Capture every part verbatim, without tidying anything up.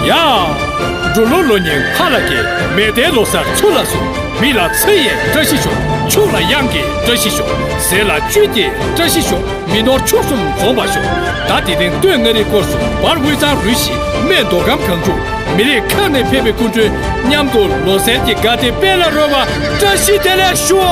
ཡ། འབྲུག་ལོ་ལོ་ཉིན་ཕ་ལ་སྐྱེས། མེ་ལྡན་ལོ་གསར་ཚུར་ལ་བཟུང་། མི་ལ་ཚེ་ཡི་བཀྲ་ཤིས་ཤོག་ཆུ་ལ་གཡང་གི་བཀྲ་ཤིས་ཤོག་ཟས་ལ་བཅུད་ཀྱི་བཀྲ་ཤིས་ཤོག་མི་ནོར་ཕྱུགས་གསུམ་འཛོམས་པར་ཤོག་ཟླ་འདིའི་སྟེང་སྟོད་མངའ་རིས་སྐོར་གསུམ། བར་དབུས་གཙང་རུ་བཞི། སྨད་མདོ་ཁམས་སྒང་དྲུག་མི་རིགས་ཁག་ནས་ཕེབས་པའི་སྐུ་མགྲོན་མཉམ་དུ་ལོ་གསར་གྱི་དགའ་སྟོན་སྤེལ་ལ་རོལ་བ། བཀྲ་ཤིས་བདེ་ལེགས་ཞུའོ།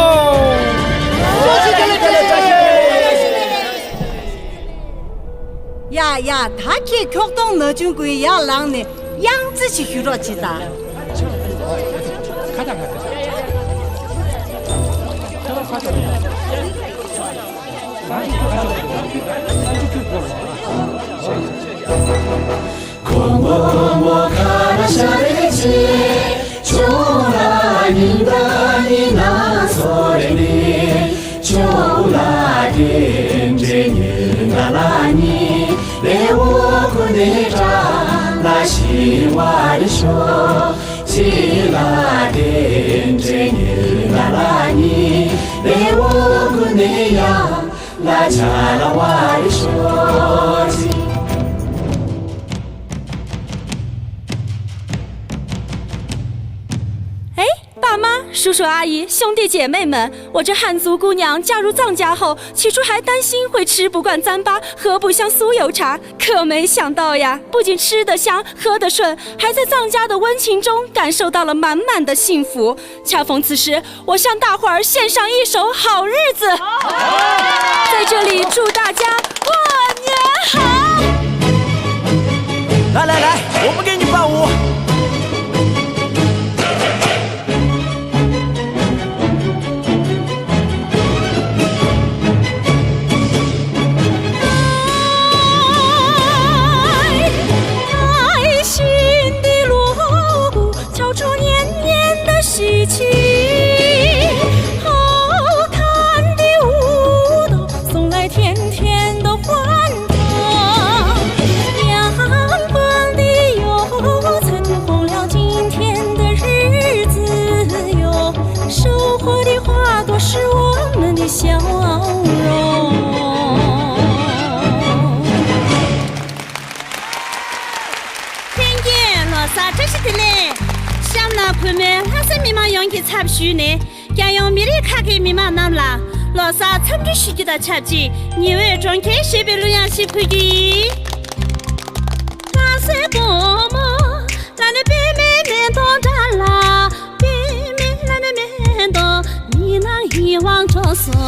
ཡ་ཡ། ད་ཁྱེད་ཁྱོག་སྟོང་ན་ཆུང་ཀུའི་ཡར་ལངས་ནས་དབྱངས་རྩེད་ཅིག་ཞུ་རོགས་བྱེད་དང་།哎，爸妈、叔叔阿姨、兄弟姐妹们，我这汉族姑娘嫁入藏家后，起初还担心会吃不惯糌粑、喝不香酥油茶，可没想到呀，不仅吃得香、喝得顺，还在藏家的温情中感受到了满满的幸福。恰逢此时，我向大伙儿献上一首《好日子》。在这里祝大家过年好！来来来，我们给你伴舞。ལྷན་རྒྱས་ལོ་གསར་བཀྲ་ཤིས་བདེ་ལེགས། གཤམ་ལ་གུས་མོས་ལྷ་ས་མི་མང་ཡོངས་ཀྱི་ཚབ་ཞུས་ནས། རྒྱལ་ཡོངས་མི་རིགས་ཁག་གི་མི་མང་རྣམས་ལ་ལོ་གསར་འཚམས་འདྲི་ཞུ་རྒྱུ་དང་ཆབས་ཅིག་ཉི་འོད་གྲོང་ཁྱེར་ཞེས་པའི་གླུ་དབྱངས་ཤིག་ཕུལ་གྱི་ཡིན། ལྷ་སའི་དགོང་མོ་ལ་ནི་པདྨའི་མེ་ཏོག་འདྲ་ལ། པདྨའི་ལ་ནི་མེ་ཏོག་མི་ནག་ཡིད་དབང་འཕྲོག་སོ།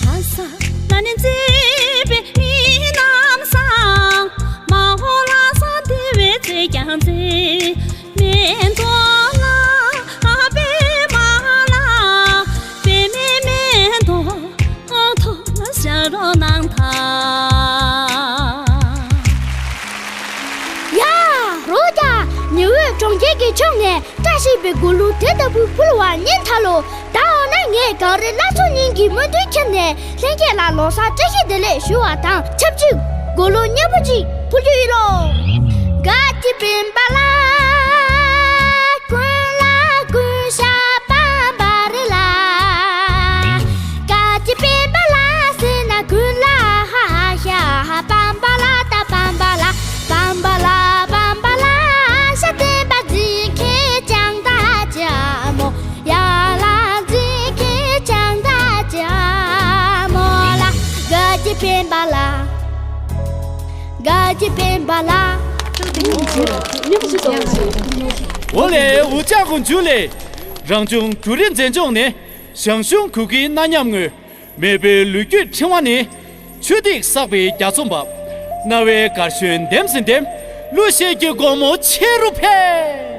ལྷ་ས་ལ་ནི་མཛེས་པའི་མི་རྣམས་སང་། མ་འོངས་ལྷ་ས་བདེ་བའི་རྩེ་རྒྱང་མཛེས། མེ་ཏོག་ལ་པདྨ་ལ་པདྨའི་མེ་ཏོག་ཐོག་ལ་བཞག་རོགས་གནང་དང་། ཡ། རོགས་ཀྱང་ཉི་འོད་གྲོང་ཁྱེར་གྱི་ཕྱོགས་ནས་བཀྲ་ཤིས་པའི་མགུར་གླུ་དེ་ལྟ་བུ་ཕུལ་བར་སྙིང་ཐག་ལོ། ད་འོ་ན་ངས་གངས་རི་བླ་མཚོ་གླིང་གི་སྨོན་འདུན་འཁྱེར་ནས་ལྷན་རྒྱས་ལ་ལོ་གསར་བཀྲ་ཤིས་བདེ་ལེགས་ཞུ་བ་དང་ཆབས་ཅིག་མགུར་གླུ་སྙན་པོ་ཅིག་ཕུལ་རྒྱུ་ཡིན་ལོ། འོ་ལེ་འུ་ཅག་གུ་འཇུ་ལེ། རང་བྱུང་གུ་རི་མཛེས་ལྗོངས་ནས། ཞང་ཞུང་གུ་གེའི་རྣ་ཉམས་ངོས། མེས་པོའི་ལོ་རྒྱུས་ཕྲེང་བ་ནི། ཆུ་ཐིགས་བསགས་པའི་རྒྱ་མཚོ་འབབ། རྣ་བའི་གར་ཤོད་འདེམས་སེ་འདེམས། གླུ་གཞས་ཀྱི་དགོང་མོ་ཆེ་རུ་འཕེལ།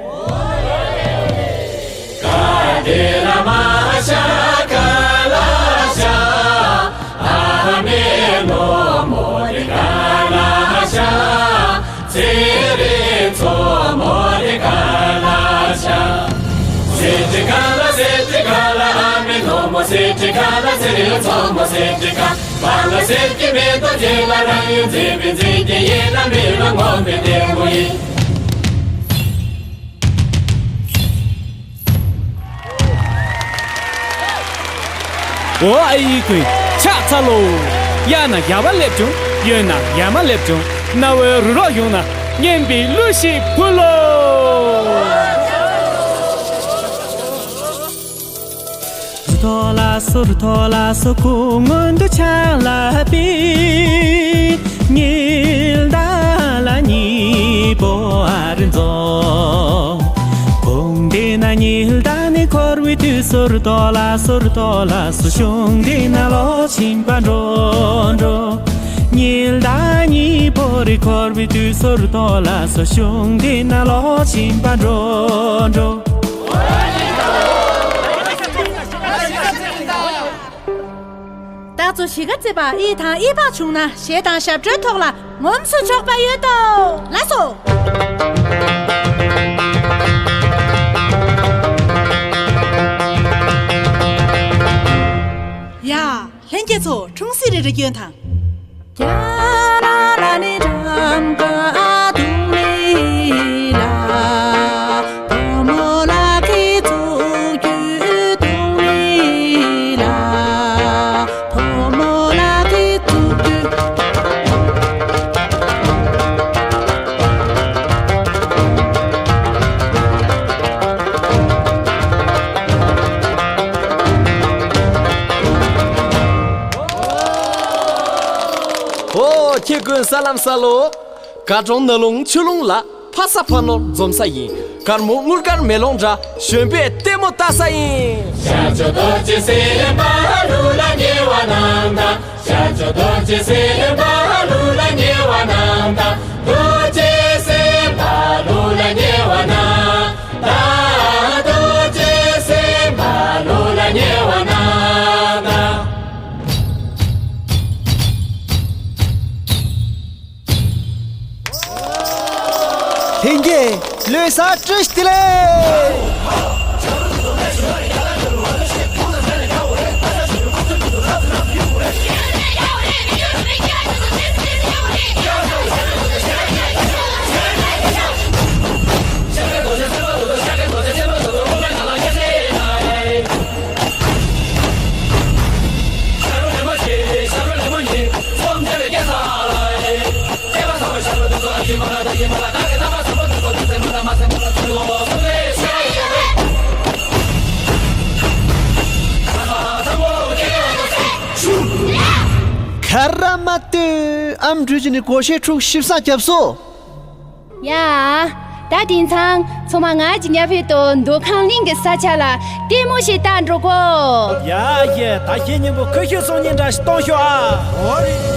འོ་ཨ་ཡི་ཀུན་ཕྱག་འཚལ་ལོ། གཡས་ན་ཡ་བ་སླེབས་བྱུང་། གཡོན་ན་ཡ་མ་སླེབས་བྱུང་། གནའ་བོའི་རུ་རོགས་ཡོང་ན། སྙན་པའི་གླུ་ཞིག་ཕུལ་ལོ། རུ་ཐོག་ལ་སོ་རུ་ཐོག་ལ་སོ་ཁོ་སྔོན་དུ་ཆགས་ལ་པི། ཉིལ་ད་ལ་ཉི་པོ་ཨ་རི་མཛོ། གོང་དེ་ན་ཉིལ་ད་ནི་འཁོར་བའི་དུས་སུ་རུ་ཐོག་ལ་སོ་རུ་ཐོག་ལ་སོ་གཞུང་དེ་ན་ལོག་ཕྱིན་པ་འགྲོ་འགྲོ། ཉིལ་ད་ཉི་པོ་རི་འཁོར་བའི་དུས་སུ་རུ་ཐོག་ལ་སོ་གཞུང་དེ་ན་ལོག་ཕྱིན་པ་འགྲོ་འགྲོ། བདག་ཚོ་གཞིས་ཀ་རྩེ་པ་ཨི་དང་ཨི་ཕག་བྱུང་ན་གཞས་དང་ཞབས་བྲོའི་ཐོག་ལ་ངོམས་སུ་ཆོག་པ་ཡོད་དོ། ལགས་སོ། ཡ། ལྷན་རྒྱས་ཚོ་འཁྲུངས་གཟིགས་རེ་རེ་སྐྱོན་དང་། ཨོ། ཁྱེད་ཀུན་ས་ལམ་ས་ལོ། གར་གྲོང་ནགས་ལུང་ཆུ་ལུང་ལ། ཕ་ས་ཕ་ནོར་འཛོམས་ས་ཡིན། དཀར་མོ་དངུལ་དཀར་མེ་ལོང་འདྲ། གཞོན་པས་ལྟད་མོ་ལྟ་ས་ཡིན། ཤར་ཕྱོགས་རྡོ་རྗེ་སེམས་དཔའ་ལུགས་ལ་ཉེ་བ་རྣམས་དང་། ཤར་ཕྱོགས་རྡོ་རྗེ་སེམས་དཔའ་ལུགས་ལ་ཉེ་བ་རྣམས་དང་། རྡོ་རྗེ་སེམས་དཔའ་ལུགས་ལ་ཉེ་བ་རྣམས་དང་། རྡོ་རྗེ་སེམས་དཔའ་ལུགས་ལ་ཉེ་བ་རྣམས་དང་། ལྷན་རྒྱས་ལོ་གསར་བཀྲ་ཤིས་བདེ་ལེགས། ག་ར་མ་ཏི། ཨམ་འགྲུལ་གྱི་ནི་གོ་ཤེས་ཕྲུག་ཤིབ་ས་རྒྱབ་སོ། ཡ། ད་དེང་སང་ཚང་མ་ང་གི་ཉ་ཕེ་ཏོ་མདོ་ཁང་གླིང་གི་ས་ཆ་ལ་ལྟད་མོ་ཞིག་ལྟ་འགྲོ་གོ། ཡ་ཡེ། ད་ཁྱེད་གཉིས་པོ་ཁུ་ཤུ་སོང་ཉིན་འདྲ་ཞིག་གཏོང་ཤོག་ཨ།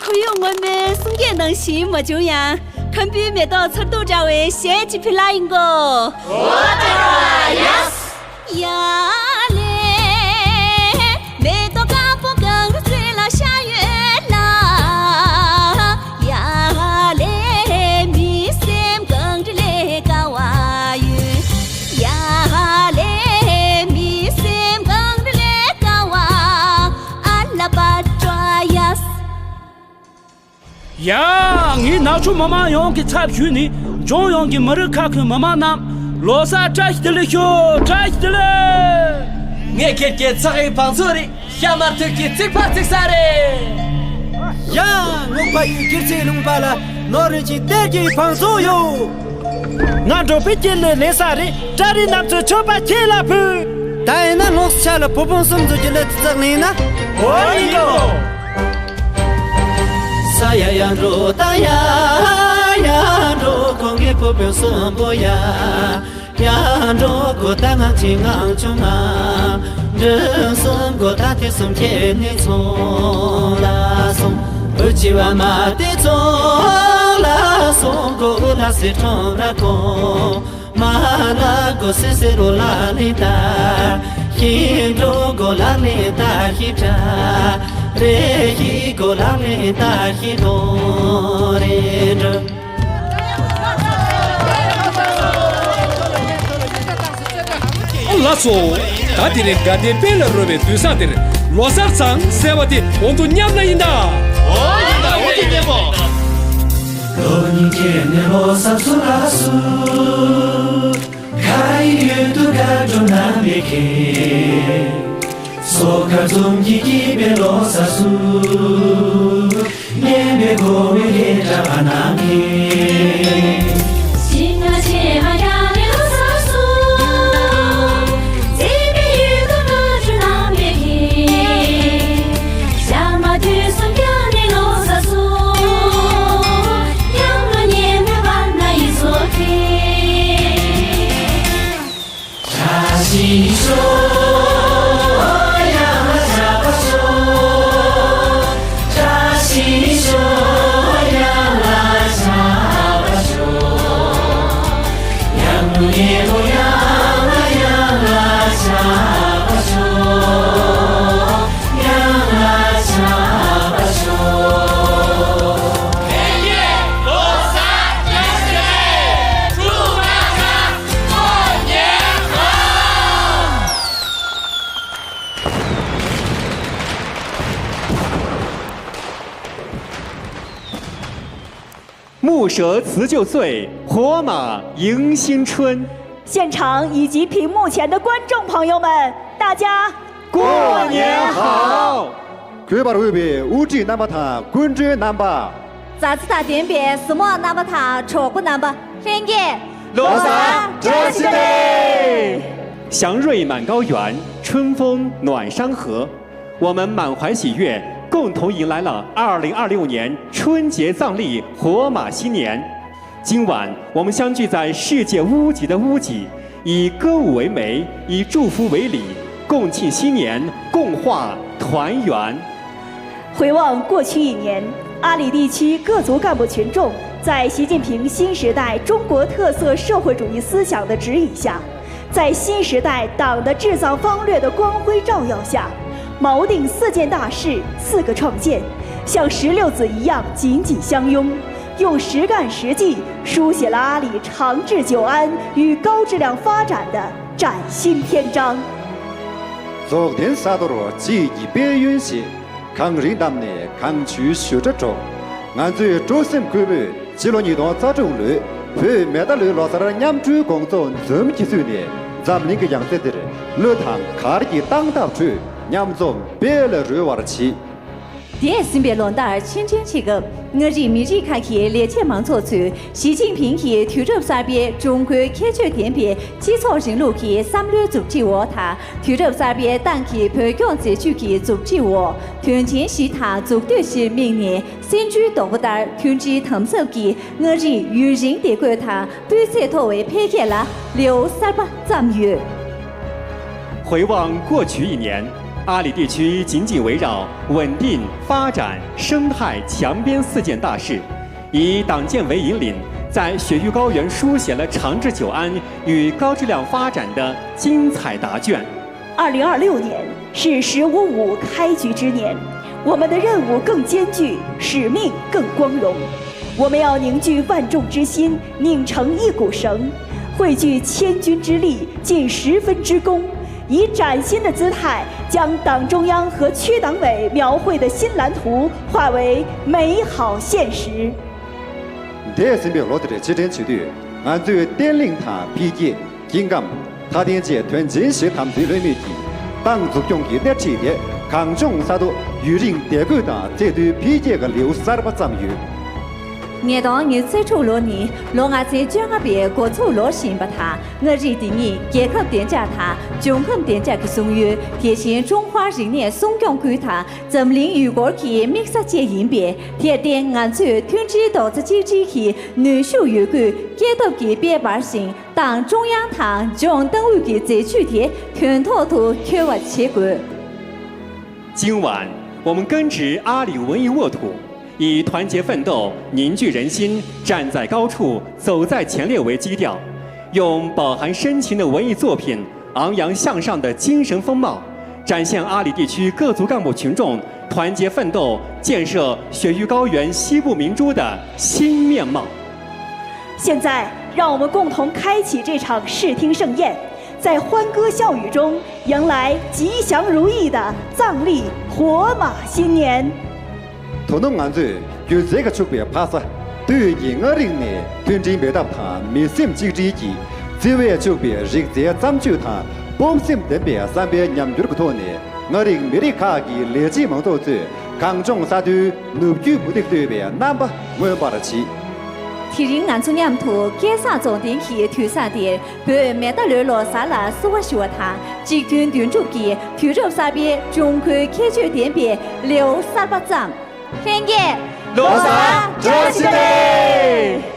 ཁོར་ཡུག་སྔོན་མའི་གསུང་སྐད་ནང་བཞིན་མ་བྱུང་ཡང་། ཁམ་བུའི་མེ་ཏོག་མཚར་སྡུག་འདྲ་བའི་གཞས་ཅིག་ཕུལ་ལ་ཡིན་གོ། ཡ་ལེ། མེ་ཏོག་དཀར་པོ་གངས་རི་རྩེ་ལ་ཤར་ཡོད་ལ། ཡ་ལེ། མི་སེམས་གངས་རི་ལས་དཀར་བ་ཡོད། ཡ་ལེ། མི་སེམས་གངས་རི་ལས་དཀར་བ་ཨ་ལ་པ་ཏྲ་ཡ། ཡ། ངས་ནག་ཆུ་མི་མང་ཡོངས་ཀྱི་ཚབ་ཞུས་ནས་ལྗོངས་ཡོངས་ཀྱི་མི་རིགས་ཁག་གི་མི་མང་རྣམས་ལོ་གསར་བཀྲ་ཤིས་བདེ་ལེགས་ཞུ། བཀྲ་ཤིས་བདེ་ལེགས། ངས་ཁྱེད་ཀྱི་ཚགས་ཡིག་བང་ཚོ་རེད། ཤ་མར་ཐུག་གི་རྩིག་པ་རྩིག་ས་རེད། ཡ། ངོ་ཕ་ཡུལ་སྒེར་ཚེ་ལུང་པ་ལ་ནོར་རིན་གྱི་གཏེར་གྱི་བང་མཛོད་ཡོད། ང་འགྲོ་བའི་དཀྱིལ་ནས་ལེན་ས་རེད། བཀྲ་རིན་རྣམ་ཚོས་མཆོད་པ་ཁྱེད་ལ་ཕུལ། ད་ཡིན་ན་ལོགས་ཆ་ལ་བུ་སྤུན་གསུམ་མཛོད་ཀྱི་ལས་དུ་བཙག་ལེན་ན། འོ་ཡིན་ནོ། ས་ཡ་ཡ་འགྲོ་ད་ཡ་ཡ་འགྲོ། ཁོང་གི་བུ་སྤུན་གསུམ་པོ་ཡ། ཡ་འགྲོ་གོ་ད་ངང་ཆེ་ངང་ཆུང་ང་། འདྲེན་གསུམ་གོ་ད་དེ་གསུམ་ཁྱེད་ནི་ཚོང་ལ་སོང་། འུ་ཅི་བ་མ་དེ་ཚོང་ལ་སོང་གོ། འུ་ལ་སེ་ཁྲོམ་ར་གོ། མ་ལ་གོ་སེ་སེ་རོ་ལ་ལི་ད། ཤི་འགྲོ་གོ་ལ་ལི་ད་ཤི་ཁྲ། རེ་ཤི་གོ་ལ་ལི་ད་ཤི་དོ་རེ་འགྲོ། ལགས་སོ། ད་དེ་རིང་དགའ་ལྡན་དཔལ་ལ་རོལ་བའི་དུས་བཟང་དེར་ལོ་གསར་ཚང་ཟེར་བ་དེ་འོང་དུ་མཉམ་ན་ཡིན་ད། འོ་ཡིན་ད། འོ་དེ་ལྟད་མོ། ལོ་ཉིས་བརྒྱ་ནས་ལོ་གསར་ཚུགས་ལགས་སོ། ག་ཡི་ཡུལ་དུ་དགའ་སྤྲོ་རྣམ་པའི་ཁེངས། སོ་ཁ་འཛོམས་ཀྱིས་སྐྱིད་པའི་ལོ་གསར་བསུ། སྙན་པའི་གོ་བའི་ལས་གྲྭ་བ་རྣམས་ཀྱིས། ཤིང་ང་ཆེ་མ་ཡང་ནི་ལོ་གསར་བསུ། མཛེས་པའི་ཡུལ་དུ་དགའ་སྤྲོ་རྣམ་པའི་ཁེངས། ཞག་མ་དུས་གསུམ་ཀྱང་ནི་ལོ་གསར་བསུ། ཡང་ལོ་ཉེ་མོའི་བར་ན་ཡིད་སོ་ཁེངས། བཀྲ་ཤིས་ཤོག་ཡང་ལ་བྱ་བ་ཤོག་བཀྲ་ཤིས་ཤོག་ཡང་ལ་བྱ་བ་ཤོག་ཡང་ལོ་ཉེ་མོ་ཡང་ལ་ཡང་ལ་བྱ་བ་ཤོག་ཡང་ལ་བྱ་བ་ཤོག་ལྷན་རྒྱས་ལོ་གསར་བཀྲ་ཤིས་བདེ་ལེགས། སྨོན་ལམ། 木蛇辞旧岁，火马迎新春。现场以及屏幕前的观众朋友们，大家过年好！ གུས་པར་འོས་པའི་དབུ་ཁྲིད་རྣམ་པ་དང་སྐུ་མགྲོན་རྣམ་པ། མཛའ་བརྩེ་དང་ལྡན་པའི་གཟིགས་མོ་བ་རྣམ་པ་དང་གྲོགས་པོ་རྣམ་པ། ལྷན་རྒྱས་ལོ་གསར་བཀྲ་ཤིས་བདེ་ལེགས། 祥瑞满高原，春风暖山河。我们满怀喜悦，共同迎来了二零二六年春节藏历火马新年。今晚，我们相聚在世界屋脊的屋脊，以歌舞为媒，以祝福为礼，共庆新年，共话团圆。 回望过去一年，阿里地区各族干部群众在习近平新时代中国特色社会主义思想的指引下，在新时代党的治藏方略的光辉照耀下，锚定四件大事、四个创建，像石榴籽一样紧紧相拥，用实干实技书写了阿里长治久安与高质量发展的崭新篇章。 རྫོགས་ལྡན་ས་རྡོར་བཅས་ཀྱི་དཔལ་ཡོན་བཞེས། གངས་རི་འདབས་ནས་གངས་ཆུའི་ཞུ་སྒྲ་སྒྲོག་ང་ཚོས་སྤྲོ་སེམས་འཁོལ་པོས་ཕྱི་ལོ་ཉིས་སྟོང་རྩ་དྲུག་ལོའི་བོད་མེ་རྟ་ལོའི་ལོ་གསར་མཉམ་སྤྲོའི་དགོང་ཚོགས་འཛོམས་ཀྱིས་བསུས་ནས། འཛམ་གླིང་གི་ཡང་རྩེ་འདིར་གླུ་དང་གར་གྱི་སྟངས་སྟབས་ཁྲོད་མཉམ་འཛོམས་དཔལ་ལ་རོལ་བར་བྱེད། འདས་ཟིན་པའི་ལོ་ཟླར་ཕྱིར་དྲན་བྱེད་སྐབས། མངའ་རིས་མི་རིགས་ཁག་གི་ལས་བྱེད་མང་ཚོགས་ཚོས་ཞི་ཅིན་ཕིང་གིས་དུས་རབས་གསར་པའི་ཀྲུང་གོའི་ཁྱད་ཆོས་ལྡན་པའི་སྤྱི་ཚོགས་རིང་ལུགས་ཀྱི་བསམ་བློའི་མཛུབ་ཁྲིད་འོག་དང་། དུས་རབས་གསར་པའི་ཏང་གི་བོད་སྐྱོང་མཛད་ཇུས་ཀྱི་མཛུབ་ཁྲིད་འོག་དོན་ཆེན་བཞི་དང་འཛུགས་གཏོད་བཞིར་དམིགས་ནས། སེ་ཆུའི་སྡོང་པོ་ལྟར་མཐུན་སྒྲིལ་དམ་ཟབ་ཀྱིས་མངའ་རིས་ཡུན་རིང་བདེ་འཁོད་དང་སྤུས་ཚད་མཐོ་བའི་འཕེལ་རྒྱས་ལ་ལེའུ་གསར་པ་བརྩམས་ཡོད། 回望过去一年，阿里地区紧紧围绕稳定、发展、生态强边四件大事，以党建为引领，在雪域高原书写了长治久安与高质量发展的精彩答卷。 二零二六年是十五五开局之年，我们的任务更艰巨，使命更光荣。我们要凝聚万众之心，拧成一股绳，汇聚千军之力，尽十分之功，以崭新的姿态，将党中央和区党委描绘的新蓝图化为美好现实。 འདས་ཟིན་པའི་ལོ་དེར་ཕྱིར་དྲན་བྱེད་དུས། ང་ཚོས་བརྟན་ལྷིང་དང་འཕེལ་རྒྱས། སྐྱིན་སྒམ། མཐའ་དོན་བཅས་དོན་ཆེན་བཞི་དམ་འཛིན་ལྷོད་མེད་ཀྱིས། ཏང་འཛུགས་སྐྱོང་གི་སྣེ་ཁྲིད་དེ། གངས་ལྗོངས་ས་མཐོ་ཡུན་རིང་བདེ་འཁོད་དང་བརྩེ་མཐུན་འཕེལ་རྒྱས་ཀྱི་ལེའུ་གསར་པ་བརྩམས་ཡོད། ཉིས་སྟོང་ཉི་ཤུ་རྩ་དྲུག་ལོ་ནི་ལོ་ལྔ་ཚན་བཅོ་ལྔ་པའི་འགོ་ཚུགས་ལོ་ཞིག་ཡིན་པ་དང་། མངའ་རིས་འདི་ཉིད་རྒྱལ་ཁབ་བདེ་འཇགས་དང་འབྱུང་ཁམས་བདེ་འཇགས་ཀྱི་སྲུང་ཡོལ། དེ་བཞིན་ཀྲུང་ཧྭ་རིག་གནས་སྲུང་སྐྱོང་ཁུལ་དང་། འཛམ་གླིང་ཡུལ་སྐོར་གྱི་དམིགས་ས་བཅས་ཡིན་པས། དེར་བརྟེན་ང་ཚོས་མཐུན་སྒྲིལ་རྡོག་རྩ་གཅིག་སྒྲིལ་གྱི་ནུས་ཤུགས་ཡོད་རྒུས་སྐྱེ་སྟོབས་ཀྱིས་འཕེལ་བར་ཞིང་། ཏང་ཀྲུང་དབྱང་དང་ལྗོངས་ཏང་ཨུད་ཀྱི་མཛད་ཇུས་དེ་དོན་ཐོག་ཏུ་འཁྱོལ་བ་བྱེད་དགོས། 今晚，我们根植阿里文艺沃土，以团结奋斗、凝聚人心、站在高处、走在前列为基调，用饱含深情的文艺作品 昂扬向上的精神风貌，展现阿里地区各族干部群众团结奋斗、建设雪域高原西部明珠的新面貌。现在，让我们共同开启这场视听盛宴，在欢歌笑语中迎来吉祥如意的藏历火马新年。 དོ་ནུབ་ང་ཚོས་སྒྱུ་རྩལ་གྱིས་ཕྱུག་པའི་ཕ་ས། དུས་ཀྱི་མངའ་རིས་ནས་མཐུན་སྒྲིལ་འབད་འཐབ་དང་མི་སེམས་གཅིག་སྒྲིལ་གྱིས། བརྩེ་བས་ཕྱུག་པའི་རིག་རྩལ་བརྩམས་ཆོས་དང་སྤོབས་སེམས་ལྡན་པའི་བསམ་པའི་ཉམས་འགྱུར་གྱི་ཐོག་ནས། མངའ་རིས་མི་རིགས་ཁག་གི་ལས་བྱེད་མང་ཚོགས་ཚོས་གངས་ལྗོངས་ས་མཐོའི་ནུབ་རྒྱུད་མུ་ཏིག་གཏོད་པའི་རྣམ་པ་མངོན་པར་བྱེད། དེ་རིང་ང་ཚོ་མཉམ་དུ་སྐལ་བཟང་རྫོང་སྡིངས་ཀྱི་དུས་བཟང་འདིར། བོད་མེ་རྟ་ལོའི་ལོ་གསར་ལ་བསུ་བ་ཞུ་བ་དང་། གཅིག་མཐུན་དོན་གྲུབ་ཀྱི་དུས་རབས་གསར་པའི་འབྱུང་ཁུངས་ཁྱད་ཆོས་ལྡན་པའི་ལེའུ་གསར་པ་བརྩམས། ལྷན་རྒྱས་ལོ་གསར་བཀྲ་ཤིས་བདེ་ལེགས།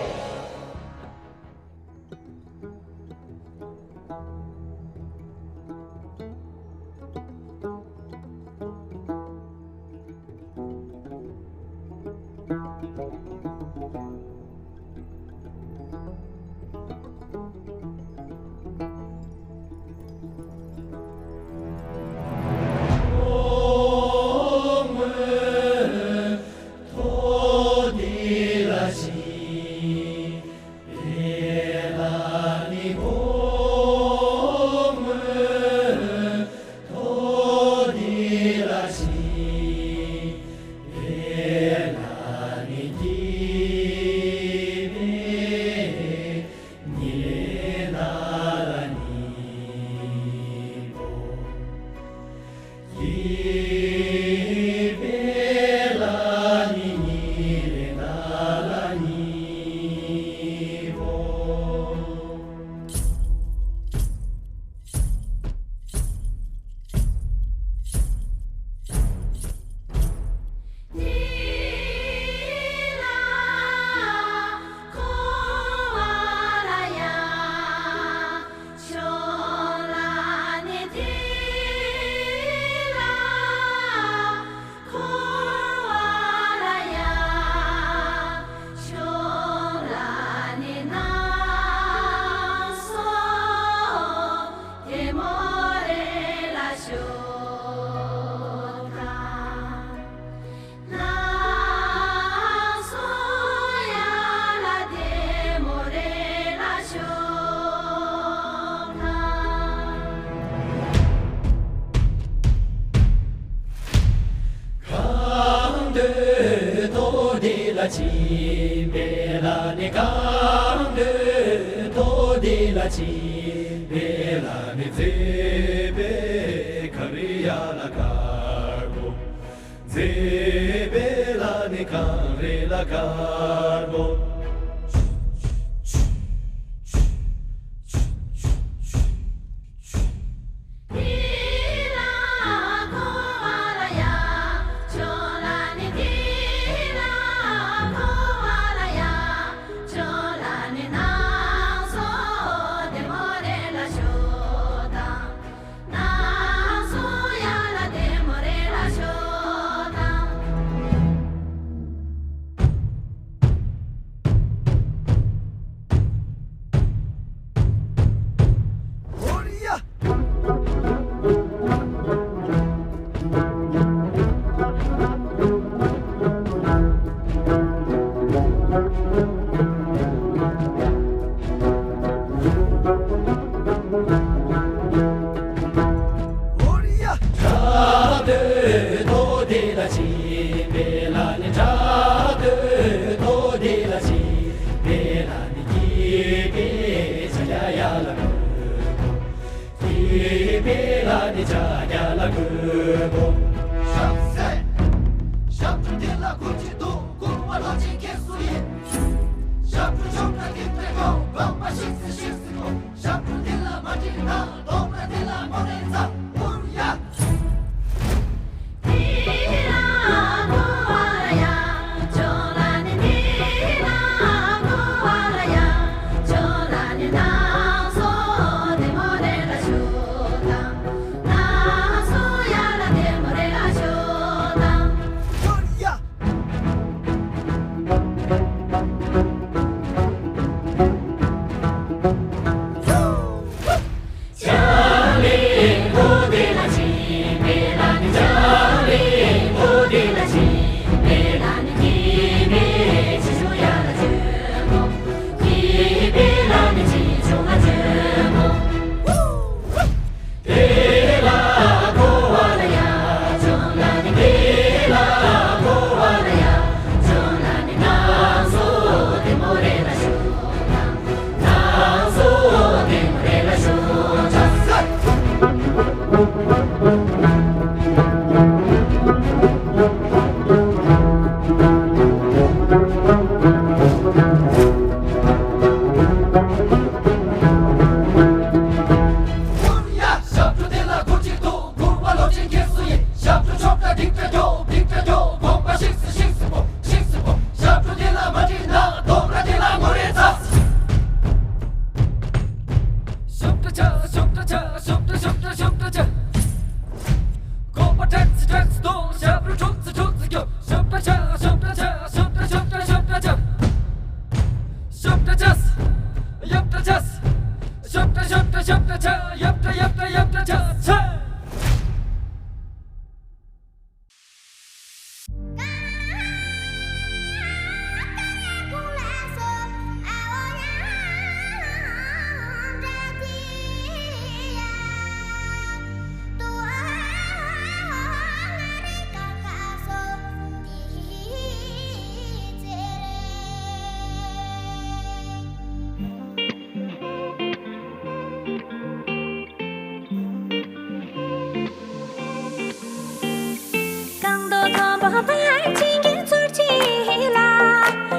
རྐང་རྡོ་མཐོན་པོ་ཕར་ཕྱིན་གྱི་ཚུར་ཕྱིན་ལ།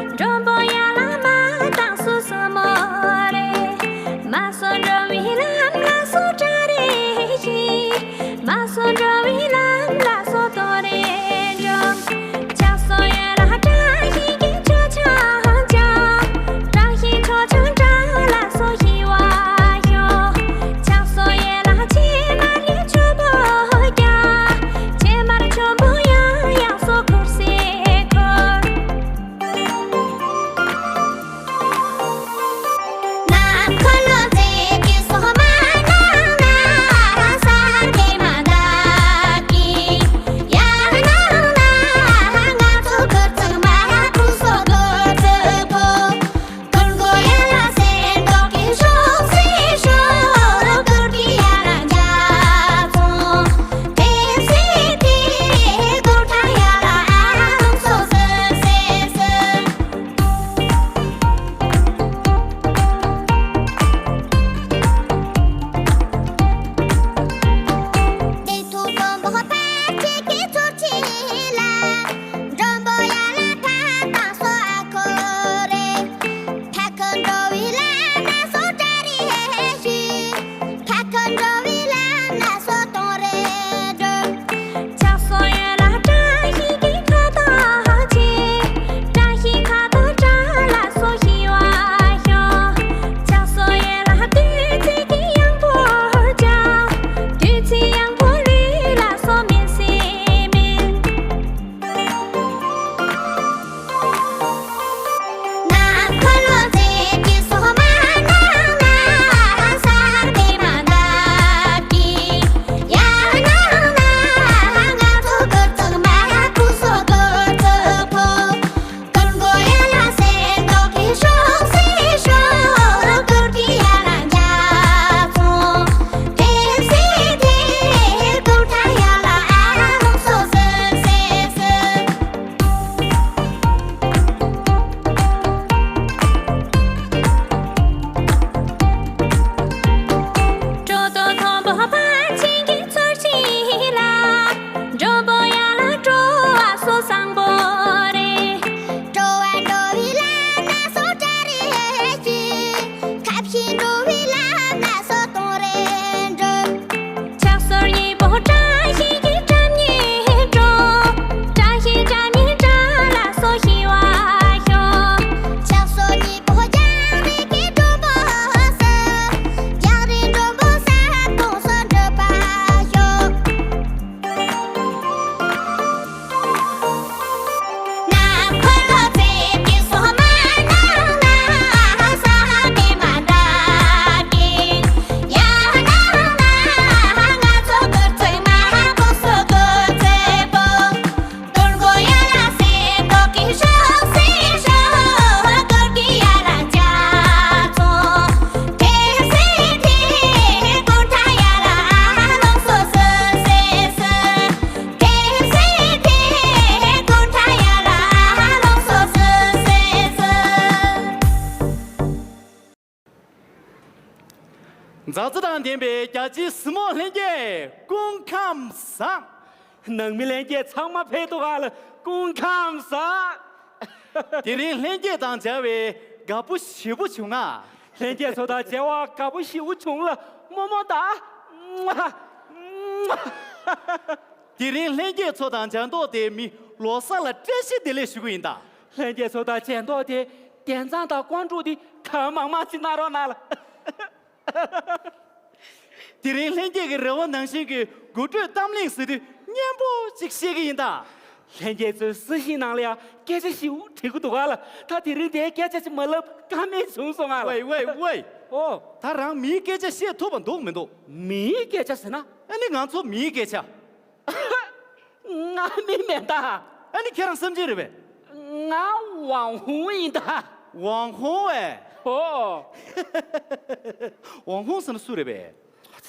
མགྲོན་པོ་ཡར་ལ་མར་བཏང་སོང་བསམ་མོ་རེད། མར་སོང་འགྲོ་བའི་ལམ་ལ་སོ་བཀྲ་རེ་ཞིག་མར་སོང་འགྲོ་བའི་ལམ་ལ་སོ་དོ་རེ་འགྲོ། ཆགས་སོང་ཡོད་ལ་བཀྲ་ཤིས་ཀྱི་ཆོ་འཆམ་འཆམ། བཀྲ་ཤིས་ཆོ་འཆམ་འདྲ་ལ་སོ་ཞི་བ་ཤོག་ཆགས་སོང་ཡོད་ལ་ཕྱེ་མར་གྱི་ཆུ་བོ་རྒྱག་ཕྱེ་མར་ཆུ་བོ་ཡང་ཡང་སོ་ཁུར་སེ་ཁུར། ཕྱག་སོ་ཡོད་ལ་བཀྲ་ཤིས་ཀྱི་ཁ་དོག་ཆེ། བཀྲ་ཤིས་ཁ་དོག་བཀྲ་ལ་སོ་ཞི་བ་ཤོག་ཕྱག་སོ་ཡོད་ལ་བདུད་རྩི་གི་གཡང་འབུར་འཇགས། བདུད་རྩི་གཡང་འབུར་ལུས་ལ་སོ་མེ་སེ་མེ། སྤྲོ་ཏོ་མཐོན་པོ་ཕར་ཕྱིན་གྱི་ཚུར་ཕྱིན་ལ། མགྲོན་པོ་ཡར་ལ་སྤྲོ་བ་སོ་བཟང་པོ་རེད། སྤྲོ་བ་འགྲོ་བའི་ལམ་ན་སོ་བཀྲ་རེ་ཞིག་ཁ་བཞིན་འགྲོ་བའི་ལམ་ན་སོ་སྟོང་རེ་འགྲོ། ཕྱག་སོར་གཉིས་པོ་བཀྲ་ཤིས་ཀྱི་བཀྲ་མཉེས་འགྲོ། བཀྲ་ཤིས་བཀྲ་མཉེས་བཀྲ་ལ་སོ་ཞི་བ་ཤོག་ཕྱག་སོར་གཉིས་པོ་རྒྱང་རིང་གི་མགྲོན་པོ་ཟེར། རྒྱང་རིང་མགྲོན་པོ་ཟེར་གོང་སོ་འགྲོ་བ་ཤོག་མཛའ་བརྩེ་དང་ལྡན་པའི་རྒྱ་ཆེའི་གཟིགས་མོ་ལྷན་རྒྱས་སྐུ་ཁམས་བཟང་། ནང་མི་ལྷན་རྒྱས་ཚང་མ་ཕེབས་འདུག་ག་ལ་སྐུ་ཁམས་བཟང་། དེ་རིང་ལྷན་རྒྱས་དང་མཇལ་བའི་དགའ་པོ་ཞེ་པོ་བྱུང་ང་། ལྷན་རྒྱས་ཚོ་དང་མཇལ་བ་དགའ་པོ་ཞེ་པོ་བྱུང་ལ་རྨོ་མོ་དང་། དེ་རིང་ལྷན་རྒྱས་ཚོ་དང་མཇལ་མདོག་དེ་མི་ལོ་གསར་ལ་བཀྲ་ཤིས་བདེ་ལེགས་ཞུ་གི་ཡིན་ད། ལྷན་རྒྱས་ཚོ་དང་མཇལ་མདོག་དེ་དན་ཚང་དང་ཀོང་ཀྲུག་དེ་གང་མང་མང་ཅིག་གནང་རོགས་གནང་ལ། དེ་རིང་ལྷན་རྒྱས་ཀྱི་རེ་བ་ནང་བཞིན་གྱི་དགུ་སྤྲོད་གཏམ་གླེང་ཟེར་དུས་སྙན་པོ་ཅིག་བཤད་ཀྱི་ཡིན་ད། ལྷན་རྒྱས་ཚོའི་གསལ་བཤད་ནང་ལ་ཡང་སྐད་ཆ་ཞིག་དྲི་གི་འདུག་ག་ལ། ད་དེ་རིང་དེའི་སྐད་ཆ་ཅིག་མ་ལབ་ཀ་མེད་བྱུང་སོང་ང་ལ། ཝེ་ཝེ་ཝེ། ཨོ། ད་རང་མིའི་སྐད་ཆ་བཤད་ཐུབ་པ་འདུག་མི་འདུག་མིའི་སྐད་ཆ་ཟེར་ན། ཨ་ནི་ང་ཚོ་མིའི་སྐད་ཆ། ང་མི་མེད་ད། ཨ་ནི་ཁྱེད་རང་སེམས་ཅན་རེད་པས། ང་ཝང་ཧུང་ཡིན་ད། ཝང་ཧུང་ཨེ། ཨོ། ཝང་ཧུང་ཟེར་ན་སུ་རེད་པས།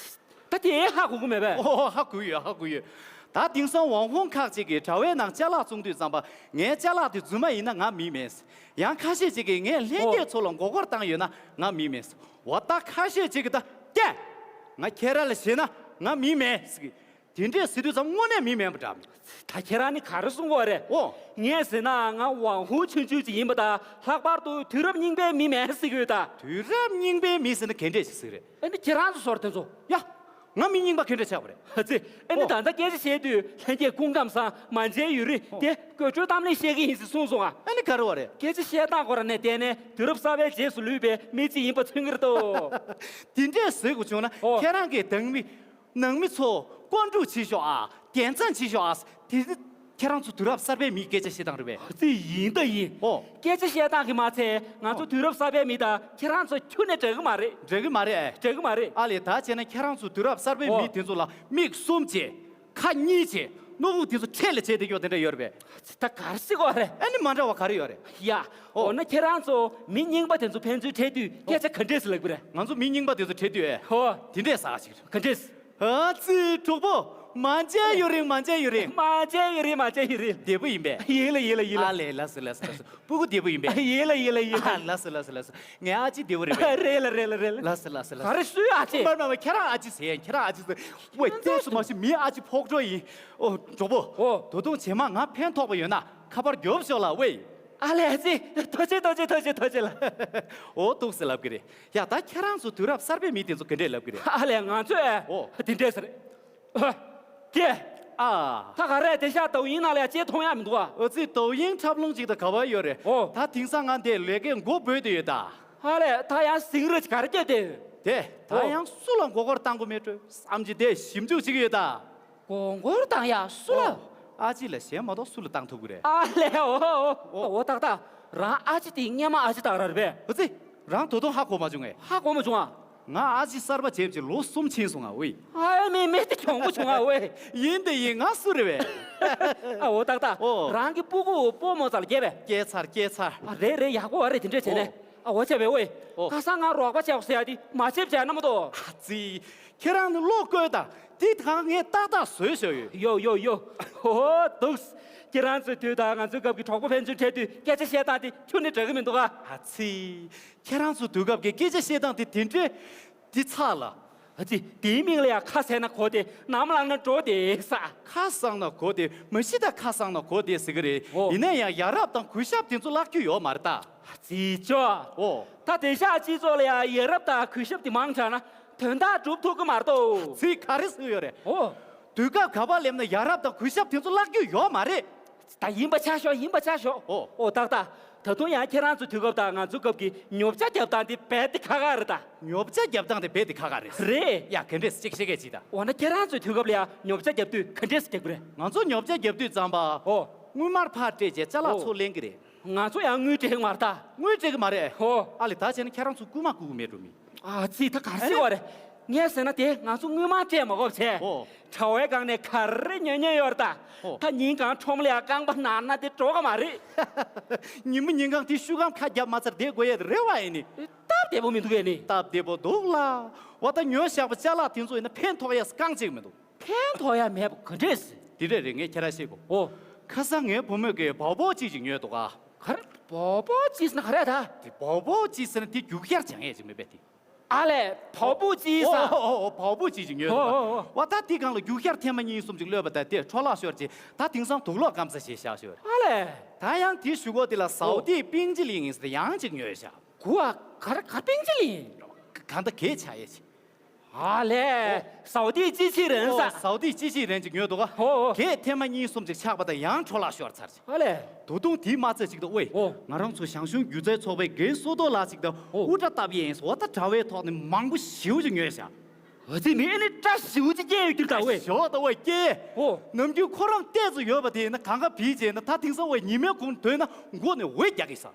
ད་དེ་ཧ་གོ་གི་མེད་པས། ཨོ་ཧ་གོ་ཡོད་ཧ་གོ་ཡོད། ད་དེང་སང་ཝང་ཧུང་ཁག་ཅིག་གིས་དྲ་བའི་ནང་ཅ་ལག་བཙོང་དུས་ཙམ་པ་ངའི་ཅ་ལག་དེ་རྫུན་མ་ཡིན་ན་ང་མི་མེད། ཡང་ཁ་ཤས་ཅིག་གིས་ངས་ལྷན་ཨོ། རྒྱས་ཚོ་ལ་མགོ་སྐོར་བཏང་ཡོད་ན་ང་མི་མེད། འོ་ད་ཁ་ཤས་ཅིག་གིས་ད་སྐྱེ། ང་ཁྱེད་རང་ལ་ཞེད་ན་ང་མི་མེད་ཟེར་གི། དེ་འདྲས་ཟེར་དུས་ཙམ་དངོས་གནས་མི་མེད་པ་འདྲ། ད་ཁྱེད་རང་ནི་ག་རེ་གསུང་གི་ཡོད་རེད། ཨོ། ངས་ཟེར་ན་ང་ཝང་ཧུ་ཆུང་ཆུང་ཅིག་ཡིན་པ་དང་ལྷག་པར་དུ་དུས་རབས་རྙིང་པའི་མི་མེད་ཟེར་གི་ཡོད་ད། དུས་རབས་རྙིང་པའི་མི་ཟེར་ན་ག་འདྲས་ཞིག་ཟེར་རེད། ཨ་ནི་ཁྱེད་རང་ཚོ་ཟོར་དེ་ཚོ། ཡ། ང་མི་རྙིང་པ་ག་འདྲས་ཆགས་པ་རེད། ཧ་ཙི། ཨ་ནི་ཨོ། ད་ལྟ་སྐད་ཆ་བཤད་དུས་ལྷན་རྒྱས་སྐུ་ཁམས་བཟང་མ་མཇལ་ཡུན་རིང་ཨོ། དེ་དགོད་བྲོའི་གཏམ་གླེང་བཤད་ཀྱི་ཡིན་ཟེར་གསུངས་སོང་ང་། ཨ་ནི་ག་རེ་བ་རེད། སྐད་ཆ་བཤད་སྟངས་སྐོར་ནས་བལྟས་ནས་དུས་རབས་གསར་པའི་རྗེས་སུ་ལུས་པའི་མི་གཅིག་ཡིན་པ་མཚོན་གྱི་རེད་དོ། དེ་འདྲས་ཟེར་དགོས་བྱུང་ན་ཨོ། ཁྱེད་རང་གིས་དང་མི། ནང་མི་ཚོ་ཀོང་ཀྲུག་བྱེད་ཤོག་ཨ། དན་ཚང་བྱེད་ཤོག་ཨ། དེ་ཁྱེད་རང་ཚོ་དུས་རབས་གསར་པའི་མིའི་སྐད་ཆ་བཤད་སྟངས་རེད་པས། ཙི་ཡིན་ད་ཡིན། ཨོ། སྐད་ཆ་བཤད་སྟངས་ཀྱིས་མ་ཚད་ང་ཚོ་ཨོ། དུས་རབས་གསར་པའི་མི་དང་ཁྱེད་རང་ཚོ་ཁྱོན་ནས་འདྲ་གི་མ་རེད། འདྲ་གི་མ་རེད་ཨེ། འདྲ་གི་མ་རེད། ཨ་ལས་ད་བྱས་ན་ཁྱེད་རང་ཚོ་དུས་རབས་གསར་པའི་ཨོ། མི་དེ་ཚོ་ལ་མིག་གསུམ་བྱས། ཁ་གཉིས་བྱས། སྣ་བུག་དེ་ཚོ་འཕྲེད་ལ་བྱས་བསྡད་ཀྱོག་དེ་འདྲ་ཡོད་རེད་པས། ད་ག་རེ་ཟེར་གོ་རེད། ཨ་ནི་མ་འདྲ་བ་ག་རེ་ཡོད་རེད། ཡ། ཨོ། འོ་ན་ཁྱེད་རང་ཚོ་མི་རྙིང་པ་དེ་ཚོ་ཕན་ཚུན་འཕྲད་དུས་སྐད་ཆ་ག་འདྲས་སེ་ལབ་གི་རེད། ང་ཚོ་མི་རྙིང་པ་དེ་ཚོ་འཕྲད་དུས་ཨེ། ཧོ། དེ་འདྲས་ཟ་ཞིག་རེད། ག་འདྲས། ཨ་ཙི་གྲོགས་པོ། མ་མཇལ་ཡུན་རིང་མ་མཇལ་ཡུན་རིང་། མ་མཇལ་ཡུན་རིང་མ་མཇལ་ཡུན་རིང་། བདེ་པོ་ཡིན་པས། ཡིན་ལ་ཡིན་ལ་ཡིན་ལ། ཨ་ལས་ལགས་སོ་ལགས་སོ་ལགས་སོ། སྤུ་གུ་བདེ་པོ་ཡིན་པས། ཡིན་ལ་ཡིན་ལ་ཡིན་ལ། ཨ་ལགས་སོ་ལགས་སོ་ལགས་སོ། ངའི་ཨ་ཅེ་བདེ་པོ་རེད་པས། རེད་ལ་རེད་ལ་རེད་ལ། ལགས་སོ་ལགས་སོ་ལགས་སོ། ག་རེ་སུའི་ཨ་ཅེ། མར་མར་མར་ཁྱེད་རང་ཨ་ཅེ་ཟེར་ཡ། ཁྱེད་རང་ཨ་ཅེ་ཟེར། ཝེ་ཏོག་ཙམ་མ་ཤི་མིའི་ཨ་ཅེ་ཕོག་འགྲོ་ཡིན། ཨོ་གྲོགས་པོ། ཨོ། ད་དུང་རྗེས་མ་ང་ཕན་ཐོགས་པ་ཡོད་ན་ཁ་པར་རྒྱོབ་ཤོག་ལ་ཝེ། ཨ་ལས་ཨ་ཙི། ཐུགས་རྗེ་ཐུགས་རྗེ་ཐུགས་རྗེ་ཐུགས་རྗེ་ལ། ཨོ་ཏོག་ཙམ་ལབ་ཀྱི་རེད། ཡ་ད་ཁྱེད་རང་ཚོ་དུས་རབས་གསར་པའི་མི་དེ་ཚོ་ག་འདྲས་ལབ་ཀྱི་རེད། ཨ་ལས་ང་ཚོས། ཨོ། དེ་འདྲས་ཟེར། ཨ། ཀྱེ། ཨ། ད་ག་རེ་དེ་ཤ་དོ་དབྱིངས་ནང་ལ་ཡ་ཅེས་མཐོང་ཡ་མི་འདུག་ཨ། ཨོ་ཙི་དོ་དབྱིངས་འཁྲབ་ལུང་ཅིག་ད་ག་བ་ཡོད་རེད། ཨོ། ད་དེང་སང་ང་འདས་ལས་ཀའི་མགོ་འབོད་དེ་ཡོད་ད། ཨ་ལས་ད་ཡང་ཟིང་ར་ཅིག་ག་རེ་སྐྱེས་ཏེ། དེ་ད་ཨོ། ཡང་སུ་ལ་མགོ་སྐོར་བཏང་དགོས་མེད་འགྲོ་བསམ་གྱི་དེ་ཞིབ་འཇུག་བྱེད་ཀྱི་ཡོད་ད། མགོ་སྐོར་བཏང་ཡ་སུ་ལ། ཨོ། ཨ་ཅེ་ལ་གཞན་མ་གཏོགས་སུ་ལ་བཏང་ཐུབ་ཀྱི་རེད། ཨ་ལས་ཨོ་ཨོ་ཨོ། ཨོ་ཏག་ཏག་རང་ཨ་ཅེ་དེ་སྔན་མ་ཨ་ཅེ་ཏག་ར་རེད་པས། ཨོ་ཙི། རང་ད་དུང་ཧ་གོ་མ་བྱུང་ངས། ཧ་གོ་མ་བྱུང་ཨ། ང་ཨ་ཅེ་གསར་པ་བྱེད་ཀྱི་ལོ་གསུམ་ཕྱིན་སོང་ང་ཝེ། ཨ་མེ་མེ་དེ་གྱོང་པོ་བྱུང་ཨ་ཝེ། ཡིན་དེ་ཡིན་ང་སུ་རེད་པས། ཨ་ཨོ་ཏག་ཏག་ཨོ། རང་གི་སྤུ་གུ་སྤོ་མོ་ཙལ་སྐྱེས་པས། སྐྱེས་ཚར་སྐྱེས་ཚར། ཨ་རེད་རེད་ཡག་པོ་ཨ་རེད་དེ་འདྲས་བྱས་ནས། ཨོ། ཨ་འོ་བྱས་པས་ཝེ། ཨོ། ཁ་སང་ང་རོགས་པ་བྱས་ཟེར་ཡ་དེ་མ་བྱེད་བྱས་ན་མ་གཏོགས། ཨ་ཙི། ཁྱེད་རང་ནི་བློ་བཀོད་དང་དེ་དང་ངས་ཏག་ཏག་བཟོས་བཞག་ཡོད། ཡོ་ཡོ་ཡོ། ཧོ་ཧོ་འདུག་ཁྱེད་རང་ཚོའི་དུས་དང་ང་ཚོའི་སྐབས་ཀྱི་གྲོགས་པོ་ཕན་ཚུན་འཕྲད་དུས་སྐད་ཆ་བཤད་སྟངས་དེ་ཁྱོན་ནས་འདྲ་གི་མི་འདུག་ག་ཨ་ཙི། ཁྱེད་རང་ཚོའི་དུས་སྐབས་ཀྱི་སྐད་ཆ་བཤད་སྟངས་དེ་དེ་འདྲའི་འདི་ཚ་ལ། ཨ་ཙི། དེའི་མིང་ལ་ཡང་ཁ་ཟས་ན་གོ་དེ་ནམ་ལངས་ན་འགྲོ་དེ་ས། ཁ་སང་ན་གོ་དེ་མ་གཞི་ད་ཁ་སང་ན་གོ་དེ་ཟེར་གི་རེད། ཨོ། ཡིན་ན་ཡང་ཡ་རབས་དང་གུས་ཞབས་དེ་ཚོ་བརླག་རྒྱུ་ཡོད་མ་རེད་ད། ཙི་ཅོ། ཨོ། ད་དེང་སང་སྤྱི་ཚོགས་ལ་ཡང་ཡ་རབས་དང་གུས་ཞབས་དེ་མང་དྲགས་ན་དོན་དག་སྒྲུབ་ཐུབ་ཀྱི་མ་རེད་དོ། ཚིག་ག་རེ་ཟེར་ཡོད་རེད། ཨོ། དུས་སྐབས་ག་པར་སླེབས་ན་ཡ་རབས་དང་གུས་ཞབས་དེ་ཚོ་བརླག་རྒྱུ་ཡོད་མ་རེད། ད་ཡིན་པ་ཆ་ཞོག་ཡིན་པ་ཆ་ཞོག་ཨོ། ཨོ་ཏག་ཏག་ད་དུང་ཡང་ཁྱེད་རང་ཚོའི་དུས་སྐབས་དང་ང་ཚོའི་སྐབས་ཀྱི་ཉོ་ཆ་རྒྱབ་སྟངས་དེ་རྦད་དེ་ཁག་ཁག་རེད་ད། ཉོ་ཆ་རྒྱབ་སྟངས་དེ་རྦད་དེ་ཁག་ཁག་རེད། རེད། ཡ་ག་འདྲས་ཅིག་བཤད་མཁན་ཅིག་ད། འོ་ན་ཁྱེད་རང་ཚོའི་དུས་སྐབས་ལ་ཡང་ཉོ་ཆ་རྒྱབ་དུས་ག་འདྲས་རྒྱག་གི་རེད། ང་ཚོ་ཉོ་ཆ་རྒྱབ་དུས་ཙམ་པ། ཨོ། དངུལ་སྨར་ཕར་སྤྲད་རྗེས་ཅ་ལག་ཨོ། ཚུར་ལེན་གི་རེད། ང་ཚོ་ཡང་དངུལ་སྤྲད་ཀྱི་མ་རེད་ད། དངུལ་སྤྲད་ཀྱི་མ་རེད། ཨོ། ཨ་ལས་ད་བྱས་ན་ཁྱེད་རང་ཚོ་རྐུན་མ་རྐུ་གི་མེད་འགྲོ་མི། ཨ་ཙི་ད་ག་རེ་ཟེར་བ་རེད། ངས་ཟེར་ན་དེ་ང་ཚོ་དངུལ་མང་སྤྲད་མ་དགོས་བྱས། ཨོ། དྲ་བའི་སྒང་ནས་ག་རེ་ཉོ་ཉོ་ཡོད་རེད་ད། ཨོ། ད་ཉིན་གང་ཁྲོམ་ལ་ཡང་རྐང་པ་ན་ན་དེ་འགྲོ་གི་མ་རེད། ཉིན་མོ་ཉིན་གང་དེ་ཤུ་གམ་ཁ་རྒྱབ་མ་ཚར་བསྡད་དགོས་ཡས་རེད་བ་ཡིན་ནི། སྟབས་བདེ་པོ་མི་འདུག་གས་ནི། སྟབས་བདེ་པོ་འདུག་ལ། འོ་ད་ཉོས་བཞག་པ་ཅ་ལག་དེ་ཚོ་ཡིན་ན་ཕན་ཐོགས་ཡས་རྐང་གཅིག་མི་འདུག་ཕན་ཐོགས་ཡ་མེད་པ་ག་འདྲས་ཟེར། དེ་འདྲས་རེད་ངས་ཁྱེད་རང་བཤད་དགོས། ཨོ། ཁ་སང་ངའི་བུ་མོས་ཀྱིས་བའོ་བའོ་ཅི་ཅིག་ཉོས་འདུག་ག་ག་རེ། བའོ་བའོ་ཅི་ཟེར་ན་ག་རེ་ད། དེ་བའོ་བའོ་ཅི་ཟེར་ན་དེ་རྒྱུག་ཤར་སྦྱང་ཡས་ཅིག་མིན་པས་དེ། ཨ་ལས། བའོ་བའོ་ཅི་ཟེར། ཨོ་ཨོ་ཨོ་བའོ་བའོ་ཅི་ཅིག་ཉོས་འདུག་ག་ཨོ་ཨོ་ཨོ། བ་ད་དེ་སྒང་ལ་རྒྱུག་ཤར་ཐེངས་མ་གཉིས་གསུམ་ཅིག་གློད་པ་ད་དེ་འཕྲོ་བརླག་ཤོར་རྗེས་ད་དེང་སང་དུག་ལོག་སྐམ་ས་ཞིག་བཞག་ཤོར། ཨ་ལས། ད་ཡང་དེའི་གཞུག་གུ་དེ་ལ་ཟའོ་ཨོ། ཏི་པིང་ཅི་ལིང་ཡིན་ཟེར་ཡང་ཅིག་ཉོས་བཞག་གུ་ཨ། གར་གར་པན་ཅི་ལིན། གང་ལྟར་གད་ཆག་ཡས་ཆེ། ཨ་ལས། ཟའོ་ཏི་ཅི་ཆི་རན་ས། ཨོ། ཟའོ་ཏི་ཅི་ཆི་རན་ཅིག་ཉོས་འདུག་ག་ཨོ་ཨོ། གད་ཐེངས་མ་གཉིས་གསུམ་ཅིག་ཆག་པ་དང་ཡང་འཕྲོ་བརླག་ཤོར་ཚར་ཅིག་ཨ་ལས། ད་དུང་དེའི་མ་ཚད་ཅིག་ཏུ་ཨོའི། ཨོ། ང་རང་ཚོ་ཞང་ཞུང་སྒྱུ་རྩལ་ཚོགས་པའི་རྒན་བསོད་རྡོར་ལགས་ཅིག་དང་ཨོ། དབུ་སྐྲ་བཏབ་ཡས་ཟོ་བ་ད་དྲ་བའི་ཐོག་ནས་མང་པོ་ཞེ་པོ་ཅིག་ཉོས་ཤག་ཨ་ཙི་མི་ཨ་ནི་སྐྲ་ཞེ་པོ་ཅིག་སྐྱེས་ཡོད་རྒྱུ་ད་ཨོའི། ཞོག་ད་ཨོའི་སྐྱེས། ཨོ། ནམ་རྒྱུན་ཁོ་རང་ཏོག་ཙམ་ཡོད་པ་དེ་ཡིན་ན་གང་ག་བིས་བྱས་ན་ད་དེང་སང་ཨོའི་ཉི་མའི་གུང་ཐོན་ན་མགོ་ནས་འོད་རྒྱག་གི་ས།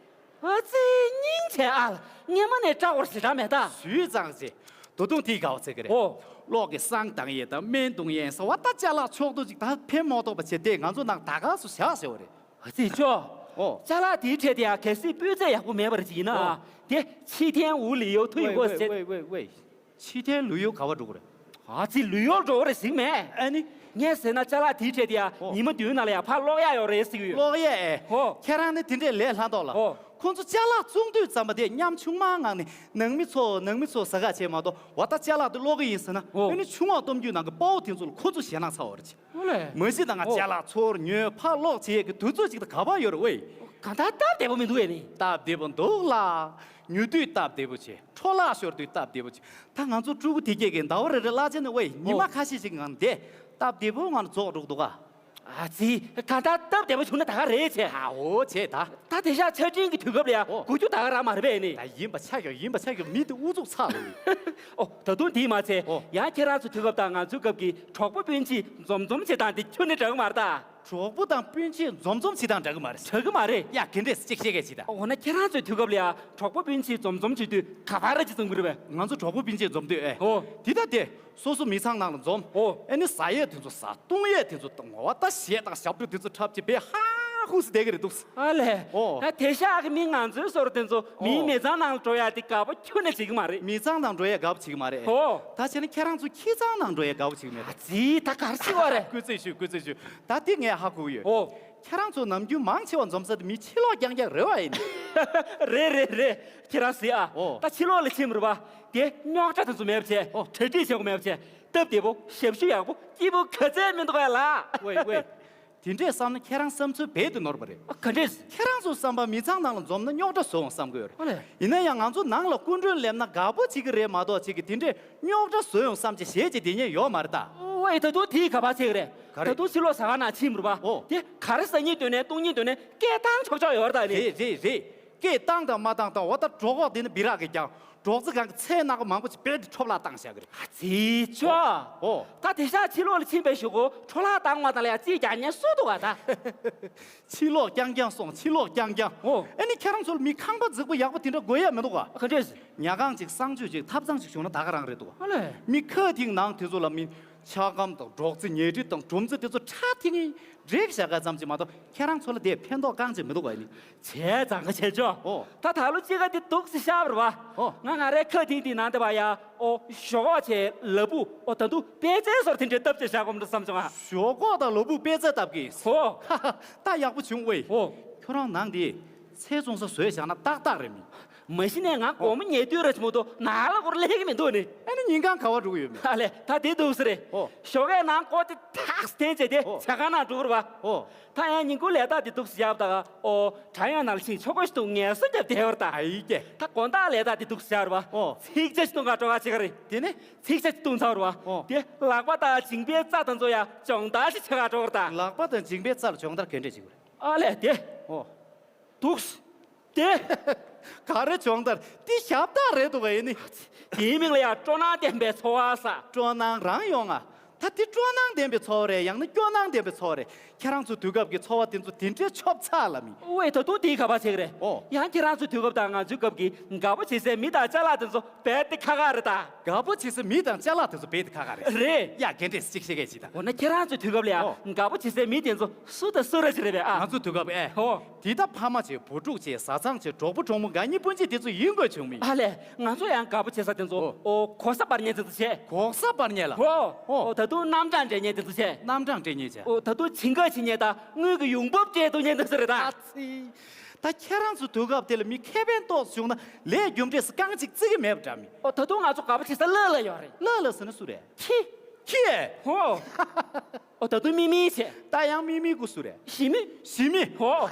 ཨ་ཙི་སྙིང་རྗེ་ཨ་ལ། སྔན་མ་ནས་སྐྲ་འོར་ཞེ་དྲག་མེད་ད། ཞུས་ཙང་ཅེ། ད་དུང་དེའི་དགའ་བ་ཚེ་གི་རེད། ཨོ། གློག་གི་བསང་བཏང་ཡས་དང་སྨན་བཏུང་ཡས་ཟེར་བ་ད་ཅ་ལག་ཕྱོགས་བསྡུས་ཅིག་ད་ཕན་མ་ཐོགས་པ་བྱས་ཏེ་ང་ཚོ་ནང་ད་ག་སུ་བཞག་ཟེར་བ་རེད། ཨ་ཙི་ཅོ། ཨོ། ཅ་ལག་དེའི་གྲས་དེ་ཡང་གལ་སྲིད་སྤུས་ཚད་ཡག་པོ་མེད་པ་རེད་ཅིག་ཡིན་ན། ཨོ། དེ་ཕྱི་ཐན་འུ་ལི་ཡོ་ཐུ་ཡི་གོ་ཟེར། ཝེ་ཝེ་ཝེ་ཝེ། ཕྱི་ཐན་ལུས་ཡོ་ག་བ་འགྲོ་གི་རེད། ཨ་ཙི་ལུས་ཡོ་འགྲོ་གི་རེད་ཟིག་མེད། ཨ་ནི། ངས་ཟེར་ན་ཅ་ལག་དེའི་གྲས་དེ་ཡང་ཨོ། ཉི་མ་བདུན་ནང་ལ་ཡང་ཕར་སློག་ཡ་ཡོད་རེད་ཟེར་གི་ཡོད། སློག་ཡ་ཨེ། ཨོ། ཁྱེད་རང་ནི་དེ་འདྲས་ལས་སླ་མདོག་ལ། ཨོ། ཁོང་ཚོ་ཅ་ལག་བཙོང་དུས་ཙམ་པ་དེ་ཉམ་ཆུང་མ་ངང་ནས་ནང་མི་ཚོ་ནང་མི་ཚོ་ཟ་ག་བྱས་མ་གཏོགས་འོ་ད་ཅ་ལག་དེ་སློག་གི་ཡིན་ཟེར་ན་ཨོ། ཨ་ནི་ཆུང་བ་གཏོང་རྒྱུ་ནང་གི་དཔའ་བོ་དེ་ཚོ་ལ་ཁོ་ཚོ་ཞེད་སྣང་ཚ་བ་རེད། ཨོ་ལེ། མ་གཞི་ད་ང་ཨོ། ཅ་ལག་ཚོར་ཉོས་ཕར་སློག་བྱེད་ཀྱི་དུས་ཚོད་ཅིག་ད་ག་པར་ཡོད་རེད་ཝེ། གང་ལྟར་སྟབས་བདེ་པོ་མི་འདུག་ཨེ་ནི། སྟབས་བདེ་པོ་འདུག་ལ། ཉོ་དུས་སྟབས་བདེ་པོ་བྱས། འཕྲོ་བརླག་ཤོར་དུས་སྟབས་བདེ་པོ་བྱས། ད་ང་ཚོ་ཕྲུ་གུ་དེ་གས་ཀྱི་ཟླ་བ་རེ་རེ་གླ་ཆ་ནི་ཝེ་ཉི་མ་ཨོ། ཁ་ཤས་ཤིག་ངང་བསྡད་སྟབས་བདེ་པོའི་ངང་ལ་རྫོགས་འགྲོ་གི་འདུག་ག་ཨ་ཙི། གང་ལྟར་སྟབས་བདེ་པོ་བྱུང་ན་ད་ག་རེད་བྱས། ཨ་འོ་བྱས་ད། ད་དེང་སང་ཆ་འཕྲིན་གྱི་དུས་སྐབས་ལ་ཡང་ཨོ། གོ་རྒྱུ་ད་ག་རང་མ་རེད་པས་ནི། ད་ཡིན་པ་ཆ་ཁྱབ་ཡིན་པ་ཆ་ཁྱབ་མི་དེ་ཨུ་ཚུགས་ཚ་ལ་ནི། ཨོ་ད་དུང་དེས་མ་ཚད་ཨོ། ཡང་ཁྱེད་རང་ཚོ་དུས་སྐབས་དང་ང་ཚོའི་སྐབས་ཀྱི་གྲོགས་པོ་སྤུན་མཆེད་འཛོམས་འཛོམས་བྱེད་སྟངས་དེ་ཁྱོན་ནས་འདྲ་གི་མ་རེད་ད། གྲོགས་པོ་དང་སྤུན་མཆེད་འཛོམས་འཛོམས་བྱེད་སྟངས་འདྲ་གི་མ་རེད། འདྲ་གི་མ་རེད། ཡ་ག་འདྲས་གཅིག་བཤད་མཁན་ཅིག་ད། འོ་ན་ཁྱེད་རང་ཚོའི་དུས་སྐབས་ལ་ཡང་གྲོགས་པོ་སྤུན་མཆེད་འཛོམས་འཛོམས་བྱེད་དུས་ག་པར་ཅིག་འཛོམས་གི་རེད་པས། ང་ཚོ་གྲོགས་པོ་སྤུན་མཆེད་འཛོམས་དུས་ཨེ། ཨོ། དེ་ད་དེ། སོ་སོ་མི་ཚང་ནང་ལ་འཛོམས། ཨོ། ཨེ་ནི་ཟ་ཡས་དེ་ཚོ་ཟ། བཏུང་ཡས་དེ་ཚོ་བཏུང་། འོ་ད་གཞས་དང་ཞབས་བྲོ་དེ་ཚོ་འཁྲབ་ཅིག་བས་ཧ་ཧུ་སི་བསྡད་གི་རེད་འདུག་ཨ་ལས། ཨོ། ད་དེང་སང་གི་མི་ང་ཚོའི་བཟོ་འདྲ་དེ་ཚོ་མིའི་ཨོ། མི་ཚང་ནང་འགྲོ་ཡ་དེ་དགའ་པོ་ཁྱོན་ནས་བྱེད་གི་མ་རེད། མི་ཚང་ནང་འགྲོ་ཡ་དགའ་པོ་བྱེད་གི་མ་རེད། ཨོ། ད་བྱས་ན་ཁྱེད་རང་ཚོ་ཁྱི་ཚང་ནང་འགྲོ་ཡ་དགའ་པོ་བྱེད་གི་མེད་པས། ཨ་ཙི་ད་ག་རེ་བྱེད་པ་རེད། སྐུ་རྩེད་ཞུ། སྐུ་རྩེད་ཞུ། ད་དེ་ངས་ཧ་གོ་གི་ཡོད། ཨོ། ཁྱེད་རང་ཚོ་ནམ་རྒྱུན་མང་ཆེ་བ་འཛོམས་ས་དེ་མི་ཕྱི་ལོགས་རྐྱང་རྐྱང་རེད་པ་ཡིན། རེད་རེད་རེད། ཁྱེད་རང་གཟིགས་ཨ། ཨོ། ད་ཕྱི་ལོགས་ལ་ཕྱིན་པ་རེད་པ། དེ་རྙོག་དྲ་དེ་ཚོ་མེད་པ་བྱས། ཨོ། གྲ་སྒྲིག་བྱེད་དགོས་མེད་པ་བྱས། སྟབས་བདེ་པོ་ཞབས་ཞུ་ཡག་པོ་སྐྱིད་པོ་ག་ཚད་མི་འདུག་ཨ་ལ། ཝེ་ཝེ། དེ་འདྲས་བསམ་ན་ཁྱེད་རང་བསམ་ཚུལ་རྦད་དེ་ནོར་བ་རེད། ཨ་ག་འདྲས། ཁྱེད་རང་ཚོ་བསམ་པ་མི་ཚང་ནང་ལ་འཛོམས་ན་རྙོག་དྲ་བཟོ་འོང་བསམ་གི་ཡོད་རེད། ཨ་ལས། ཡིན་ན་ཡང་ང་ཚོ་ནང་ལ་སྐུ་མགྲོན་སླེབས་ན་དགའ་པོ་བྱེད་ཀྱི་རེད་མ་གཏོགས་བྱེད་ཀྱི་དེ་འདྲས་རྙོག་དྲ་བཟོ་ཡོང་བསམ་གྱི་ཞེད་ཀྱི་དེ་ཉན་ཡོད་མ་རེད་ད། ཝེ་ད་དུང་དེ་ག་པར་བྱེད་ཀྱི་རེད། ག་རེ། ད་དུང་ཕྱི་ལོགས་ཟ་ཁང་ནང་ཕྱིན་པ་རེད་པ། ཨོ། དེ་ག་རེ་ཟ་སྙིང་འདོད་ནས་བཏུང་སྙིང་འདོད་ནས་སྐད་བཏང་ཆོག་ཆོག་ཡོད་རེད་ད་ནི། རེད་རེད་རེད། སྐད་བཏང་དང་མ་བཏང་དང་འོ་ད་གྲོད་ཁོག་དེ་ནི་སྦི་རག་གི་ཀྱང་། སྒྲོག་ཙེ་སྒང་གི་ཚལ་ནག་པོ་མང་པོ་ཅིག་རྦད་དེ་འཕྲོ་བརླག་བཏང་བཞག་གི་རེད། ཨ་ཙི་ཅོ། ཨོ། ད་དེང་སང་ཕྱི་ལོགས་ལ་ཕྱིན་པའི་གཞུག་གུ་འཕྲོ་བརླག་བཏང་མ་བཏང་ལ་ཡང་རྩིས་རྒྱག་མཁན་སུ་འདུག་ག་ད། ཕྱི་ལོགས་རྐྱང་རྐྱང་སོང་ཕྱི་ལོགས་རྐྱང་རྐྱང་། ཨོ། ཨ་ནི་ཁྱེད་རང་ཚོ་ལ་མི་ཁང་པ་རྫིག་པོ་ཡག་པོ་དེ་འདྲ་དགོས་ཡ་མི་འདུག་ག་ག་འདྲས། ཉལ་ཁང་ཅིག་གསང་སྤྱོད་ཅིག་ཐབ་ཚང་ཅིག་བྱུང་ན་ད་ག་རང་རེད་འདུག་ག་ཨ་ལས། མི་ཁ་ཐིག་ནང་དེ་ཚོ་ལ་མི། ཆ་སྒམ་དང་སྒྲོག་ཙེ་ཉལ་ཁྲི་དང་སྒྲོམ་རྩེ་དེ་ཚོ་ཁྲ་ཐིག་ངེ་བྲེག་བཞག་ག་ཙམ་གྱིས་མ་གཏོགས་ཁྱེད་རང་ཚོ་ལ་དེས་ཕན་ཐོགས་རྐང་གཅིག་མི་འདུག་ག་ཡིན། བྱས་ཙང་ག་བྱས་ཆོག་ཨོ། ད་ད་ལོ་དཔྱིད་ཀ་འདི་འདུག་སེ་ཤར་བ་རེད་པ། ཨོ། ང་ང་རའི་ཁ་ཐིག་འདི་ནང་དེ་བ་ཡ། ཨོ་ཞོག་ཁོག་བྱས་ལ་ཕུག་ཨོ་ད་དུང་པད་ཚལ་སོགས་དེ་འདྲའི་བཏབ་བྱས་བཞག་གོམ་འགྲོ་བསམ་བྱུང་ཨ། ཞོག་ཁོག་དང་ལ་ཕུག་པད་ཚལ་བཏབ་གི་ཡིན། ཨོ། ད་ཡག་པོ་བྱུང་ཝེ། ཨོ། ཁྱོད་རང་ནང་དེ་ཚལ་བཙོང་ས་བཟོས་བཞག་ན་ཏག་ཏག་རེད་མི། མ་གཞི་ནས་ང་སྒོར་མོ་ཉལ་དུས་ར་ཆི་མོ་དོ་ནང་ལ་སྐོར་སླེབས་ཀྱི་མི་འདུག་ནི། ཨ་ནི་ཉིན་གང་ག་བ་འགྲོ་གི་ཡོད་མེད། ཨ་ལས་ད་དེ་འདུག་ས་རེད། ཨོ། ཞོགས་ཀས་ནང་སྐོར་དེ་ཐག་སྟན་བྱས་ཏེ་ཨོ། ཇ་ཁང་ནང་འགྲོ་གི་རེད་པ། ཨོ། ད་ཡང་ཉིན་གུང་ལས་ཐག་དེ་འདུག་སེ་བཞག་པ་ད་ཨོ་བྲག་གཡང་ནང་ལ་ཕྱིན་ཆོག་གོ་ཞིག་འདུག་ངལ་གསོ་རྒྱབ་བསྡད་པ་རེད་ད། ཨ་ཡི་ཀྱེ། ད་དགོང་དག་ལས་ཐག་དེ་འདུག་སེ་བཞག་རེད་པ། ཨོ། ཚིག་ཇ་ཞིག་འཐུང་ག་འགྲོ་ག་བྱེད་ག་རེད། དེ་ནི། ཚིག་ཇ་ཞིག་འཐུང་ཚར་རེད་པ། ཨོ། དེ་ལག་པ་དང་མཇིང་པའི་རྩ་དང་ཚོ་ཡ་སྦྱོང་བརྡར་ཞིག་བྱེད་ག་འགྲོ་གི་རེད་ད། ལག་པ་དང་མཇིང་པའི་རྩ་ལ་སྦྱོང་བརྡར་ག་འདྲས་བྱེད་དགོས་རེད། ཨ་ལས་དེ། ཨོ། འདུག་སེ། དེ། ག་རེ་སྦྱོང་བརྡར་འདི་ཞབས་སྟེགས་རེད་འདུག་ག་ཡིན་ནི། དེའི་མིང་ལ་ཡང་སྤྲོ་སྣང་ལྡན་པའི་འཚོ་བ་ཟེར། སྤྲོ་སྣང་རང་ཡོང་ང་། ད་འདི་སྤྲོ་སྣང་ལྡན་པའི་འཚོ་བ་རེད་ཡང་ན་སྐྱོ་སྣང་ལྡན་པའི་འཚོ་བ་རེད། ཁྱེད་རང་ཚོ་དུས་སྐབས་ཀྱི་འཚོ་བ་དེ་ཚོ་དེ་འདྲའི་ཆོབ་ཚ་ལ་མི། ཝེ་ད་དུང་དེའི་ག་པར་བྱེད་ཀྱི་རེད། ཨོ། ཡང་ཁྱེད་རང་ཚོའི་དུས་སྐབས་དང་ང་ཚོའི་སྐབས་ཀྱི་དགའ་པོ་བྱེད་སའི་མི་དང་ཅ་ལག་དེ་ཚོ་རྦད་དེ་ཁག་ཁག་རེད་ད། དགའ་པོ་བྱེད་སའི་མི་དང་ཅ་ལག་དེ་ཚོ་རྦད་དེ་ཁག་ཁག་རེད། རེད། ཡ་ག་འདྲས་གཅིག་བཤད་མཁན་ཅིག་ད། འོ་ན་ཁྱེད་རང་ཚོའི་དུས་སྐབས་ལ་ཡང་ཨོ། དགའ་པོ་བྱེད་སའི་མི་དེ་ཚོ་སུ་དང་སུ་ར་ཅིག་རེད་པས་ཨ། ང་ཚོའི་དུས་སྐབས་ཨེ། ཨོ། དེ་ད་ཕ་མ་བྱས་བུ་ཕྲུག་བྱས་བཟའ་ཚང་བྱས་གྲོགས་པོ་གྲོགས་མོ་དགའ་ཉེ་སྤུན་མཆེད་དེ་ཚོ་ཡིན་དགོས་བྱུང་མི། ཨ་ལས། ང་ཚོ་ཡང་དགའ་པོ་བྱེད་ས་དེ་ཚོ་ཨོ། ཨོ་གོ་ས་སྤར་མཁན་དེ་ཚོ་བྱས། གོ་ས་སྤར་མཁན་ལ། ཨོ། ཨོ། ཨོ་ད་དུང་རྣམ་གྲངས་སྤྲད་མཁན་དེ་ཚོ་བྱས། རྣམ་གྲངས་སྤྲད་མཁན་བྱས། ཨོ་ད་དུང་བྱིན་ག་བྱེད་མཁན་དང་དངུལ་གྱི་ཡོང་འབབ་སྤྲད་ཐུབ་མཁན་དེ་ཚོ་རེད་ད། ཨ་ཙི། ད་ཁྱེད་རང་ཚོ་དུས་སྐབས་དེ་ལ་མི་ཁེ་ཕན་ཏོག་ཙམ་བྱུང་ན་ལས་རྒྱུ་འབྲས་སུ་རྐང་གཅིག་བརྩི་གི་མེད་པ་འདྲ་མི། ཨོ་ད་དུང་ང་ཚོ་དགའ་པོ་བྱེད་ས་ལ་ལ་ཡོད་རེད། ལ་ལ་ཟེར་ན་སུ་རེད། ཁྱི། ཁྱི། ཨོ། ཨོ་ད་དུང་མི་མི་བྱས། ད་ཡང་མི་མི་ཁུ་སུ་རེད། ཞི་མི། ཞི་མི། ཨོ།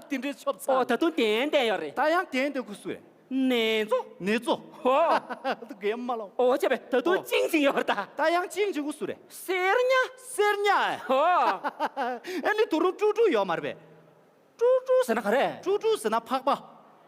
དེ་འདྲའི་ཆོབ་ཚ། ཨོ་ད་དུང་ཏན་ཏན་ཡོད་རེད། ད་ཡང་ཏན་ཏན་ཁུ་སུ་རེད། ནེ་ཙོ། ནེ་ཙོ། ཧོ། དུ་གེ་མ་ལོ། ཨོ་ཅེ་པེ་ད་དུང་ཨོ། ཅིང་ཅིང་ཡོད་ད། ད་ཡང་ཅིང་ཅིང་གུ་སུ་རེད། སེར་ཉ། སེར་ཉ། ཧོ། ཨ་ནི་དུ་རུང་ཀྲུ་ཀྲུ་ཡོད་མ་རེད་པས། ཀྲུ་ཀྲུ་ཟེར་ན་ག་རེ། ཀྲུ་ཀྲུ་ཟེར་ན་ཕག་པ།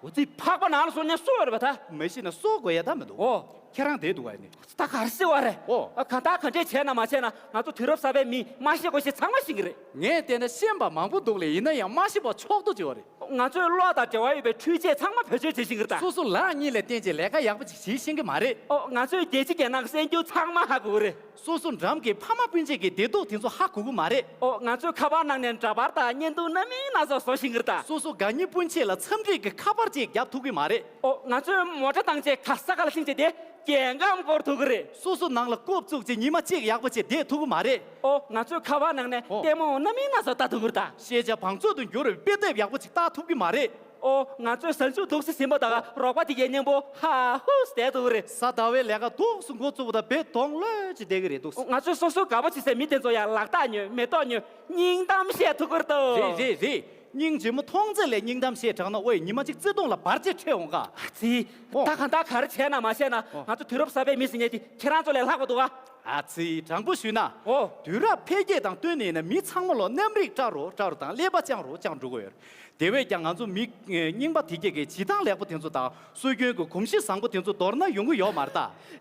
འོ་ཙི་ཕག་པ་ནང་ལ་སོང་ཉ་སུ་ཡོད་རེད་པ་ད། མ་གཞི་ན་སོ་དགོས་ཡ་ད་མི་འདུག་ཨོ། ཁྱེད་རང་བསྡད་འདུག་ག་ནི། ད་ག་རེ་ཟེར་བ་རེད། ཨོ། ཨ་གང་ལྟར་ག་འདྲས་བྱས་ན་མ་བྱས་ན་ང་ཚོ་དུས་རབས་གསར་པའི་མི་མ་ཤེས་དགོས་ཤེས་ཚང་མ་ཤེས་ཀྱི་རེད། ངས་བལྟས་ན་ཤེས་པ་མང་པོ་འདུག་ལེ། ཡིན་ན་ཡང་མ་ཤེས་པ་ཕྱོགས་བསྡུ་བྱེད་པ་རེད། ང་ཚོའི་བློ་དང་འབྲེལ་བ་ཡོད་པའི་འཕྲུལ་ཆས་ཚང་མ་བེད་སྤྱོད་བྱེད་བཞིན་གྱི་རེད་ད། སོ་སོ་ལག་གཉིས་ལ་བརྟེན་བྱས་ལས་ཀ་ཡག་པོ་ཅིག་བྱེད་ཤེས་ཀྱི་མ་རེད། ཨོ་ང་ཚོའི་རྒྱལ་སྤྱི་རྒྱལ་ནང་གི་གསར་འགྱུར་ཚང་མ་ཧ་གོ་གི་རེད། སོ་སོ་འགྲམ་གྱི་ཕ་མ་སྤུན་མཆེད་ཀྱི་བདེ་སྡུག་དེ་ཚོ་ཧ་གོ་གི་མ་རེད། ཨོ་ང་ཚོའི་ཁ་པར་ནང་ནས་འདྲ་པར་དང་བརྙན་ཐུང་སྣ་མིན་སྣ་ཚོགས་བཟོ་བཞིན་གྱི་རེད་ད། སོ་སོ་དགའ་ཉེ་སྤུན་མཆེད་ལ་འཚམས་འདྲི་གི་ཁ་པར་ཅིག་རྒྱབ་ཐུབ་ཀྱི་མ་རེད། ཨོ་ང་ཚོའི་མོ་ཊ་བཏང་བྱས་ག་ས་ག་ལ་ཕྱིན་བྱས་ཏེ་རྒྱལ་ཁམས་སྐོར་ཐུབ་ཀྱི་རེད། སོ་སོ་ནང་ལ་ཀོབ་བཙུགས་བྱས་ཉི་མ་གཅིག་ཡག་པོ་བྱས་བསྡད་ཐུབ་ཀྱི་མ་རེད། ཨོ་ང་ཚོའི་ཁ་པར་ནང་ནས་ཨོ། ལྟད་མོ་སྣ་མིན་སྣ་ཚོགས་ལྟ་ཐུབ་ཀྱི་རེད་ད། ཤེས་བྱ་བང་མཛོད་དུ་འགྱུར་བའི་དཔེ་དེབ་ཡག་པོ་ཅིག་ལྟ་ཐུབ་ཀྱི་མ་རེད། ཨོ་ང་ཚོའི་གཟའ་མཇུག་འདུག་སེ་ཟིན་པ་དང་རོགས་པ་དེ་གའི་སྙིང་པོ་ཧ་ཧུ་བསྡད་ཐུབ་ཀྱི་རེད། གཟའ་ཟླ་བའི་ལས་ཀ་འདུག་སེ་འགོ་བཙུགས་པ་དང་རྦད་གདོང་ལོག་ཅིག་བསྡད་ཀྱི་རེད་འདུག་སེ། ཨོ་ང་ཚོས་སོ་སོ་དགའ་པོ་བྱེད་སའི་མི་དེ་ཚོ་ཡང་ལག་རྟགས་ཉོས་མེ་ཏོག་ཉོས་སྙིང་གཏམ་བཤད་ཐུབ་ཀྱི་རེད་དོ། རེད་རེད་རེད། སྙིང་རྗེ་མོ་མཐོང་ཚད་ལས་སྙིང་གཏམ་བཤད་དྲགས་ན་ཨོའི་ཉི་མ་གཅིག་བརྩེ་དུང་ལ་བར་ཆད་འཕྲད་འོང་ག་ཨ་ཙི། ཨོ། ད་གང་ལྟར་ག་རེ་བྱས་ན་མ་བྱས་ན་ཨོ། ང་ཚོ་དུས་རབས་གསར་པའི་མི་ཟེར་མཁན་དེ་ཁྱེད་རང་ཚོ་ལས་ལྷག་པ་འདུག་ག་ཨ་ཙི་དྲང་པོ་ཞུས་ན། ཨོ། དུས་རབས་འཕེལ་རྒྱས་དང་བསྟུན་ནས་ཡིན་ན་མི་ཚང་མ་ལོ་གནམ་རིགས་བཀྲ་རུ་བཀྲ་རུ་དང་ཀླད་པ་བཅང་རུ་བཅང་འགྲོ་གི་ཡོད་རེད། དེ་བས་ཀྱང་ང་ཚོ་མི་རྙིང་པ་དེ་གས་ཀྱི་བྱེད་སྟངས་ལེགས་པོ་དེ་ཚོ་དང་སྲོལ་རྒྱུན་གྱི་གོམས་གཤིས་བཟང་པོ་དེ་ཚོ་མདོར་ན་ཡོང་གི་ཡོད་མ་རེད་ད།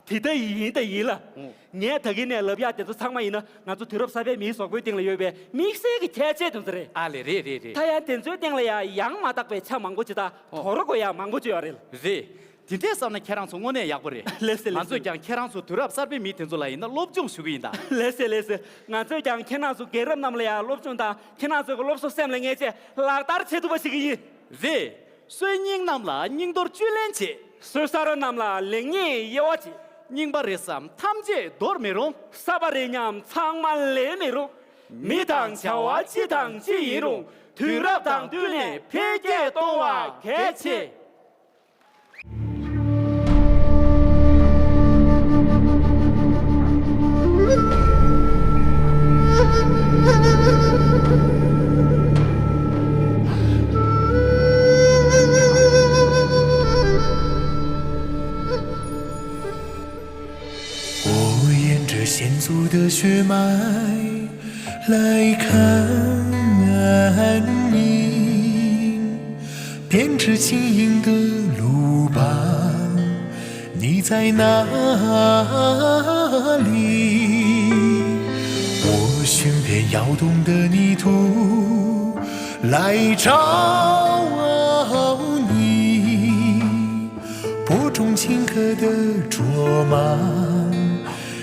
དེ་ལྟ་ཡིན་ད་ཡིན་ལ། ཨོ། ངས་ད་གིན་ནས་ལབ་ཡག་དེ་ཚོ་ཚང་མ་ཡིན་ན་ང་ཚོ་དུས་རབས་གསར་པའི་མིའི་གཟུགས་པོའི་སྟེང་ལ་ཡོད་པའི་དམིགས་བསལ་གྱི་ཁྱད་ཆོས་དེ་ཚོ་རེད། ཨ་ལེ་རེད་རེད་རེད། ད་ཡང་དེ་ཚོའི་སྟེང་ལ་ཡང་ཡང་མ་དག་པའི་ཆ་མང་པོ་ཅིག་དང་ཨོ། དོར་དགོས་ཡག་མང་པོ་ཅིག་ཡོད་རེད། རེད། དེ་འདྲས་བསམ་ན་ཁྱེད་རང་ཚོ་དངོས་གནས་ཡག་པོ་རེད། ལགས་སེ་ལགས་སེ། ང་ཚོས་ཀྱང་ཁྱེད་རང་ཚོ་དུས་རབས་གསར་པའི་མི་དེ་ཚོ་ལ་ཡིན་ན་སློབ་སྦྱོང་ཞུ་གི་ཡིན་ད། ལགས་སེ་ལགས་སེ། ང་ཚོས་ཀྱང་ཁྱེད་རང་ཚོ་རྒན་རབས་རྣམས་ལ་ཡང་སློབ་སྦྱོང་དང་ཁྱེད་རང་ཚོ་གི་སློབ་གསོ་སེམས་ལ་ངེས་བྱས་ལག་བསྟར་བྱེད་ཐུབ་པ་ཞིག་གི་ཡིན། རེད། སྲོལ་རྙིང་རྣམས་ལ་སྙིང་དོར་བཅུད་ལེན་བྱེད། སྲོལ་གསར་རྣམས་ལ་ལེགས་ཉེས་དབྱེ་བ་འབྱེད། རྙིང་པ་རེད་བསམ་ཐམས་ཅད་འདོར་མི་རུང་། གསར་པ་རེད་སྙམ་ཚང་མ་ལེན་མི་རུང་། མི་དང་བྱ་བ་ཅི་དང་ཅི་ཡིན་རུང་དུས་རབས་དང་བསྟུན་ནས་འཕེལ་རྒྱས་གཏོང་བ་གལ་ཆེ། 我沿着先祖的血脉来看你，编织晶莹的翅膀，你在哪里？我寻遍窑洞的泥土来找你，播种青稞的卓玛，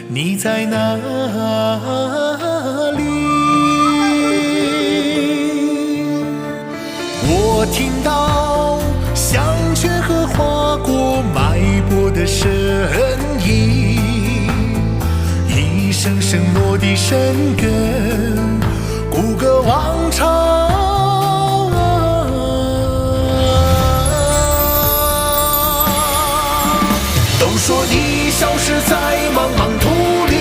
你在哪里？我听到响彻河划过脉搏的声音，一声声落地生根， 古歌望潮。都说你消失在茫茫土里，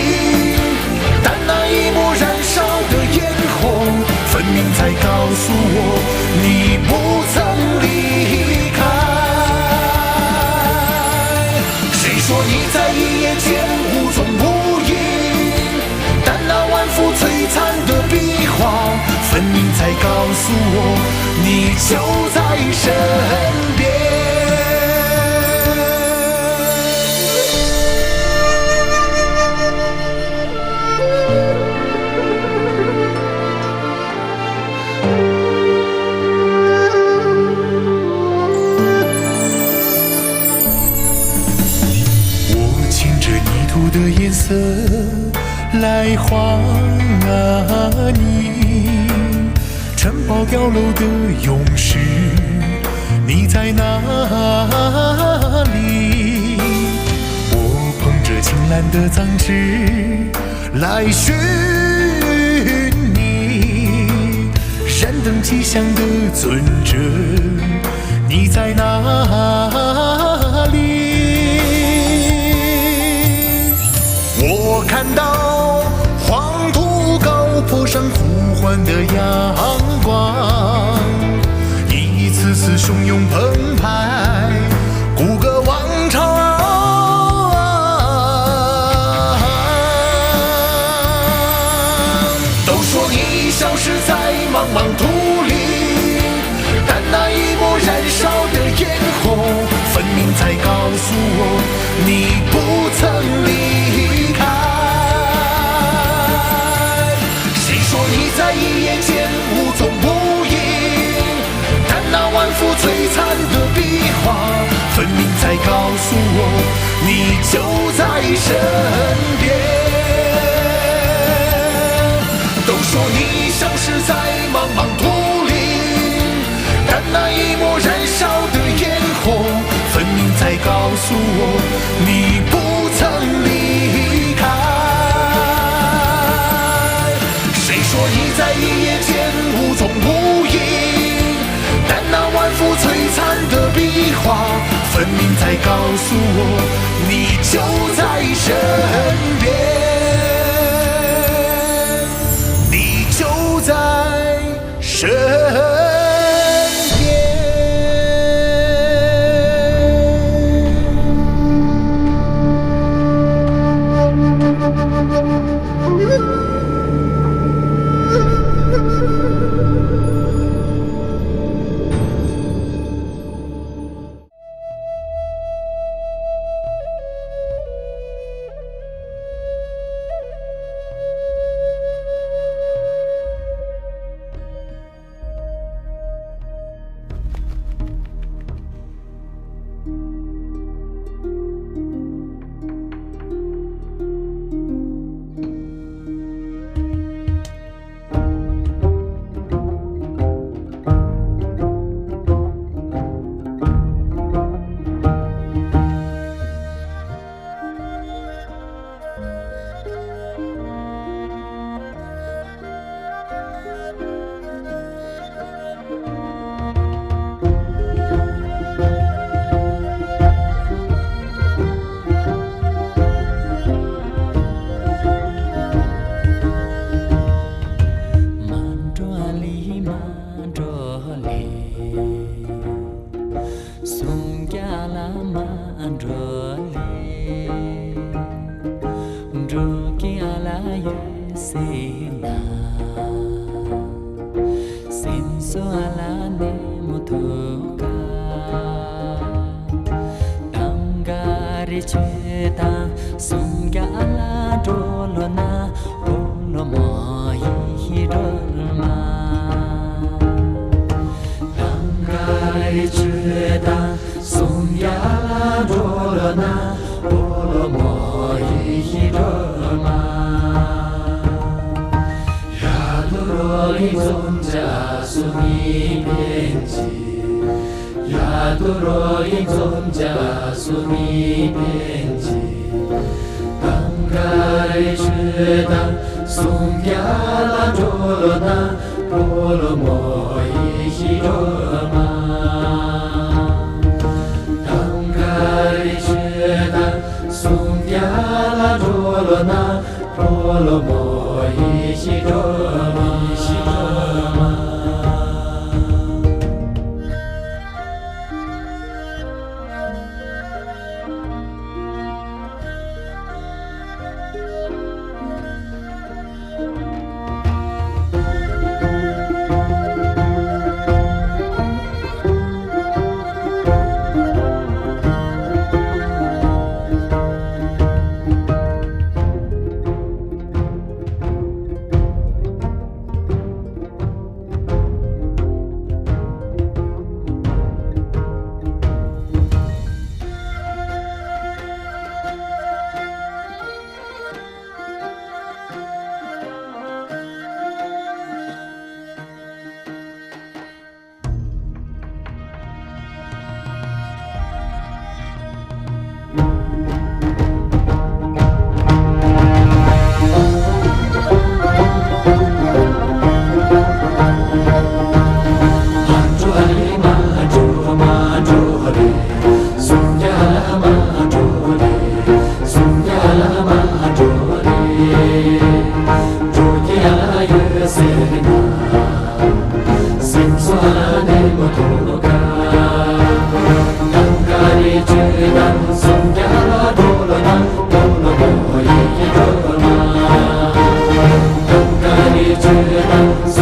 但那一抹燃烧的烟火，分明在告诉我，你不曾离开。谁说你在一夜间无踪无影？ 但那万佛璀璨的壁画，分明在告诉我，你就在身边。我浸着泥土的颜色 来画你，城堡碉楼的勇士，你在哪里？我捧着青蓝的脏汁来寻你，燃灯祭香的尊者，你在哪里？ 我看到黄土高坡上呼唤的阳光，一次次汹涌澎湃，古消失在茫茫土里，但那一抹燃烧的烟火，分明在告诉我，你不曾离开。谁说你在一夜间无踪无影？但那万佛璀璨的壁画，分明在告诉我，你就在身边。都说你消失在茫茫土里，但那一抹燃烧的烟火，分明在告诉我，你不曾离开。谁说你在一夜间无踪无影？但那万佛璀璨的壁画，分明在告诉我，你就在身边，你就在身边。མ་འགྲོ་ལེ། མ་འགྲོ་ལེ། སུམ་བརྒྱ་ལ་མ་འགྲོ་ལེ། འགྲོ་གི་ཨ་ལ་ཡོད་སེ་ན། སེམས་སོ་ཨ་ལ་ནེ་མོ་ཐུ་ཀ། ཏང་ག་རེ་ཆོས་དང་སུམ་བརྒྱ་ཨ་ལ་འགྲོ་ལོ་ན། སྤོ་ལོ་མོ་ཡི་ཧི་སྒྲོལ་མ། ཏང་ག་རེ་ཆོས་དང་སུམ་བརྒྱ་ལ་འགྲོ་ལོ་ན། སྤོ་ལོ་མོ་ཡི་ཧི་སྒྲོལ་མ། ཡ་དོ་རོ་ལི་འཛོམ་ཅ་སུ་མི་པན་ཅི། ཡ་དོ་རོ་ལི་འཛོམ་ཅ་སུ་མི་པན་ཅི། ཏང་ག་རེ་ཆོས་དང་སུམ་བརྒྱ་ལ་འགྲོ་ལོ་ན། སྤོ་ལོ་མོ་ཡི་ཧི་སྒྲོལ་མ། ཏང་ག་རེ་ཆོས་དང་སུམ་བརྒྱ་ལ་འགྲོ་ལོ་ན། སྤོ་ལོ་མོ་ཡི་ཧི་སྒྲོལ་མ། ཧི་སྒྲོལ་མ། སེམས་སོ་ཨ་ལ་ནེ་མོ་ཐུ་ཀ། ཏང་ག་རེ་ཆོས་དང་སུམ་བརྒྱ་ལ་འགྲོ་ལོ་ན། འགྲོ་ལོ་མོ་ཡི་ཧི་སྒྲོལ་མ། ཏང་ག་རེ་ཆོས་དང་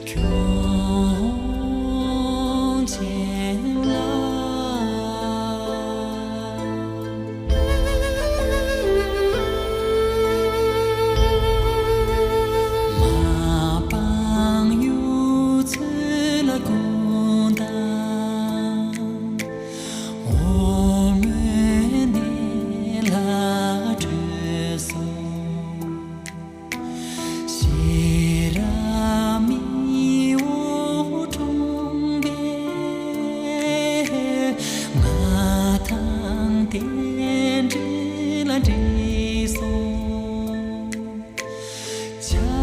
ཁྱུང་ཆེན་ལ། མ་སྤངས་གཡུ་མཚོ་ལ་དགོངས་དང་། འོ་མོ་ནད་ལ་བྲོས་སོང་། ཤེས་རབ་མི་གཡོ་གྲོང་པས། ང་དང་རྟེན་འབྲེལ་ལ་འདྲིས་སོང་། ཕྱག་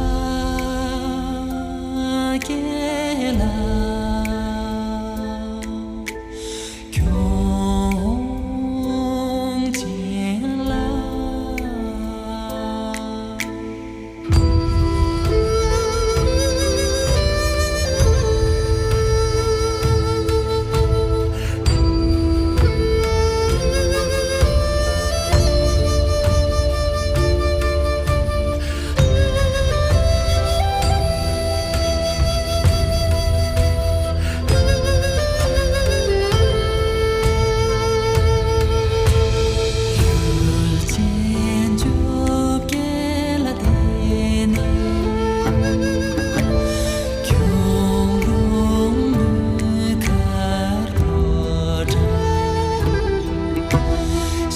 འཚལ་ལ། ཁྱུང་ཆེན་ལ།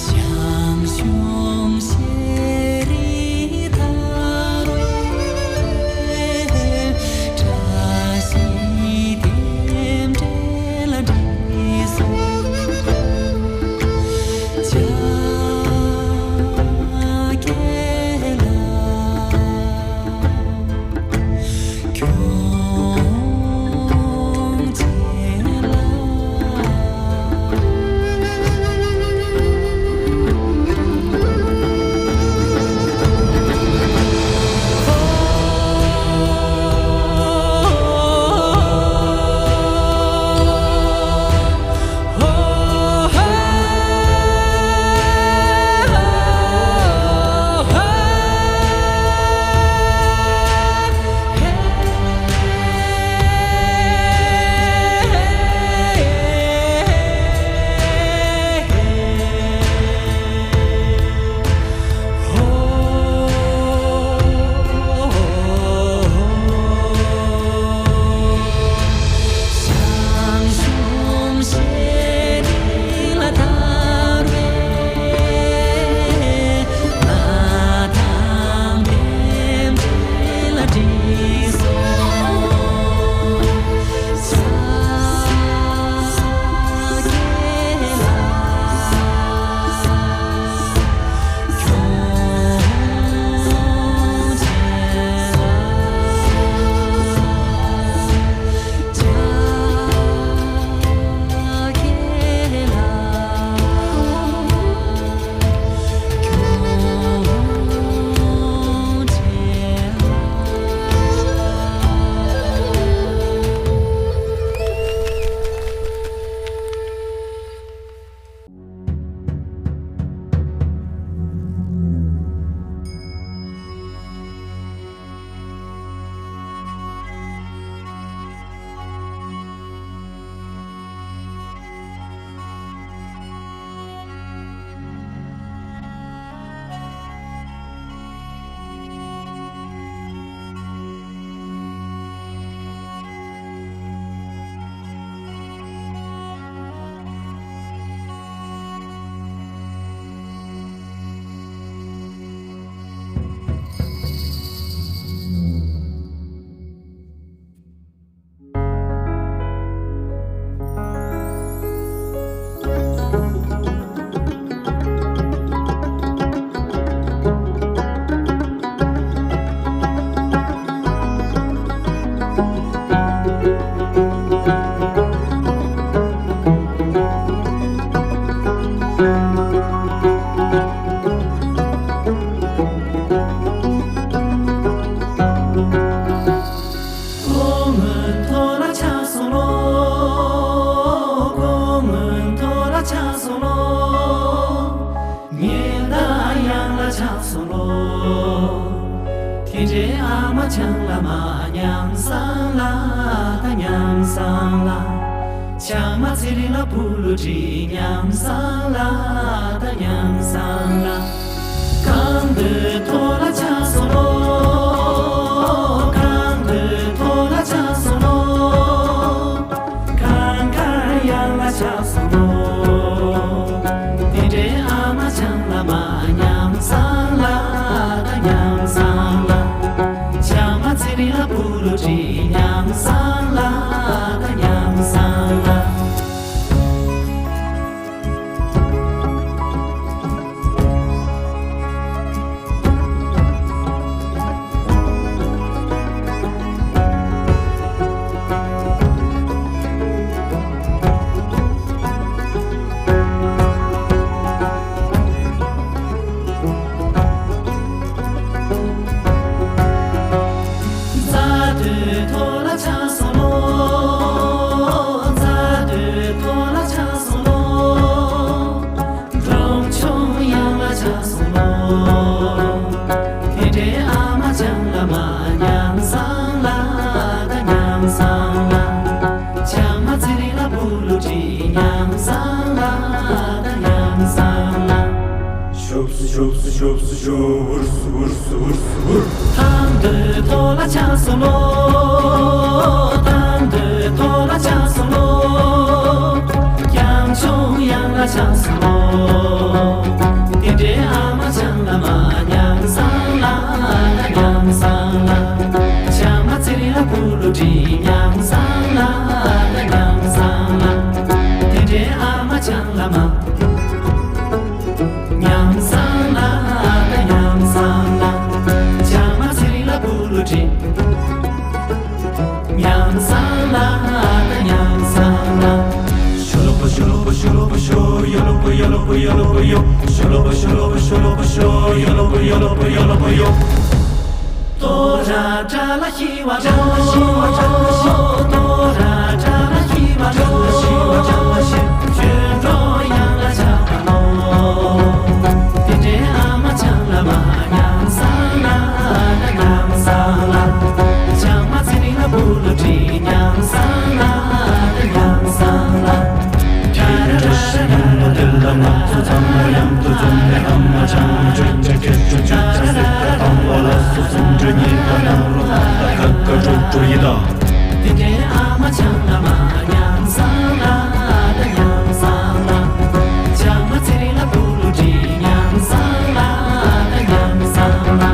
ཞང་ཞུང་ཤེས་རིག་དར་བའི་བཀྲ་ཤིས་རྟེན་འབྲེལ་འདྲིས་སོ། ཕྱག་འཚལ་ལ། ཁྱུང་ཆེན་ལ། སྐུ་མདུན་ཐོག་ལ་ཕྱག་འཚལ་ལོ། སྐུ་མདུན་ཐོག་ལ་ཕྱག་འཚལ་ལོ། ཉི་ཟླ་དབྱངས་ལ་ཕྱག་འཚལ་ལོ། དེ་འདྲའི་ཨ་མ་བྱང་ལ་མ་ཉམས་སང་ལ། ཉམས་སང་ལ། བྱང་མ་ཚེ་རིང་ལ་བུ་ལུ་ཁྲིད། ཉམས་སང་ལ་ད་ཉམས་སང་ལ། གང་འདོད་ཐོག་ལ་ཆགས་སོང་ལོ། གང་འདོད་ཐོག་ལ་ཆགས་སོང་ལོ། གང་ག་ཡང་ལ་ཆགས་སོང་ལོ། དེ་འདྲའི་ཨ་མ་བྱང་ལ་མ། ཉམས་སང་ལ་ད་ཉམས་སང་ལ། བྱང་མ་ཚེ་རིང་ལ་བུ་ལུ་ཁྲིད། ཉམས་སང་ལ་ད་ཉམས་སང་ལ། རྩྭ་དེ་ཐོག་ལ་ཆགས་སོང་ལོ། རྩྭ་དེ་ཐོག་ལ་ཆགས་སོང་ལོ། འབྲོང་ཆུང་གཡང་ལ་ཆགས་སོང་ལོ། དེ་འདྲའི་ཨ་མ་བྱང་ལ་མ། ཉམས་སང་ལ་ད་ཉམས་སང་ལ། བྱང་མ་ཚེ་རིང་ལ་བུ་ལུ་ཁྲིད། ཉམས་སང་ལ་ད་ཉམས་སང་ལ། ཤོབ་སུ་ཤོབ་སུ་ཤོབ་སུ་ཤོབ། འུར་སུ་འུར་སུ་འུར་སུ་འུར། ཐང་དེ་ཐོག་ལ་ཆགས་སོང་ལོ། ཐང་དེ་ཐོག་ལ་ཆགས་སོང་ལོ། གཡང་ཆུང་གཡང་ལ་ཆགས་སོང་ལོ། དེ་འདྲའི་ཨ་མ་བྱང་ལ་མ། ཉམས་སང་ལ་ད་ཉམས་སང་ལ། བྱང་མ་ཚེ་རིང་ལ་བུ་ལུ་ཁྲིད། ཉམས་སང་ལ་ད་ཉམས་སང་ལ། དེ་འདྲའི་ཨ་མ་བྱང་ལ་མ། ཉམས་སང་ལ་ད་ཉམས་སང་ལ། བྱང་མ་ཚེ་རིང་ལ་བུ་ལུ་ཁྲིད། ཉམས་སང་ལ་ད་ཉམས་སང་ལ། ཤོ་ལོ་པོ་ཤོ་ལོ་པོ་ཤོ་ལོ་པོ་ཤོ། ཡོ་ལོ་པོ་ཡོ་ལོ་པོ་ཡོ་ལོ་པོ་ཡོ། ཤོ་ལོ་པོ་ཤོ་ལོ་པོ་ཤོ་ལོ་པོ་ཤོ། ཡོ་ལོ་པོ་ཡོ་ལོ་པོ་ཡོ་ལོ་པོ་ཡོ། ཏོ་ར་ཏྲ་ལ་ཤི་བ་ཏོ། ཏོ་ར་ཏྲ་ལ་ཤི་བ་ཏོ། ཁྱོད་འགྲོ་ཡང་ལ་ཆགས་པ་ལོ། དེ་འདྲའི་ཨ་མ་བྱང་ལ་མ། ཉམས་སང་ལ་ད་ཉམས་སང་ལ། བྱང་མ་ཚེ་རིང་ལ་བུ་ལུ་ཁྲིད། ཉམས་སང་ལ་ད་ཉམས་སང་ལ། དེ་ལ་ང་ཚོ་ཚང་མ་མཉམ་དུ་འཛོམས་ནས་ཨ་མ་བྱང་ཆོས་ཀྱི་སྐད་ཅོ་ཅོ་ཅ་ཟེར་ཏེ་བཏང་བ་ལ་སོ་སོ་འདྲ་གཉིས་ཀ་ནང་ལོ་ད་ཁ་ཁ་ཁྲོ་ཁྲོ་ཡི་ད། དེ་འདྲའི་ཨ་མ་བྱང་ལ་མ། ཉམས་སང་ལ་ད་ཉམས་སང་ལ། བྱང་མ་ཚེ་རིང་ལ་བུ་ལུ་ཁྲིད། ཉམས་སང་ལ་ད་ཉམས་སང་ལ།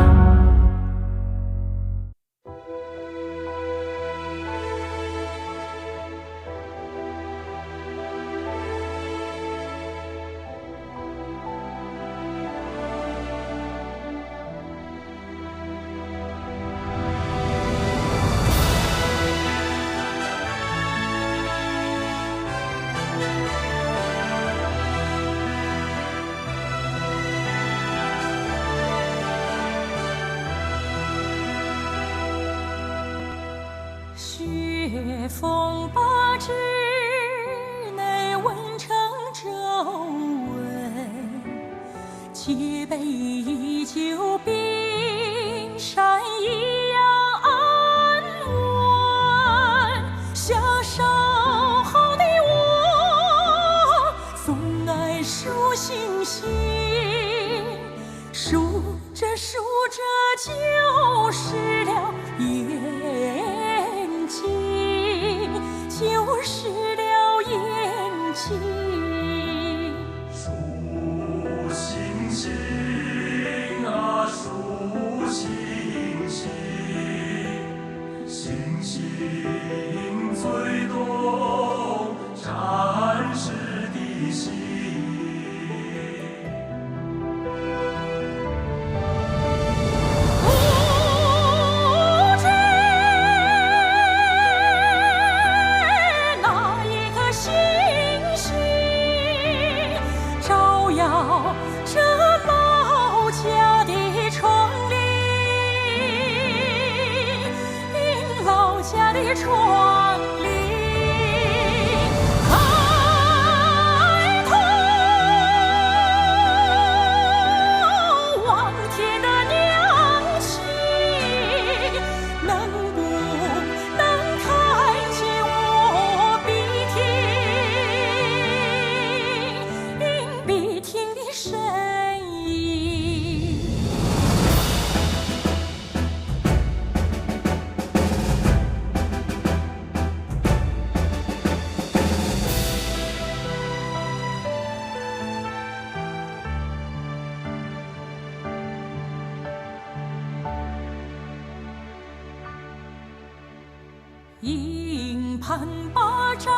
看把战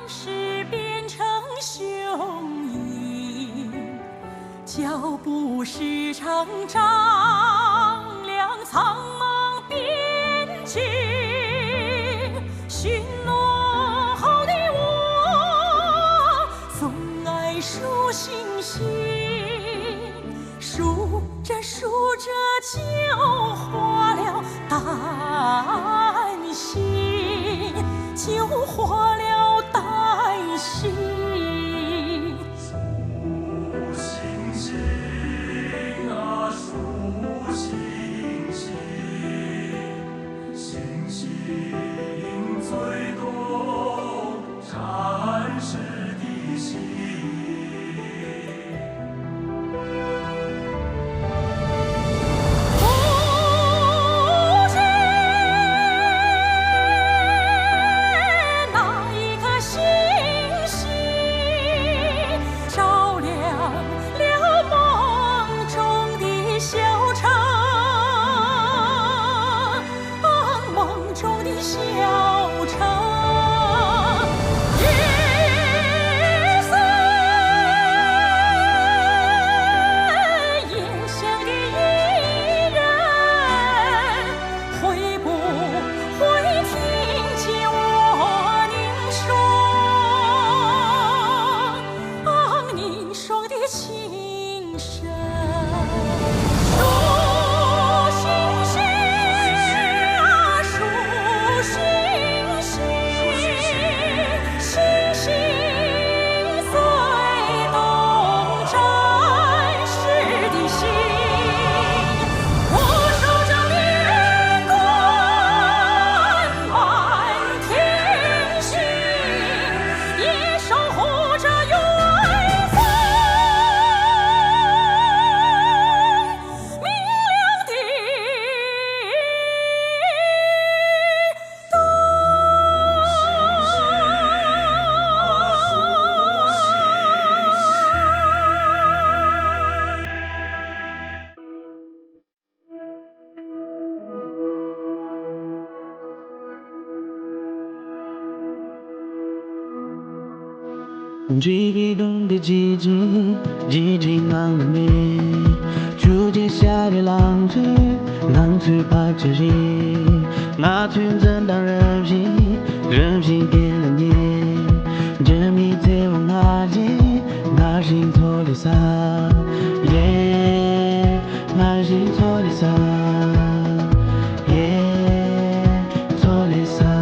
士变成雄鹰，脚步时常丈量苍茫边境。巡逻后的我总爱数星星，数着数着就花了丹心，就花了丹心。数星星啊，数星星，星星最懂 战士的心。不知哪一个星星照亮了梦中的小城。 梦中的小城。夜色异乡的伊人，会不会听见我凝霜？凝霜的情 声。数星星啊，数星星，星星最懂战士的心。我手掌点光满天星，一手护着远方。 明亮的灯。 འཇིགས་པའི་གདུང་འདི་ཇི་བཞིན་ཇི་བཞིན་ངང་ལ་གནས། ཆུ་སྐྱེས་ཤར་བའི་ལང་ཚོས་ལང་ཚོའི་བག་ཆགས་རེད། ང་ཚོའི་འཛུམ་མདངས་རིམ་བཞིན་རིམ་བཞིན་གྱེན་ལ་ཉེ། འཇིགས་མེད་བརྩེ་བ་སྔར་བཞིན་སྔར་བཞིན་མཚོ་ལས་གསལ། Yeah། སྔར་བཞིན་མཚོ་ལས་གསལ། Yeah། མཚོ་ལས་གསལ།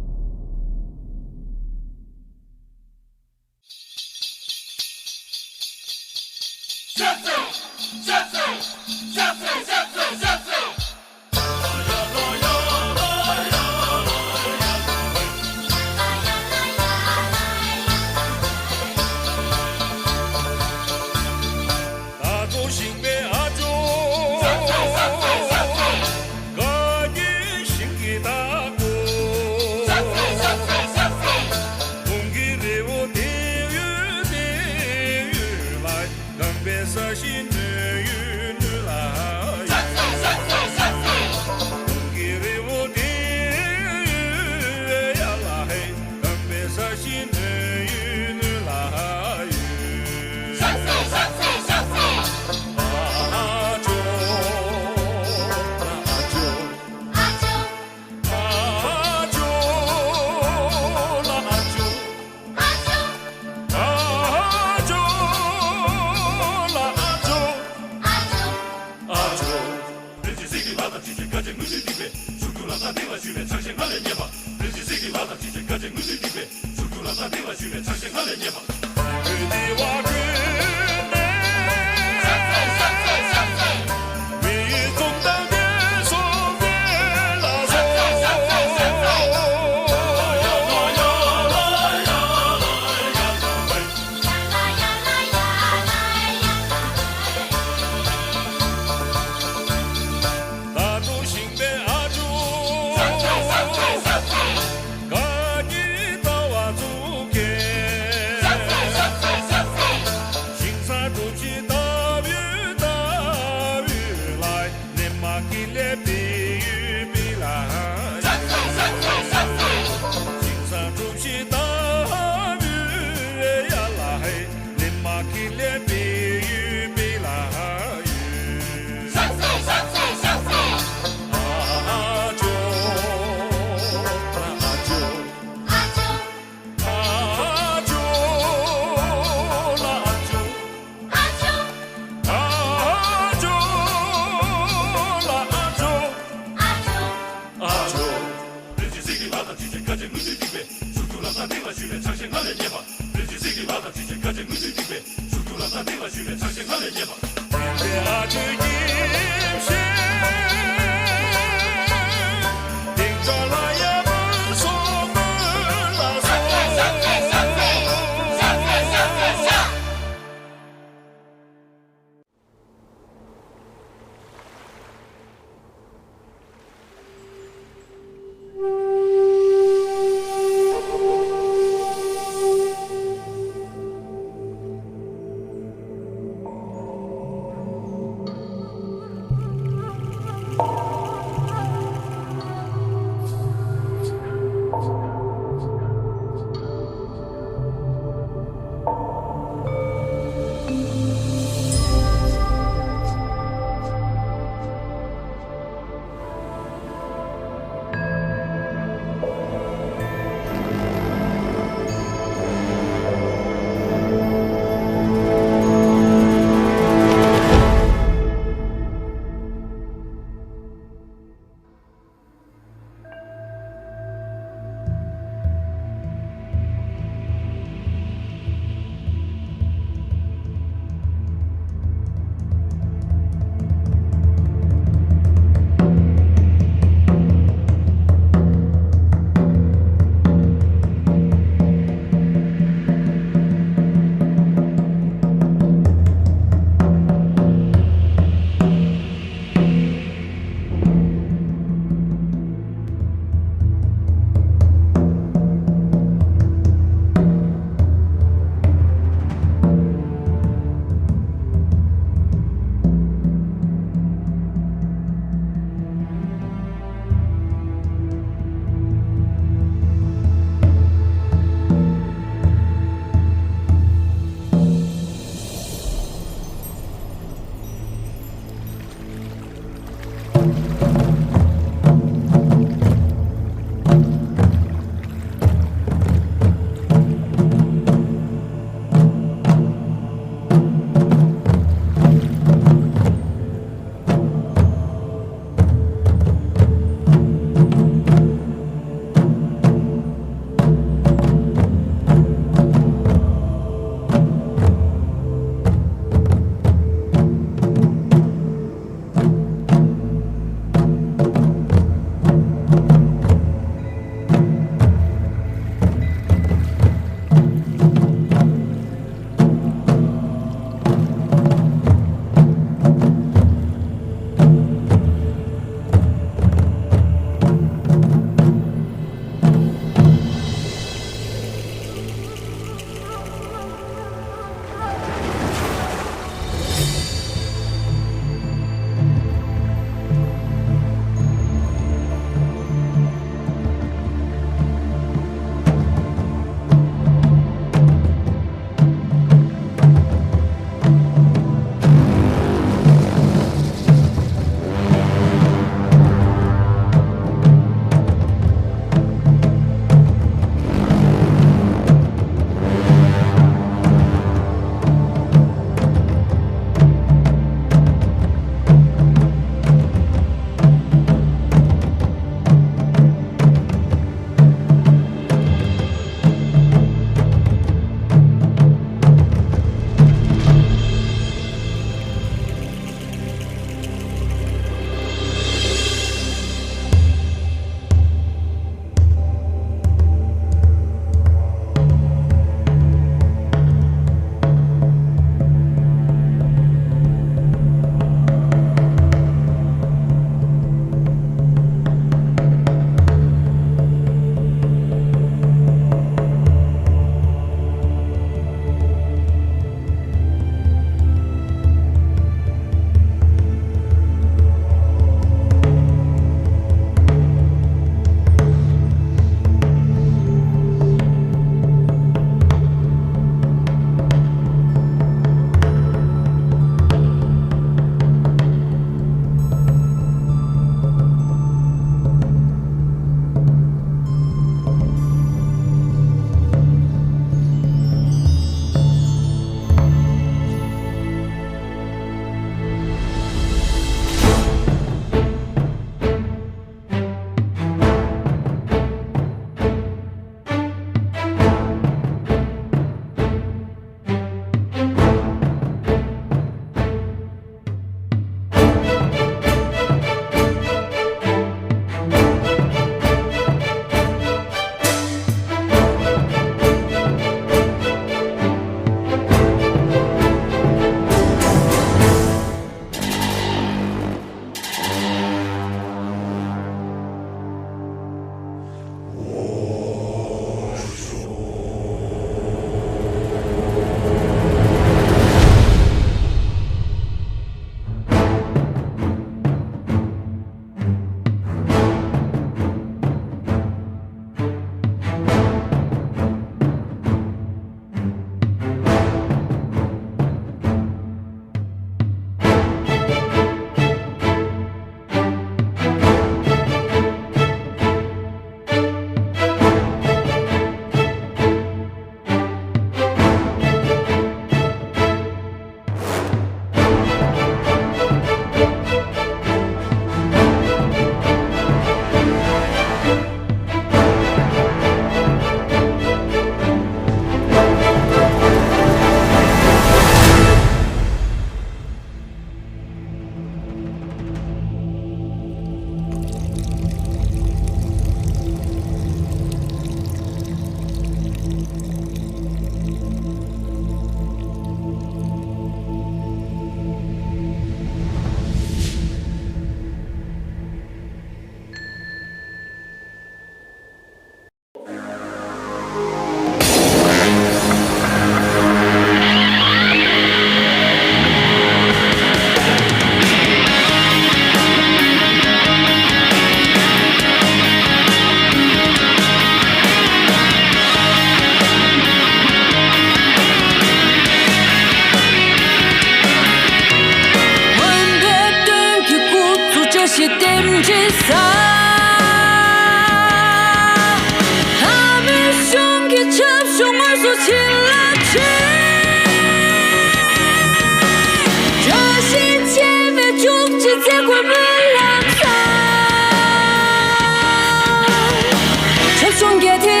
གསུང་རྒྱ་ཐི་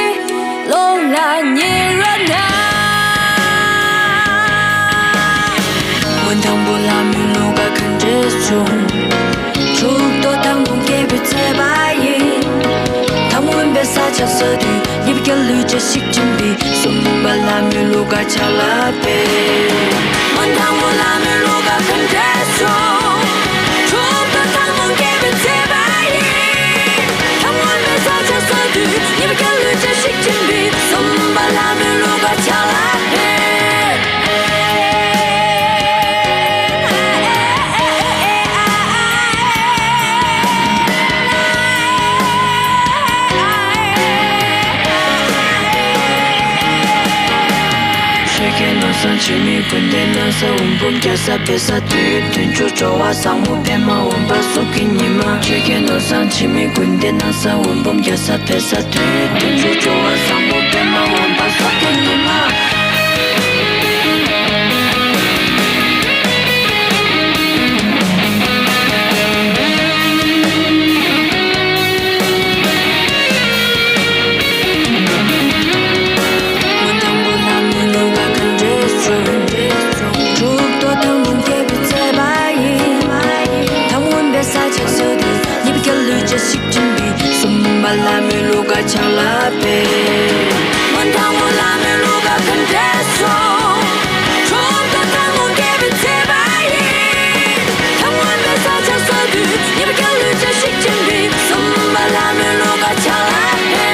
ལོ་ལ་ཉེ་ར་ན། སྔོན་དང་པོ་ལ་མི་ལོ་ག་ག་འདྲེས་བྱུང་། གྲུབ་ཏོ་དང་པོ་སྐྱེས་བུ་ཚེ་བ་ཡིན། དང་པོ་པའི་ས་ཆ་ས་དུས་ཉིབ་རྒྱ་ལུས་ཅ་ཞིག་ཅིན་པི། གསུམ་པ་ལ་མི་ལོ་ག་ཆ་ལ་པེ། སྔོན་དང་པོ་ལ་མི་ལོ་ག་ག་འདྲེས་བྱུང་། གྲུབ་ཏོ་དང་པོ་སྐྱེས་བུ་ཚེ་བ་ཡིན། དང་པོ་པའི་ས་ཆ་ས་དུས་ཉིབ་རྒྱ་ལུས་ཅ་ཞིག་ཅིན་པི། གསུམ་པ་ལ་མི་ལོ་ག་ཆ་ལ་པེ། ཆོས་རྒྱལ་ནོར་བཟང་འཆི་མེད་ཀུན་ལྡན་ན་ས། འོད་འབུམ་རྒྱལ་ས་འཕེལ་ས་དུས། དུས་འགྱུར་འགྲོ་བ་ཟབ་མོ་པདྨ་འོད་འབར་གཟུགས་ཀྱི་ཉི་མ། ཆོས་རྒྱལ་ནོར་བཟང་འཆི་མེད་ཀུན་ལྡན་ན་ས། འོད་འབུམ་རྒྱལ་ས་འཕེལ་ས་དུས། དུས་འགྱུར་འགྲོ་བ་ཟབ་མོ་པདྨ་འོད་འབར་གཟུགས་ཀྱི་ཉི་མ། སྔོན་དང་པོ་ལ་མི་ལོ་ག་ག་འདྲེས་བྱུང་། གྲུབ་ཏོ་དང་པོ་སྐྱེས་བུ་ཚེ་བ་ཡིན། དང་པོ་པའི་ས་ཆ་ས་དུས་ཉིབ་རྒྱ་ལུས་ཅ་ཞིག་ཅིན་པི། གསུམ་པ་ལ་མི་ལོ་ག་ཆ་ལ་པེ། སྔོན་དང་པོ་ལ་མི་ལོ་ག་ག་འདྲེས་བྱུང་། གྲུབ་ཏོ་དང་པོ་སྐྱེས་བུ་ཚེ་བ་ཡིན། དང་པོ་པའི་ས་ཆ་ས་དུས་ཉིབ་རྒྱ་ལུས་ཅ་ཞིག་ཅིན་པི། གསུམ་པ་ལ་མི་ལོ་ག་ཆ་ལ་པེ།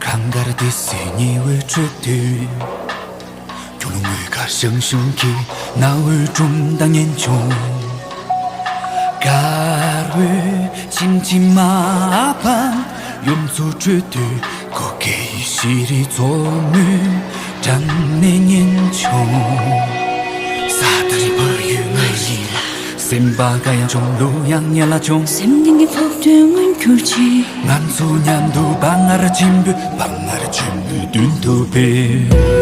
གངས་དཀར་ཏི་སེའི་ཉི་འོད་འཕྲོས་དུས། ཁྱུང་ལུང་འོད་དཀར་ཞང་ཞུང་གི་གནའ་བོའི་སྒྲུང་དང་ཉིན་ཆུང་། དཀར་པོའི་ཁྱིམ་གྱི་མ་ཕམ་ཡུམ་ཚོ་འཕྲོས་དུས། གུ་གེའི་ཤེས་རིག་མཚོ་མོའི་འགྲམ་ནས་ཉིན་ཆུང་། ས་དར་བ་ཡོད་ང་ཡིན་ལ། སེམས་པ་དགའ་ཡང་བྱུང་། གླུ་དབྱངས་སྙན་ལ་བྱུང་། སེམས་གཏིང་གི་ཕོག་ཐུག་མངོན་གྱུར་ཅིག་ང་ཚོ་མཉམ་དུ་བག་ངར་ཆེན་པོས། བག་ངར་ཆེན་པོས་མདུན་དུ་ཕེབས།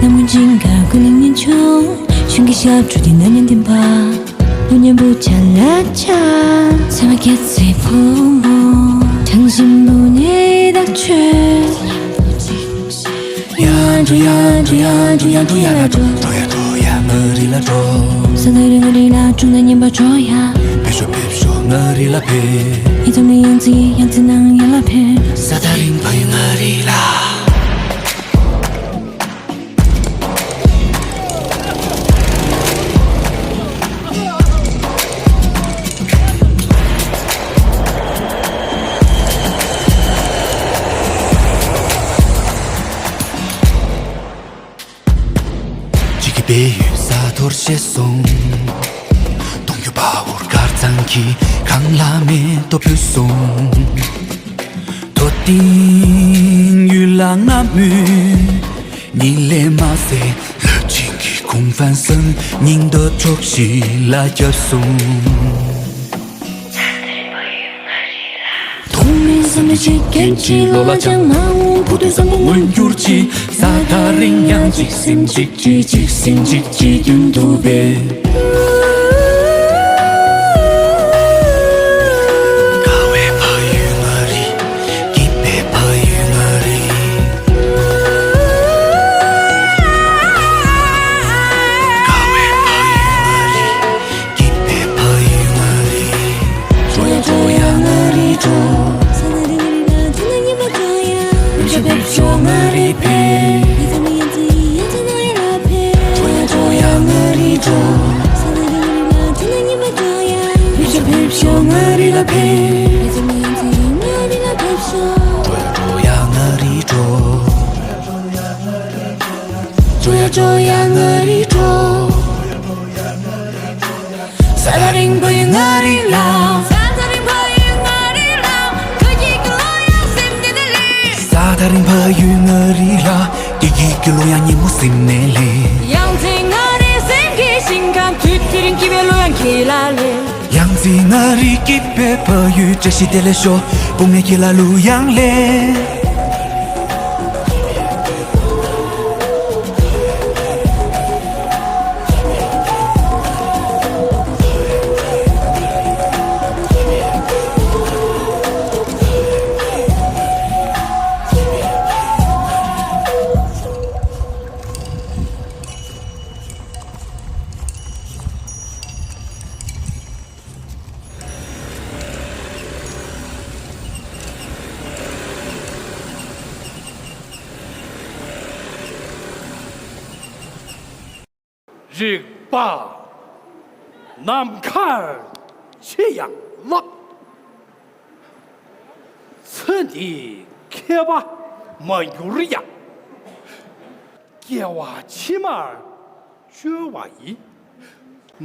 གནམ་སྔོན་ཅིང་ཁ་ཀུན་གླིང་ཉིན་ཆུང་། གཞུང་གི་ཞབས་བྲོ་དེ་ན་ཉིན་ལྡན་པ། ལྷོ་ཉིན་པོ་ཆ་ལ་ཆ། ཚེ་མ་སྐྱེད་ཚེ་ཕོ་མོ། གྲང་བཞིན་པོ་ནས་བདག་ཆོས། ཡ་འགྲོ་ཡ་འགྲོ་ཡ་འགྲོ་ཡ་འགྲོ་ཡ་ལ་འགྲོ། འགྲོ་ཡ་འགྲོ་ཡ་མ་རི་ལ་འགྲོ། ས་ད་རི་ང་རི་ལ་དྲུང་ན་ཉིན་པ་འགྲོ་ཡ། ཕེབས་ཤོག་ཕེབས་ཤོག་ང་རི་ལ་ཕེབས། ཡིད་ཚིམ་ནས་ཡང་རྩེ་ཡང་རྩེ་ནང་ཡ་ལ་ཕེབས། ས་ད་རིང་ཕ་ཡུལ་ང་རི་ལ། གཅིག་གི་སྦས་ཡུལ་ས་མཐོར་བཤད་སོང་། གཏོང་རྒྱུ་དཔའ་བོར་དཀར་གཙང་གི་གངས་ལ་མེ་ཏོག་ཕུལ་སོང་། ཐོ་ཏིང་ཡུལ་ལ་སྔ་མོའི་ཉིན་ལས་མ་ཟད། ལྷོད་ཆེན་གྱི་གུང་ཧྥན་སང་སྙིང་འདོད་ཕྱོགས་བཞི་ལ་བརྒྱབ་སོང་། ཐོག་མའི་བསམ་པ་གཅིག་སྐད་ཅིག་བློ་ལ་བཅངས། མ་འོངས་བུ་ཐོན་བཟང་པོ་མངོན་གྱུར་ཅིག་ས་ད་རིང་ཡང་གཅིག་སེམས་གཅིག་གཅིག་གཅིག་སེམས་གཅིག་གཅིག་མདུན་དུ་ཕེབས། དགའ་བའི་ཕ་ཡུལ་ང་རེད། སྐྱིད་པའི་ཕ་ཡུལ་ང་རེད། ང་རི་ཕེབས། འགྲོ་ཡ་འགྲོ་ཡ་ང་རི་འགྲོ། ཕེབས་ཤོག་ཕེབས་ཤོག་ང་རི་ལ་ཕེབས། འགྲོ་ཡ་འགྲོ་ཡ་ང་རི་འགྲོ། འགྲོ་ཡ་འགྲོ་ཡ་ང་རི་འགྲོ། ས་ཐག་རིང་བོ་ཡི་ང་རི་ལ། ས་ཐག་རིང་བོ་ཡི་ང་རི་ལ། ཁ་ཡིག་གི་ལོ་ཡ་སེམས་འདི་ནས་ལེན། ས་ཐག་རིང་བོ་ཡི་ང་རི་ལ། སྐད་ཡིག་གི་ལོ་ཡ་སྙན་མོ་སེམས་ནས་ལེན། ཡང་རྩེ་ང་རི་སེམས་ཀྱི་ཞིང་ཁམས། དུས་དེ་རིང་སྐྱིད་པའི་ལོ་ཡ་ཁྱེད་ལ་ལེན། ཡང་རྩེ་ང་རི་སྐྱིད་པའི་ཕ་ཡུལ། བཀྲ་ཤིས་བདེ་ལེགས་ཤོག་དཔུང་གཉེན་ཁྱེད་ལ་གླུ་དབྱངས་ལེན། རིག་པ་ནམ་མཁར་ཆེ་ཡང་ལོག་ཚེ་འདིའི་ཁྱད་པར་མ་འགྱུར་ཡང་། སྐྱེ་བ་ཕྱི་མར་བཅོལ་བ་ཡིན།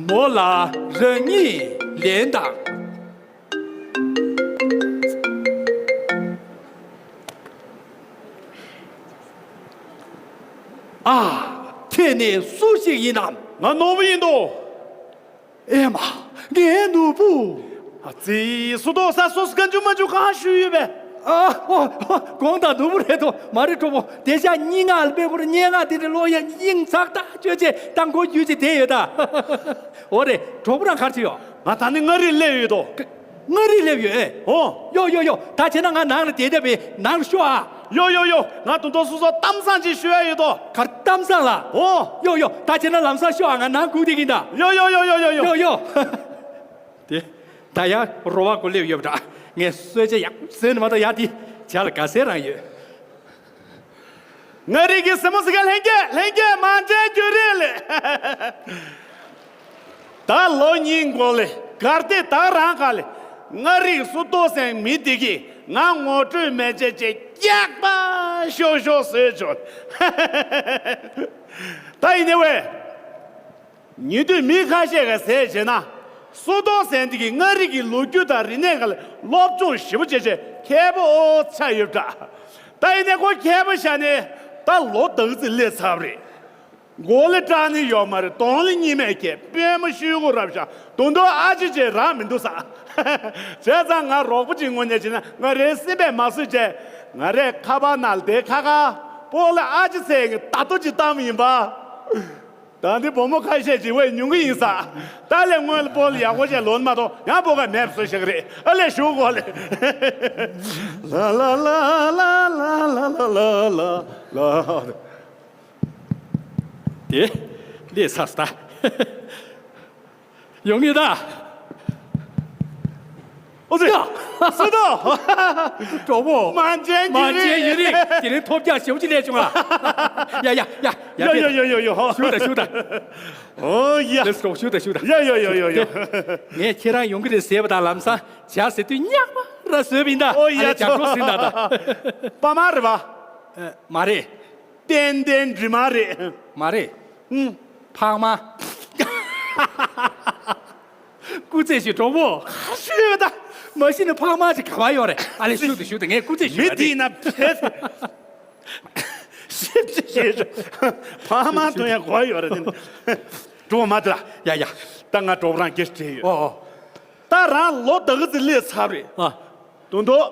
ནོར་ལ་རང་ཉིད་ལེན་དང་། ཨ། ཁྱེད་ནི་སུ་ཞིག་ཡིན་ནམ། ང་ནོར་བུ་ཡིན་དོ། ཨེ་མ། ངའི་ནོར་བུ། ཨ་ཙི། སུ་དོག་ས་སོ་སོ་ག་འཇུ་མ་འཇུ་གང་ཞུས་ཡོད་པས། ཨ། ཨོ། ཨོ། དགོངས་དག་ནོར་བུ་རེད་དོ། མ་རེད་གྲོགས་པོ། དེ་ཤ་སྙན་ངག་ལ་དཔེ་ཁོ་ར་སྙན་ངག་དེ་འདྲ་ཀློག་ཡ་སྙིང་ཚག་ཐག་ཆོད་ཅེས་དང་གོ་རྒྱུ་ཅེས་དེ་ཡོད་ད། འོ་རེད། གྲོགས་པོ་རང་གར་ཅི་ཡོད། ང་ད་ནི་མངའ་རིས་སླེབས་ཡོད་དོ། མངའ་རིས་སླེབས་ཡོད་ཨེ། ཨོ། ཡོ་ཡོ་ཡོ། ད་བྱས་ན་ང་ནང་ལ་བསྡད་བསྡད་པའི་ནང་ལ་ཤོག་ཨ། ཡོ་ཡོ་ཡོ། ང་དུང་དུང་སོ་སོ་གཏམ་བཟང་ཅིག་ཞུ་ཡ་ཡོད་དོ། གར་གཏམ་བཟང་ལ། ཨོ། ཡོ་ཡོ། ད་བྱས་ན་ལམ་སང་ཤོག་ཨ། ང་ནང་སྒུག་བསྡད་ཀྱིན་ད། ཡོ་ཡོ་ཡོ། དེ། ད་ཡང་རོ་བ་གོ་སླེབས་ཡོད་པ་འདྲ། ངས་གསོལ་ཇ་ཡག་ཟོས་ནས་མ་གཏོགས་ཡ་དེ་ཇ་ལ་དགའ་སའི་རང་ཡོད། མངའ་རིས་ཀྱི་སེ་མོ་སི་ཀ་ལྷན་རྒྱས་ལྷན་རྒྱས་མ་འདྲེན་རྒྱུ་རེད་ལེ། ད་ལོ་གཉིས་འགོར་ལེ། གར་སྟེགས་ད་རང་ག་ལེ། མངའ་རིས་སུ་གཏོགས་སེང་མི་འདི་གིས་ང་ངོ་སྤྲོད་མེད་ཅེས་ཅེས་སྐྱག་པ་ཤོག་ཤོག་བཟོས་བྱུང་། ད་ཡིན་ནའི་ཝེ། ཉེ་དུས་མི་ཁ་ཤས་ཀྱིས་ཟེར་བྱས་ན། སུ་གཏོགས་སེང་འདི་གིས་མངའ་རིས་ཀྱི་ལོ་རྒྱུས་དང་རིག་གནས་ཁག་ལ་སློབ་སྦྱོང་ཞེ་པོ་བྱས་བྱས་མཁས་པོ་ཆགས་ཡོད་པ་འདྲ། ད་ཡིན་ནའི་ཁོ་མཁས་པོ་ཤ་ནས་ད་ལོ་དག་ཙམ་སླེབས་ཚར་བ་རེད། མགོ་ལ་སྐྲ་ནི་ཡོད་མ་རེད། གདོང་ལ་གཉིས་མེད་ཀྱི་པད་མ་ཤུལ་གུ་རབ་ཤ་དུང་དུང་ཨ་ཅེ་ཅེ་རག་མི་འདུག་ས། བྱས་ཙང་ང་རོགས་པ་ཅིག་ངོས་ནས་བྱས་ན་ང་རའི་སེམས་པས་མ་བཟོད་བྱས། ང་རའི་ཁ་པར་ནང་ལ་དེ་ཁ་ཁ་སྤོ་ལ་ཨ་ཅེ་ཚེ་གི་ད་ལྟོ་ཅིག་བཏང་བ་ཡིན་པ། ད་འདི་བུ་མོ་ཁ་ཤས་ཅིག་ཝེ་ཉུང་གི་ཡིན་ས། ད་ལས་སྔོན་ལ་སྤོ་ལ་ཡག་པོ་བྱས་ལོན་མ་གཏོགས་ཡང་སྤོ་ག་མེད་བཟོ་ཤག་རེད། ཨ་ལས་ཞུ་གོ་ལེ། ལ་ལ་ལ། དེ་ལས་ཚར་སོང་ད། ཡོང་གི་ད། ཨོ་ཙི། ཡ། སུ་དོ། གྲོགས་པོ། མ་འཇལ་མ་འཇལ་ཡུན་རིང་། དེ་རིང་ཐོབ་རྒྱག་ཞེ་པོ་ཅིག་སླེབས་བྱུང་ཨ། ཡ་ཡ་ཡ་ཡ། ཡོ་ཡོ་ཡོ་ཡོ་ཡོ། ཞུ་ད་ཞུ་ད། ཨོ་ཡ། Let's go། ཞུ་ད་ཞུ་ད། ཡོ་ཡོ་ཡོ་ཡོ་ཡོ། ངས་ཁྱེད་རང་ཡོང་གི་རེད་ཟེར་བ་དང་ལམ་སང་ཇ་ཟེར་དུས་ཉག་མ་ར་བཟོས་པ་ཡིན་ད། ཨོ་ཡ། ཨ་ལས་ཇ་གྲོགས་ཟིན་ད་ད། པ་མ་རེད་པ། ཨ། མ་རེད། ཏན་ཏན་འདྲི་མ་རེད། མ་རེད། ཨུམ། ཕག་མ། སྐུ་རྩེད་ཞུ་གྲོགས་པོ། ཁ་ཤུ་ཡོད་ད། མ་གཞི་ནས་ཕག་མ་ཅིག་ག་པར་ཡོད་རེད། ཨ་ལས་ཞུ་དང་ཞུ་དང་། ངས་སྐུ་རྩེད་ཞུ་མི་ཡ་དེ་དེ་ཡིན་ན་ཕེབས། ཞིབ་ཅིག་བྱེད་ཤོག་ཕག་མ་ཐོན་ཡ་གོ་ཡོད་རེད་དེ། གྲོགས་པོ་མ་དེ་ལ། ཡ་ཡ། ད་ང་གྲོགས་པོ་རང་སྐད་ཆ་དྲིས་ཡོད། ཨོ་ཨོ། ད་རང་ལོ་ད་ག་ཙམ་སླེབས་ཚར་རེད། ཨ། དུང་དུང་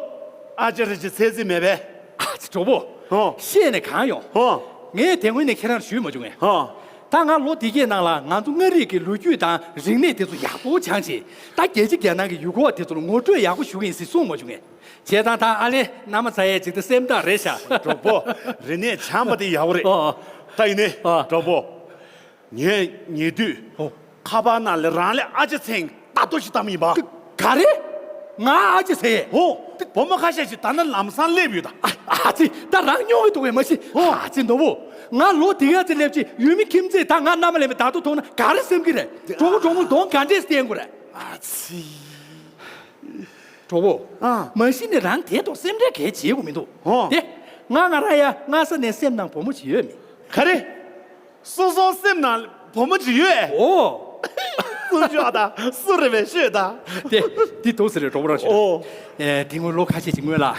ཨ་ཅེ་རེ་ཅེ་ཚེ་ཚེ་མེད་པས། ཨ་ཙི་གྲོགས་པོ། ཧོ། བཤད་ནས་གང་ཡོང་། ཧོ། ངས་དེ་སྔོན་ནས་ཁྱེད་རང་ཞུས་མ་བྱུང་ངས། ཧོ། ད་ང་ལོ་འདི་གའི་ནང་ལ་ང་ཚོ་མངའ་རིས་ཀྱི་ལོ་རྒྱུས་དང་རིག་གནས་དེ་ཚོ་ཡག་པོ་སྦྱངས་བྱས། ད་རྒྱལ་སྤྱི་རྒྱལ་ནང་གི་ཡུལ་སྐོར་བ་དེ་ཚོ་ལ་ངོ་སྤྲོད་ཡག་པོ་ཞུ་གི་ཡིན་ཟེར་གསུངས་མ་བྱུང་ངས། བྱས་ཙང་ད་ཨ་ལས་མནའ་མ་ཚ་ཡས་ཅིག་ད་སེམས་ཐག་རེད་ཤག་གྲོགས་པོ། རིག་གནས་སྦྱངས་པ་དེ་ཡག་པོ་རེད། ཨོ་ཨོ། ད་ཡིན་ནའི་ཨོ། གྲོགས་པོ། ངས་ཉེ་དུས། ཨོ། ཁ་པར་ནང་ལ་རང་ལ་ཨ་ཅེ་ཚེ་ད་ལྟོ་ཞིག་བཏང་ཡིན་པ། ག་ག་རེ། ང་ཨ་ཅེ་ཟེར། ཧོ། བུ་མོ་ཁ་ཤས་ཤིག་ད་ནི་ལམ་སང་སླེབས་ཡོད་ད། ཨ་ཨ་ཙི། ད་རང་སྨྱོ་གི་འདུག་བས་མ་གཞི། ཧོ། ཨ་ཙི་ནོར་བུ། ང་ལོ་དེ་ག་ཙི་སླེབས་ཀྱི་ཡུལ་མི་ཁྱིམ་མཚེས་ད་ང་མནའ་མ་ལེན་པའི་བརྡ་ཐོ་ཐོང་ན་ག་རེ་སེམས་ཀྱི་རེད། གྲོགས་པོ་གྲོགས་མོ་གདོང་ག་འདྲས་བསྟན་དགོས་རེད། ཨ་ཙི། གྲོགས་པོ། ཨ། མ་གཞི་ནས་རང་དེ་ཐོག་སེམས་ཁྲལ་གལ་བྱེད་དགོས་མི་འདུག་ཧོ། དེ། ང་ང་རང་ཡ་སྔ་ས་ནས་སེམས་ནང་བུ་མོ་ཅིག་ཡོད་མེད། ག་རེ། སོ་སོ་སེམས་ནང་བུ་མོ་ཅིག་ཡོད། ཨོ། སུ་ཤོག་ད་སུ་རེད་པས་ཤོད་ད། དེ་དེ་འདུག་ཟེར་རེད་གྲོགས་པོ་རང་ཤོད། ཨོ། ཨེ་དེ་སྔོན་ལོ་ཁ་ཤས་ཅིག་སྔོན་ལ། ཨ་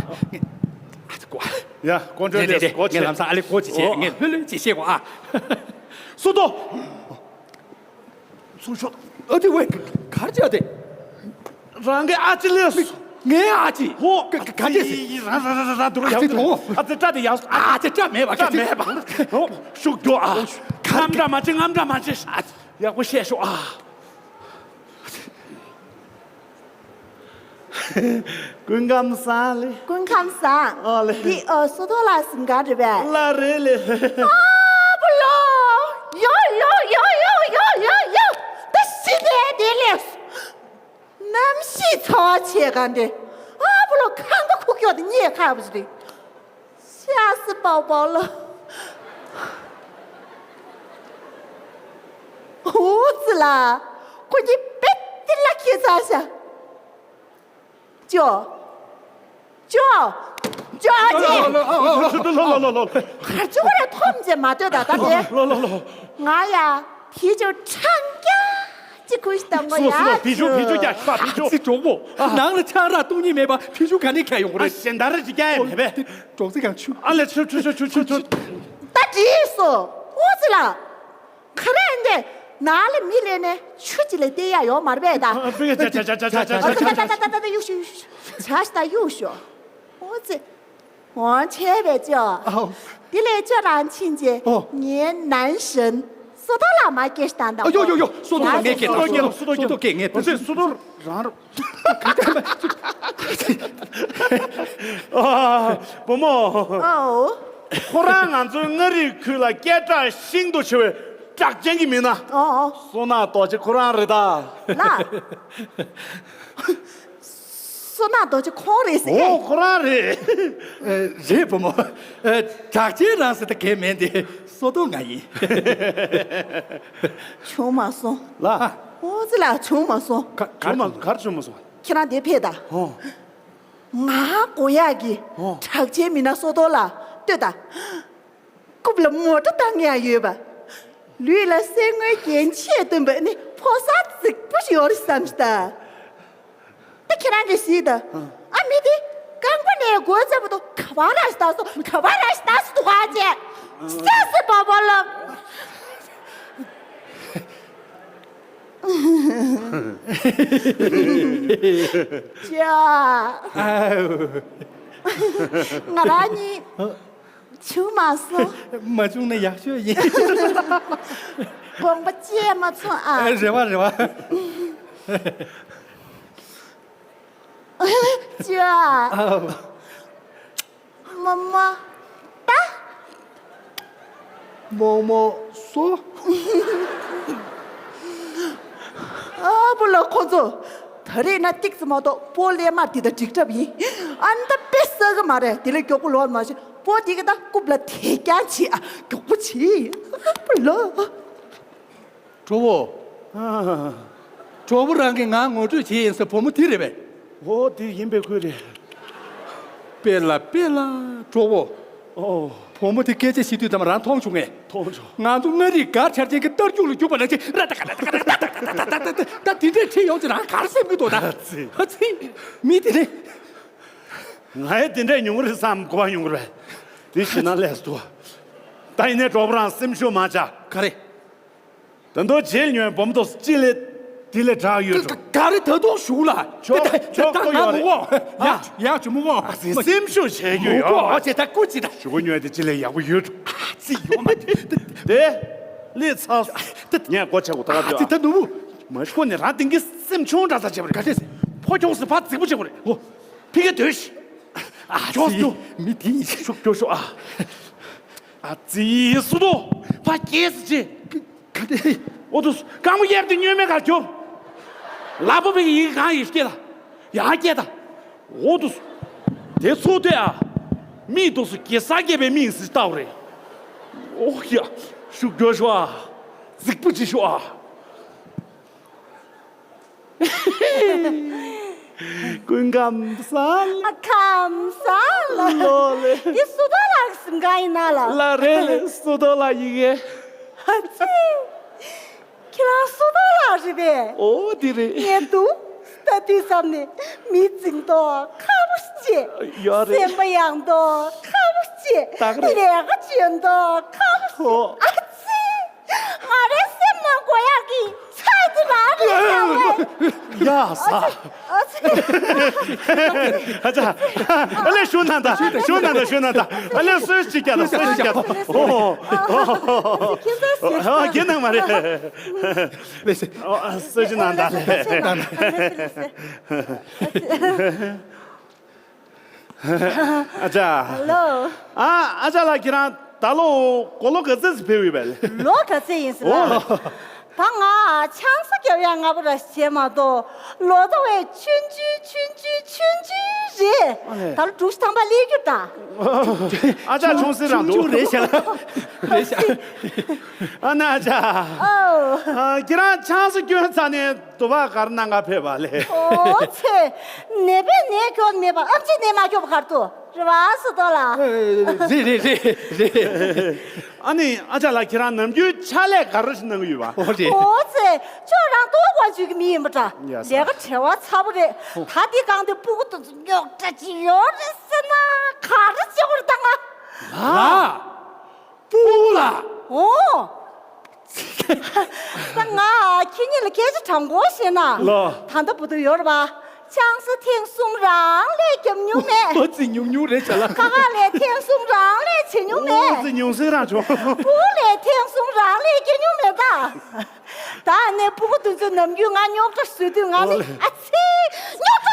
ཙི་ཀོ། ཡ་ཀོ་འདྲ་རེད་རེད་རེད་ཀོ་ངས་ཆེ། ལམ་སང་ཨ་ལེ་ཀོ་ཅིག་བྱས། ཨོ། ངས་ལྷོད་ལྷོད་ཅིག་བཤད་གོ་ཨ། སུ་ཏོ། ཚུར་ཤོག་ཨ་ཙི་ཝེ། གར་ཅི་ཨ་ཙི། རང་གི་ཨ་ཅེ་ལས། ངའི་ཨ་ཅེ། ཧོ། ག་ག་ག་ཅེ་ཟེར། རང་རང་རང་རང་རང་དུ་ཨ་ཙི་ཡག་དོ། ཨ་ཙི་སྐྲ་དེ་ཡག་སོང་། ཨ་ཙི་སྐྲ་མེད་པ། སྐྲ་མེད་པ། ཧོ། ཤུགས་རྒྱོབ་ཨ། ག་རྔམ་དྲག་མ་བྱེད་རྔམ་དྲག་མ་བྱེད། ཡག་པོ་བཤད་ཤོག་ཨ། སྐུ་ཁམས་བཟང་ལེ། སྐུ་ཁམས་བཟང་། ཨོ་ལེ། འདི་ཨོ་སོ་ཐོ་ལ་སིང་ག་རེད་པས། ལ་རེད་ལེ། ཨ་བུ་ལོ། ཡོ་ཡོ་ཡོ། ད་ཤི་དེ་དེ་ལེ། གནམ་གཤིས་ཚ་བ་ཆེ་ག་འདི། ཨ་བུ་ལོ་ཁང་པ་ཁུག་ཀྱོག་དེ་རྙེད་ཁག་པོ་ཞིག་རེད། ཤ་སི་པའོ་པའོ་ལ། འུ་ཙི་ལ། ཁོ་གཉིས་པེ་ཏི་ལ་ཁྱེད་ཚ་ཤ། ཅོ། ཅོ། ཅོ་ཨ་ཅེ། ལོ་ལོ་ལོ། གར་ཅོ་རེ་ཐོམ་ཅེ་མ་ལྟོས་ད་ད་དེ། ལོ་ལོ་ལོ། ང་ཡ། ཕི་ཅོ་ཁྲང་ཀྱ་ཅི་ཁུ་ཤི་དང་གོ་ཡ། སོ་སོ་ཕི་ཅོ་ཕི་ཅོ་ཀྱ་ཤ་ཕི་ཅོ། ཨ་ཙི་གྲོགས་པོ། ནང་ལ་ཆང་རག་བཏུང་ཉེ་མེད་པ་ཕི་ཅོ་ག་ནས་ཁྱེར་ཡོང་གི་རེད། ཞེན་ད་ར་ཅི་ཀྱ་ཡ་མེད་པས། གྲོགས་ཚེ་གང་ཆུ། ཨ་ལེ་ཆུ་ཆུ་ཆུ་ཆུ་ཆུ། ད་དྲིས་སོ། འུ་ཙི་ལ། ག་རེ་འདི། ནང་ལ་མི་ལས་ནས་ཆུ་ཅི་ལས་བལྟས་ཡ་ཡོད་མ་རེད་པས་ད། ཨ་ཕི་ཀ་ཅ་ཅ་ཅ། ད་ད་ད་ད་ཡུག་ཤོ་ཡུག་ཤོ། ཅ་ཤ་ད་ཡུག་ཤོ། འུ་ཙི། འོང་ཆེ་བས་ཅོ། ཨའོ། དེ་ལས་ཅོ་རང་ཕྱིན་ཅེ། ཨོ། ངའི་ནན་ཞན། སོ་ཐོ་ལ་མ་སྐྱེས་ཤི་དང་དང་། ཨ་ཡོ་ཡོ་ཡོ། སོ་ཐོ་ལ་ངས་སྐྱེས་དང་། སོ་ཐོ་སོ་ཐོ་སྐྱེས་ངས། སོ་ཐོ་སོ་ཐོ་རང་རོ། ཨ་བུ་མོ། ཨོ། ཁོ་རང་ང་ཚོའི་མངའ་རིས་ཁུལ་ལ་སྐད་གྲགས་ཤིན་ཏུ་ཆེ་བའི་གྲགས་ཅན་གྱི་མི་སྣ། ཨོ་ཨོ། བསོད་ནམས་རྡོ་རྗེ་ཁོ་རང་རེད་ད། ལ། བསོད་ནམས་རྡོ་རྗེ་ཁོང་རེད་ཟེར། ཨོ་ཁོ་རང་རེད། ཨ་རེད་བུ་མོ། ཨ་གྲགས་ཅན་རང་ཟེར་ད་གས་མེད་དེ་སོ་ཐོ་ང་ཡིན། བྱུང་མ་སོང་། ལ། འོ་ཙི་ལ་བྱུང་མ་སོང་། ག་ག་བྱུང་མ་ག་རེ་བྱུང་མ་སོང་། ཁྱེད་རང་དེ་ཕེབས་ད། ཨོ། ང་དགོས་ཡག་གི་ཨོ། གྲགས་ཅན་མི་སྣ་སོ་ཐོ་ལ་ལྟོས་ད། རྐུབ་ལ་མོ་ཊ་བཏང་ཡག་ཡོད་པ། ལུས་ལ་གསེར་དངུལ་རྒྱན་ཆས་སྟོན་པ་ནི་ཕོ་གསར་རྫིག་པོ་ཞིག་ཡོད་རེད་བསམ་ཤི་ད། ད་ཁྱེད་རང་གིས་ཤེས་ད། ཨ་མི་དེ་རྐང་པ་ནས་མགོ་བརྩམས་པ་དང་ག་བ་ར་ཞིག་ད་སོ་ག་བ་ར་ཞིག་ད་སོ་དུ་ཧ་ཅེ། ས་སི་པ་པ་ལ། ཅ། ང་རང་གཉིས། བྱུང་མ་སོང་། མ་བྱུང་ན་ཡག་ཤོས་ཡིན། དགོངས་པ་བཅད་མ་ཚོམས་ཨ། རེ་བ་རེ་བ། ཅོ། ཨ། མོ་མོ། ད། མོ་མོ་སོ། ཨ་བུ་ལ་ཁོ་ཚོ། ད་རེས་ན་ཏིག་ཙམ་མ་གཏོགས་སྤོ་ལས་མར་འདི་ད་འགྲིག་གྲབས་ཡིན། ཨ་ནི་ད་དཔེ་ཟ་གི་མ་རེད། དེ་ལས་མགྱོགས་པོ་ལོག་མ་ཤེས། སྤོ་འདི་གི་ད་རྐུབ་ལ་དེ་རྐྱང་བྱེད་ཨ། མགྱོགས་པོ་བྱེད། ཨ་བུ་ལ། གྲོགས་པོ། ཨ། གྲོགས་པོ་རང་གིས་ང་ངོ་སྤྲོད་བྱེད་ཡིན་ཟེར་བུ་མོ་དེ་རེད་པས། འོ་དེ་ཡིན་པའི་ཁུལ་རེད། དཔེ་ལ་དཔེ་ལ་གྲོགས་པོ། ཨོ། བུ་མོ་དེ་སྐད་ཆ་བཤད་དུས་ཙམ་རང་མཐོང་བྱུང་ངས། མཐོང་བྱུང་། ང་ཚོ་མངའ་རིས་སྒར་ཆར་ཅན་གྱི་རྟ་རྒྱུག་ལ་རྒྱུག་པ་ནང་བཞིན་ར་ཏ་ཀ་ར་ཏ་ཀ་ར་ཏ་ཏ་ཏ་ད་དེ་འདྲས་ཁྲིད་ཡོང་ཅི་རང་གར་སེམས་ཀྱི་འདུག་ད། ཨ་ཙི། ཨ་ཙི། མི་དེ་རེད། ང་ཡང་དེ་འདྲས་ཡོང་གི་རེད་བསམ་གོ་བ་ཡོང་གི་རེད། དེ་ཞེ་ན་ལས་སུ་འདུག་ད་ཡིན་ནའི་གྲོགས་པོ་རང་སེམས་ཤུགས་མ་ཆག་ག་རེ། ད་དུང་རྗེས་ཉོན་སྦོམ་ཏོ་ཅི་ལས་དེ་ལས་དྲག་ཡོད་འགྲོ། ག་རེ་ད་དུང་ཞུགས་ལ། ཆོག་ད་ཆོག་ད་ཁོ་ཡོད་རེད། མུ་གོ། ཡ་ཡ་ཅུ་མུ་གོ། ཨ་ཙི་སེམས་ཤུགས་བྱས་རྒྱུ་ཡོད། མུ་གོ་ཨ་ཙི་ད་སྐུ་ཅི་ད། ཞུ་གུ་ཉོས་དེ་ཅི་ལས་ཡག་པོ་ཡོད་འགྲོ། ཨ་ཙི་ཡོད་མ་དེ། དེ་ལས་ཚ་ངས་སྒོ་ཆག་གོ་ད་ག་ཨ་ཙི་ད་ནུ་མུ། མ་ཤོ་ནས་རང་དེང་གི་སེམས་ཆུང་དྲག་ས་བྱས་པ་རེད། ག་ཚེ་ཕོ་ཁྱོགས་སུ་ཕ་རྫིག་པོ་བྱས་པ་རེད། ཨོ། ཕི་གེ་དོད་ཤི། ཨ་ཁྱོད་ཙི་སུ། མི་དེ་ཡིན་ཤུགས་སྐྱོ་ཤོག་ཨ། ཨ་ཙི་སུ་དོ། ཕ་སྐྱེས་སུ་ཅི། ག་དེ། ཨོ་དུ་སྐམ་གཡེབ་དེ་སྨྱོན་མེད་གར་ཁྱོད། ལ་པོ་བི་ཡིག་གང་ཡིག་སྐྱེ་ལ། ཡ་སྐད་ད། འོ་འདུག་སེ། དེ་ཚོ་དེ་ཨ། མིག་འདུག་སེ་གེ་སར་རྒྱལ་པོའི་མིག་ཟེར་ལྟ་བུ་རེད། ཨོ་ཡ། ཤུགས་རྒྱོབ་ཤོག་ཨ། རྫིག་པོ་ཅིག་ཤོག་ཨ། སྐུ་ཁམས་བཟང་། ཨ་ཁམས་བཟང་ལ། ལོ་ལེ། འདི་སུ་དོ་ལགས་སེམས་ཁང་ཡིན་ན་ལ། ལ་རེད་ལེ། སུ་དོ་ལགས་ཡིན་གེ། ཨ་ཙི། ཁྱེད་རང་སུ་དོ་ལགས་རེད་པས། ཨོ་འདི་རེད། ངས་འདུག་སེ་ལྟ་དུས་ཙམ་ནས་མི་རྫིག་མདོག་ཁ་པོ་ཅིག་ཡོད་རེད། སེམས་པ་ཡག་མདོག་ཁ་པོ་ཅིག་ད་ག་རེད། ལས་ཀ་བྱེད་མདོག་ཁ་པོ་ཅིག་ཨོ། ཨ་ཙི། ང་རའི་སེམས་ནང་དགོས་ཡག་གི་ཚད་འདི་རང་རེད་ཟེར་བས། ཡ་ས། ཨ་ཙི། ཨ་ཅག་ཨ་ལས་ཞུ་ན་ད། ཞུ་ན་ད། ཞུ་ན་ད། ཨ་ལས་སོས་ཅིག་རྒྱག་ད། སོས་ཅིག་རྒྱག་ད། ཨོ་ཨོ་ཨོ། ཁྱེད་ཚོ་ཨ་རྒྱན་ནང་མ་རེད། ལེ་སེ། ཨོ་ཨ་སོས་ཅིག་ནང་ད་ལེ། ཨ་ཅག་ཧེ་ལོ། ཨ་ཨ་ཅག་ལགས། ཁྱེད་རང་ད་ལོ་དགུང་ལོ་ག་ཚོད་ཅིག་ཕེབས་ཡོད་པས་ལེ། ལོ་ག་ཚོད་ཡིན་ཟེར་ན། ཨོ། ད་ང་ཆང་ས་རྒྱབ་ཡག་སྔ་པོ་ར་བྱས་མ་གཏོགས་ལོ་ད་བས་ཆུང་ཆུང་ཆུང་ཆུང་ཆུང་ཆུང་རེད། ཨ་ལེ། ད་ལོ་དྲུག་ཅུ་ཐམ་པ་སླེབས་རྒྱུ་ད། ཨ་ཅག་ཆུང་ཟེར་རང་འདུག་ཆུང་ཆུང་རེད་ཤག་རེད་ཤག་ཨ་ན་ཨ་ཅག་ཨོ། ཨ་ཁྱེད་རང་ཆང་ས་སྐྱོན་ཚར་ནས་དུ་བ་ག་རེ་གནང་ག་ཕེབས་པ་ལེ། ཨོ་ཚེ། ནད་པས་ནད་སྐྱོབ་མེད་པ་ཨེམ་ཆིས་ནད་མ་སྐྱོབ་ག་རེ་འདུག་རེད་བ། སུ་དོ་ལགས། རེད་རེད་རེད་རེད། ཨ་ནི་ཨ་ཅག་ལགས། ཁྱེད་རང་ནམ་རྒྱུན་ཕྱག་ལས་ག་རེ་གནང་གི་ཡོད་པ། ཨོ་རེད། ཨོ་ཙི། ཁྱོད་རང་ལྟོ་དབང་བྱེད་ཀྱི་མི་ཡིན་པ་འདྲ། ཡ་ས། ལས་ཀ་བྲེལ་བ་ཚ་པོ་རེད། ད་འདི་གང་དེ་སྤུ་གུ་དེ་ཚོ་རྙོག་དྲ་ཅིག་ཡོད་རེད་ཟེར་ན་ག་རེ་བྱེད་དགོས་རེད་ད་ང་། ལགས། སྤུ་གུ་ལགས། ཨོ། ད་ང་ཁྱེད་གཉིས་ལ་སྐད་ཆ་དྲང་པོ་བཤད་ན། ལོ། ད་ལྟ་བུ་དུ་ཡོད་རེད་པ། ཆང་ས་ཐེངས་གསུམ་རང་ལས་བརྒྱབ་མྱོང་མེད། ཨོ་ཙི། ཉུང་ཉུང་རེད་ཤག་ལགས། ཁ་ཁ་ལས་ཐེངས་གསུམ་རང་ལས་བྱེད་མྱོང་མེད། ཨོ་ཙི། ཉུང་ཟིག་རང་བྱུང་། སྤུ་གུ་ལས་ཐེངས་གསུམ་རང་ལས་བརྒྱབ་མྱོང་མེད་ད། ད་ནས་སྤུ་གུ་དེ་ཚོས་ནམ་རྒྱུན་ང་རྙོག་དྲ་བཟོས་དུས་ང་ནི། ཨོ་ལེ། ཨ་ཙི། རྙོག་དྲ་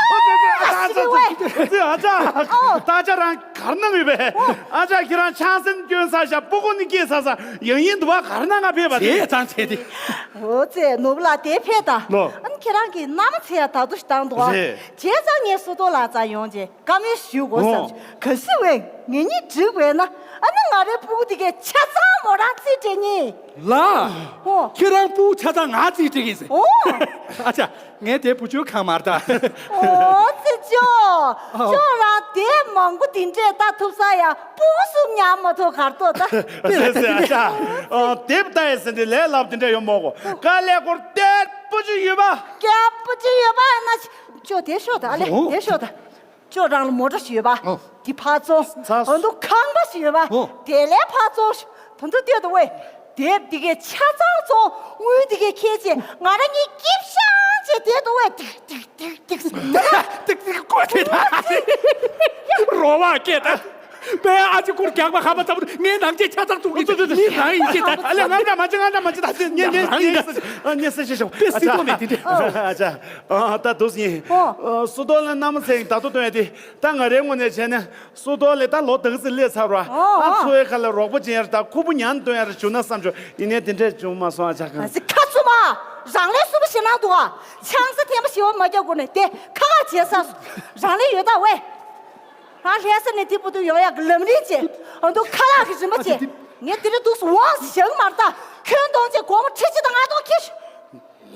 ཨ་ཙི་རེད་བས། ཨ་ཙི། ཨ་ཅག་ཨོ། ད་ཨ་ཅག་རང་ག་རེ་གནང་ཡོད་པས། ཨོ། ཨ་ཅག་ཁྱེད་རང་ཆང་སེམས་སྐྱོན་ཚར་ཤག་སྤུ་གུ་ནི་སྐྱེས་ཚར་ས། ཡང་ཡིན་འདུག་བ། ག་རེ་གནང་ག་ཕེབས་པ་དེ། བྱས་ཙང་བྱས་ཏེ། ཨོ་ཙི། ནོར་བུ་ལགས་དེ་ཕེབས་ད། ལོ། ཨ་ནི་ཁྱེད་རང་གིས་མནའ་མ་འཚོལ་ཡག་ད་དུ་ཞིག་བཏང་འདུག་བ། རེད། བྱས་ཙང་ངས་སུ་དོ་ལགས་རྩར་ཡོང་རྗེས་བཀའ་མོལ་ཞུ་དགོས་བསམ། ཨོ། གལ་སྲིད་བས་ངེད་གཉིས་འགྲིག་པས་ན། ཨ་ནི་ང་རའི་སྤུ་གུ་དེ་གའི་ཆ་ཚང་མོ་རང་རྩིས་སྤྲད་ཉེ། ལགས། ཨོ། ཁྱེད་རང་སྤུ་གུ་ཆ་ཚང་ང་རྩིས་སྤྲད་ཀྱི་ཟེར། ཨོ། ཨ་ཅག་ངས་དེ་བུ་བཅོལ་གང་མར་ད། ཨོ་ཙི་ཅོ། ཨོ། ཅོ་རང་དེབ་མང་པོ་དེ་འདྲས་ལྟ་ཐུབ་ས་ཡ་སྤུ་གུ་གསུམ་ཉར་མ་ཐུབ་གར་ཐོག་ད། ཟེར་ཟེར་ཨ་ཅག་ཨོ། དེབ་ལྟ་ཡས་ཟེར་འདི་ལས་སླ་པོ་དེ་འདྲས་ཡོད་མོ་གོ། དཀའ་ལས་སྐོར་རྒྱབ་པོ་ཅིག་ཡོད་པ། རྒྱབ་པོ་ཅིག་ཡོད་པ་ན་ཅོ་དེ་ཤོག་ད་ཨ་ལེ། ཨོ། དེ་ཤོག་ད། ཅོ་རང་ལ་མོ་ཊ་ཞིག་ཡོད་པ། ཨོ། དེ་ཕར་བཙོང་། ཚ། ཨ་འདུག་ཁང་པ་ཞིག་ཡོད་པ། ཨོ། དེ་ལས་ཕར་བཙོང་། ད་འདུག་ལྟོས་དང་ཝེ། དེབ་འདི་གའི་ཆ་ཚང་བཙོང་། དངུལ་འདི་གའི་ཁྱེར་བྱས་ང་རང་གཉིས་སྐྱིབ་ཤང་བྱས་བསྡད་དང་ཝེ། ཏིག་ཏིག་ཏིག་ཏིག་ཏིག་ཏིག་ཀོ་ཏི་ད། རོ་བ་སྐད་ད། པའི་ཨ་ཅེ་ཁུར་རྒྱག་པ་ཧ་མ་ཚ་བུ་ངའི་ནང་ཆེ་ཆ་ཚང་བཙོང་གི་མི་རང་ཡིན་ཤེས་ད། ཨ་ལས་ང་འདྲ་མ་བྱེད། ང་འདྲ་མ་བྱེད་ད། ངས་ངས་ངས་ངས་ས་ཤེས་ཤོག་པའི་སྲིད་ཐོག་ནས་དེ་འདྲས། ཨ་ཅག་ཨ་ད་དུས་ཡིན། ཨོ། སུ་དོ་ལ་མནའ་མ་འཚོལ་ཡིན་ད་དུ་སྟོན་ཡ་དེ། ད་ང་རའི་ངོས་ནས་བྱས་ན་སུ་དོ་ལས་ད་ལོ་དག་ཙི་སླེབས་ཚར་བ། ཨོ། ཨ་ཚོ་བའི་ཁ་ལ་རོགས་པ་བྱེད་ཡར་ད་ཁུ་བུ་ཉན་སྟོན་ཡར་བྱུང་ན་བསམ་བྱུང་ཡིན་ནའི་དེ་འདྲས་བྱུང་མ་སོང་། ཨ་ཅག་གང་། ཨ་ཙི་ཁ་ཚུ་མ། རང་ལས་སུ་བ་ཞེ་ནང་འདུག་ཨ། ཆང་ས་ཐེངས་པ་ཞེ་བ་མ་རྒྱག་དགོས་ནས་དེ་ཁ་ཁ་བྱས་ས་སུ། རང་ལས་ཡོད་ད་ཝེ། ང་ལྷ་ས་ནས་དེ་བུ་དུ་ཡོང་ཡག་གི་ལམ་རིམ་བྱས། ཨ་འདུག་ཁ་ལག་གི་རིམ་པ་བྱས། ངས་དེ་རིང་འདུག་སུ་ཝང་ཞིག་བཞག་མར་ད། ཁྱོན་གཏོང་བྱས་སྒོར་མོ་ཁྲི་གཅིག་དང་ལྔ་སྟོང་ཁྱེར་ཤོག་ལ།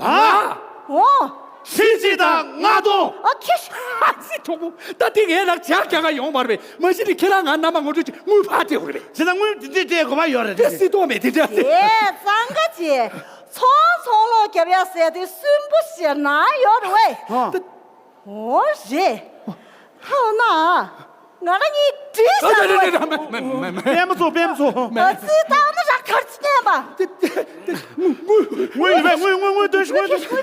ཨོ། ཁྲི་གཅིག་དང་ལྔ་སྟོང་། ཨ་ཁྱི་ཤ་ཨ་ཙི་གྲོགས་པོ། ད་འདི་ངའི་ནང་ཇག་རྒྱག་ག་ཡོང་མ་རེད་པས། མ་གཞི་ནས་ཁྱེད་རང་ང་མནའ་མ་ངོ་སྤྲོད་ཀྱི་དངུལ་ཕར་སྤྲད་དགོས་རེད་པས། ཇི་ལྟར་དངུལ་འདི་འདྲས་སྤྲད་དགོས་པ་ཡོད་རེད་དེ། སྲིད་དོགས་མེད་དེ་འདྲ་ཟེར། ཨེ་གཙང་ཁ་ཅེ། ཚོང་ཚོང་ལོག་རྒྱབ་ཡ་ཟེར་དེ་སུན་པོ་ཞེ་ན་ཡོད་རེད་པས། ཨ། ད། འོ་རེད། ཐའོ་ན། ང་རང་གཉིས་འགྲིག་ས་རེད། པད་མ་ཚོ། པད་མ་ཚོ། ཨ་ཙི་ཏང་ན་རག་ཐར་ཅི་ཉན་པ། དངུལ་ཡོད་པས། དངུལ་དངུལ་དངུལ་སྟོན་ཤོག་དངུལ་སྟོན་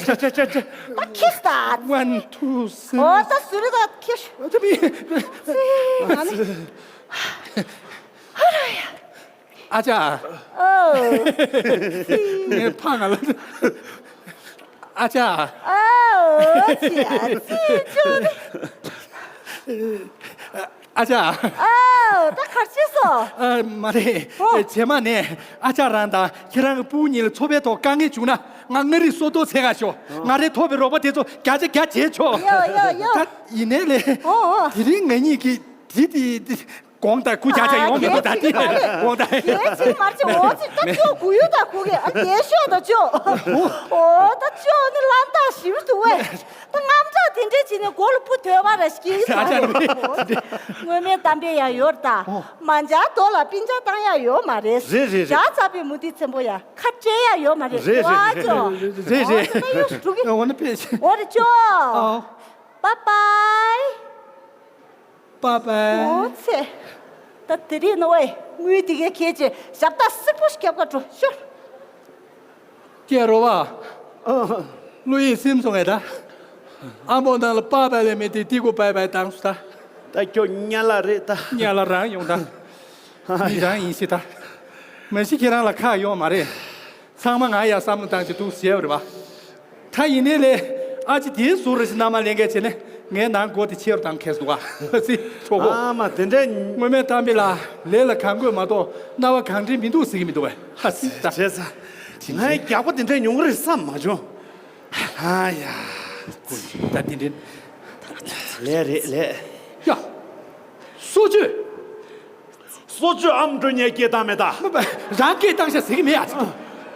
ཤོག་ཅ་ཅ་ཅ་ཅ། ད་ཁྱི་ད། One, two, three. འོ་ད་ཟུར་ད་ཁྱི། ཨ་ཙི་མི། ཨ་ནི། ཧ་ར་ཡ། ཨ་ཅག་ཨོ། ངའི་ཕ་ང་ལ། ཨ་ཅག་ཨོ་ཅི་ཨ་ཅི་ཅོ། ཨ་ཅག་ཨོ་ད་ག་ ཤེས་སོ། ཨ། མ་རེད། ཨོ། རྗེས་མ་ནས་ཨ་ཅག་རང་དང་ཁྱེད་རང་གི་སྤུ་གུ་གཉིས་ལ་འཚོ་བའི་ཐོག་དཀའ་ངལ་བྱུང་ན་ང་མངའ་རིས་སོ་ཏོ་འཚོལ་ག་ཤོག་ང་རའི་ཐོབ་པའི་རོགས་པ་དེ་ཚོ་བརྒྱ་ཆ་བརྒྱ་བྱེད་ཆོག་ཡོ་ཡོ་ཡོ། ད་ཡིན་ནའི་ལས། ཨོ་ཨོ། དེ་རིང་ང་གཉིས་ཀྱིས་དེ་དེ་དེ་དགོངས་དག་སྐུ་ཅག་ཅག་ཡོང་མི་འདུག་ད་དེ་དགོངས་དག་གལ་ཆེན་མ་རེད། འོ་ཙི་ད་ཅོ་གུ་ཡུ་ད་གུ་གེ་ཨ་དེ་ཤོད་ད་ཅོ། ཨོ་ད་ཅོ་ནི་ལམ་ཐག་ཞིབ་འདུག་བས། ད་རྔམ་དྲག་དེ་འདྲས་བྱས་ནས་མགོ་ལ་སྤུ་དོད་པ་ར་ཞིག་གིས། ཨ་ཅག་ནི། སྔོན་མའི་གཏམ་དཔེ་ཡང་ཡོད་ད། ཨོ། མ་འཇག་རྡོ་ལ་སྤུན་ཆ་བཏང་ཡ་ཡོད་མ་རེད། རེད་རེད་རེད། ཇ་ཚ་པའི་མུ་ཏིག་ཚེམ་པོ་ཡ་ཁ་བྲལ་ཡ་ཡོད་མ་རེད། རེད་རེད་རེད། ཨ་ཅོ། རེད་རེད། ཨོ་ད་ཡོ་འགྲོ་གི། འོ་ན་ཕེབས་ཤིག་འོ་རེད་ཅོ། ཨོ། པ་པའི། པ་པའི། ཨོ་ཚེ། ད་དེ་རིང་ནོ་ཝེ་དངུལ་དེ་གའི་ཁྱེད་ཀྱི་ཞབས་ཏག་སིག་པོ་ཞིག་རྒྱབ་ག་འགྲོ་ཤོག་ཀྱེ་རོ་བ། ཨ། བློ་ཡིད་ཚིམ་སོང་ངས་ད། ཨ་མོ་ནང་ལ་པ་པ་ལས་མེད་དེ་ཏི་ཀོ་པའི་པའི་བཏང་སོང་ད། ད་ཁྱོད་ཉལ་ལ་རེད་ད། ཉལ་ལ་རང་ཡོང་ད། ཨ་མི་ཡ། རང་ཡིན་ཤི་ད། མ་གཞི་ཁྱེད་རང་ལ་ཁག་ཡོད་མ་རེད། ཚང་མ་ང་ཡ་བསམ་བློ་བཏང་ཅི་འདུག་ཟེར་བ་རེད་བ། ད་ཡིན་ནའི་ལས། ཨ་ཅེ་དེའི་ཟུར་རེ་ཞིག་མནའ་མ་ལེན་མཁན་བྱས་ནས་ངའི་ནང་སྒོ་དེ་ཕྱེ་རུ་བཏང་མཁན་འདུག་ཨ་ཙི་ཁྱོ་གོ། ཨ་མ་དེ་འདྲའི། སྔོན་མའི་གཏམ་དཔེ་ལ་ལས་ལ་གང་དགོས་མ་གཏོགས་རྣ་བ་གང་དྲན་མི་འདུག་ཟེར་གི་མི་འདུག་བས། ཨ་ཙི་ད། བྱས་ཙང་། ངའི་རྒྱགས་པ་དེ་འདྲའི་ཉུང་རེད་བསམ་མ་བྱུང་། ཨ་ཡ། ད་དེ་འདྲའི། ལས་རེད་ལས། ཡ། སོ་ཅོས། སོ་ཅོས་ཨམ་འགྲོ་ཉལ་སྐད་བཏང་མེད་ད། རང་སྐད་བཏང་ཤག་ཟེར་གི་མེད་ཨ་ཙི།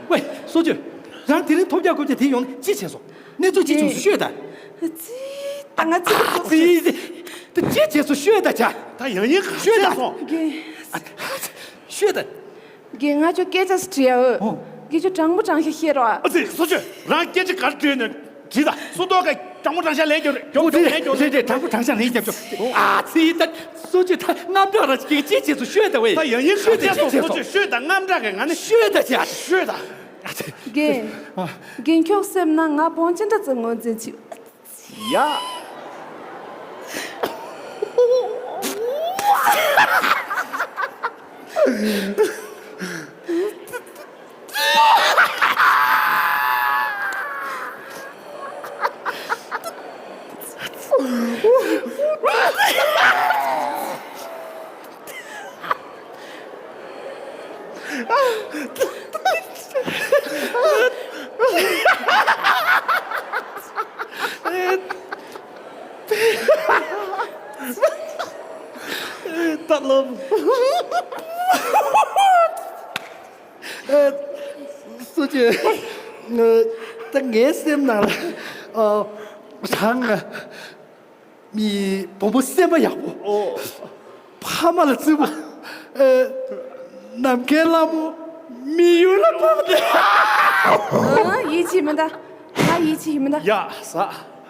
ཝེ་སོ་ཅོས། རང་དེ་རིང་ཐོབ་རྒྱག་རྐུབ་ཀྱག་དེ་ཡོང་ནས་ཅི་བྱས་སོང་། གནས་ཚུལ་ཅི་བྱུང་སོང་ཤོད་ད། ཙི། ད་ང་ཙི་ཙི་ཙི། ད་ཅི་བྱས་སོང་ཤོད་ད་ཆ། ད་ཡང་ཡིན་ག་ཤོད་ད། ཤོད་ད། རྒན། ཤོད་ད། རྒན་ང་ཁྱོད་སྐད་ཆ་ཞིག་དྲི་ཡ་འོ། ཨོ། རྒན་ཁྱོད་དྲང་པོ་དྲང་བཞག་བཤད་རོགས་ཨ། ཨ་ཙི་སོ་ཅོས་རང་སྐད་ཆ་ག་རེ་དྲིས་ནས་དྲིས་ད། སུ་ཏོ་ག་དྲང་པོ་དྲང་བཞག་ལན་རྒྱོབ་རེད་རྒྱོབ་རྒྱོབ་ལན་རྒྱོབ་རེད་རེད། དྲང་པོ་དྲང་བཞག་ལན་རྒྱབ་རྒྱོབ། ཨ་ཙི་ད་སོ་ཅོས་ད་རྔམ་དྲག་ར་ཅིག་ཅི་བྱས་སོང་ཤོད་ད་ཝེ། ད་ཡང་ཡིན་ཤོད་ད་ཅི་བྱས་སོང་། སོ་ཅོས་ཤོད་ད་རྔམ་དྲག་གི་ང་ནི་ཤོད་ད་ཅི་ཨ་ཤོད་ད། རྒན། རྒན་ཁྱོད་སེམས་ནང་ང་བོང་ཅི་འདྲ་ཙི་ངོས་འཛིན་བྱེད། ཡ། ད་ལོ། སུ་ཅི། ད་ངའི་སེམས་ནང་ལ། ཨ། རང་། མི་བུ་མོ་སེམས་པ་ཡག་པོ། ཨོ། ཕ་མ་ལ་བརྩི་བ། ཨེ། ནམ་མཁའི་ལྷ་མོ། མི་ཡུལ་ལ་ཕབ་སྟེ། ཨ། ཡིད་ཆེས་མི་འདའ། ད་ཡིད་ཆེས་མི་འདའ། ཡ་ས།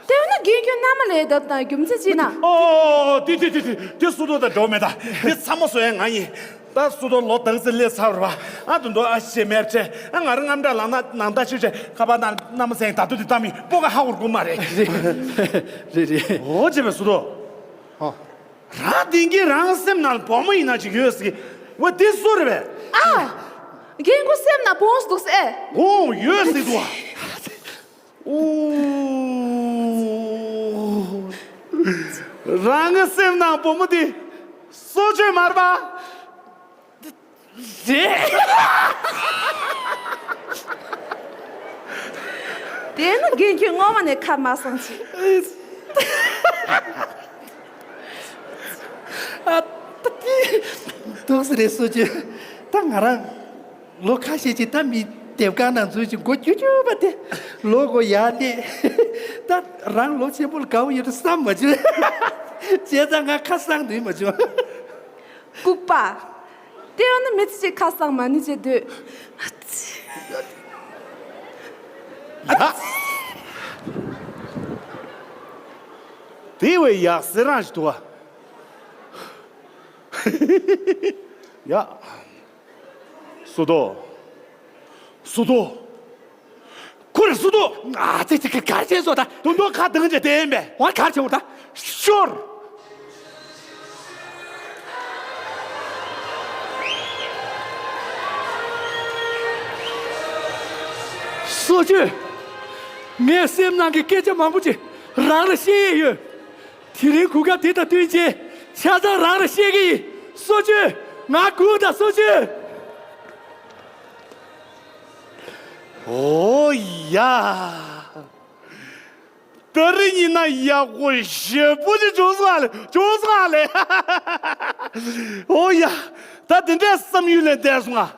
དེ་བས་ན་རྒན་ཁྱོད་མནའ་མ་ལེན་ཐབས་དང་རྒྱུ་མཚན་ཅི་ན། ཨོ། དེ་དེ་དེ་དེ་དེ་སུ་ཏོ་དང་འགྲོ་མེད་ད། དེ་ཚང་མ་བཟོ་ཡ་ང་ཡིན། ད་སུ་ཏོ་ལོ་དག་ཙི་སླེབས་ཚར་བ། ཨ་དུ་འདོ་ཨ་ཤེ་མེར་ཆེ། ཨ་ང་རང་རྔམ་དྲག་ལངས་ན་ནང་ད་ཤི་ཆེ་ཁ་པར་ནང་མནའ་མ་ཟེང་ད་དུ་དེ་ད་མི་པོ་ག་ཧ་གོར་གོ་མ་རེད། རེད་རེད། འོ་ཅེ་བས་སུ་ཏོ། ཨ། རང་དེང་གི་རང་སེམས་ནང་བུ་མོ་ཡིན་ན་ཅིག་ཡོད་ཟེར་གི། ཝེ་དེ་སུ་རེད་བས། ཨ། རྒན་ཁོ་སེམས་ནང་བོང་སུ་འདུག་ཟེར། ཨོ་ཡོད་ཟེར་འདུག་ཨ། ཨོ། རང་གི་སེམས་ནང་བུ་མོ་དེ་སོ་ཆོས་མར་པ། རེད། དེ་ནི་རྒན་ཁྱོད་སྔོན་མ་ནས་ཁ་མ་སང་ཅི། ཨ། འདུག་སེ་རེད་སོ་ཅི། ད་ང་རང་ལོ་ཁ་ཤས་ཅིག་ད་མི་དེབ་ཁང་ནང་འཛུལ་ཅིག་མགོ་སྐྱུར་སྐྱུར་བ་དེ་ལོ་གོ་ཡར་སླེབས། ད་རང་ལོ་ཆེན་པོ་ལ་དགའ་བོ་ཡོད་དུ་བསམ་མ་བྱུང་། བྱས་ཙང་ང་ཁ་སང་འདུག་མ་བྱུང་། ལྐུགས་པ། དེ་ཡང་ན་མི་ཚེ་གཅིག་ཁ་གསང་མ་ནི་བྱེད་འདོད། ཡ། དེ་བས་ཡག་སེ་རང་ཞིག་འདུག་ཨ། ཡ། སུ་དོ། སུ་དོ། ཁོ་རེ་སུ་དོ། ཨ་ཙི་ཙི་ག་གར་བྱས་སོ་ད། དུང་དུང་ཁ་དང་ཅེ་དེ་ཡིན་པས། འོ་གར་བྱས་འོ་ད། ཤོར། སོ་ཅོས། ངའི་སེམས་ནང་གི་སྐད་ཆ་མང་པོ་ཅིག་རང་ལ་བཤད་ཡས་ཡོད། དེ་རིང་གོ་སྐབས་དེ་དང་བསྟུན་བྱས་ཆ་ཚང་རང་ལ་བཤད་ཀྱི་ཡིན། སོ་ཅོས། ང་སྒུག་དང་སུ་ཅི། ཨོ་ཡ། ད་རེས་ཉིན་ན་ཡག་པོ་ཞེ་པོ་ཅིག་བྱུང་སོང་ཨ་ལེ། བྱུང་སོང་ཨ་ལེ། ཨོ་ཡ། ད་དེ་འདྲའི་བསམ་ཡུལ་ལས་འདས་སོང་ཨ།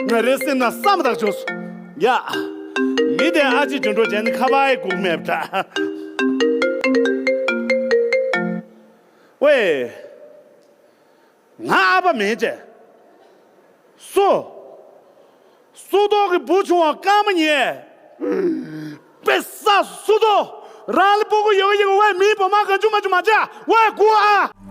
ང་རའི་སེམས་ན་བསམ་དག་བྱུང་སོང་། ཡ། མི་དེ་ཨ་ཅེ་འགྱུར་འགྲོ་བྱས་ནས་ཁ་པར་ཡེ་སྒུག་མེད་པ་འདྲ། ཝེ། ང་ཨ་ཕ་མིན་ཅེ། སུ། སུ་ཏོག་གི་བུ་ཆུང་བ་སྐར་མ་ཉལ། དཔེ་ས་སུ་ཏོག་རང་ལ་སྤུ་གུ་ཡོད་ཡོད་བས་མིའི་བུ་མ་གང་བྱུང་མ་བྱུང་མ་བྱ་བས་དགུ་ཨ།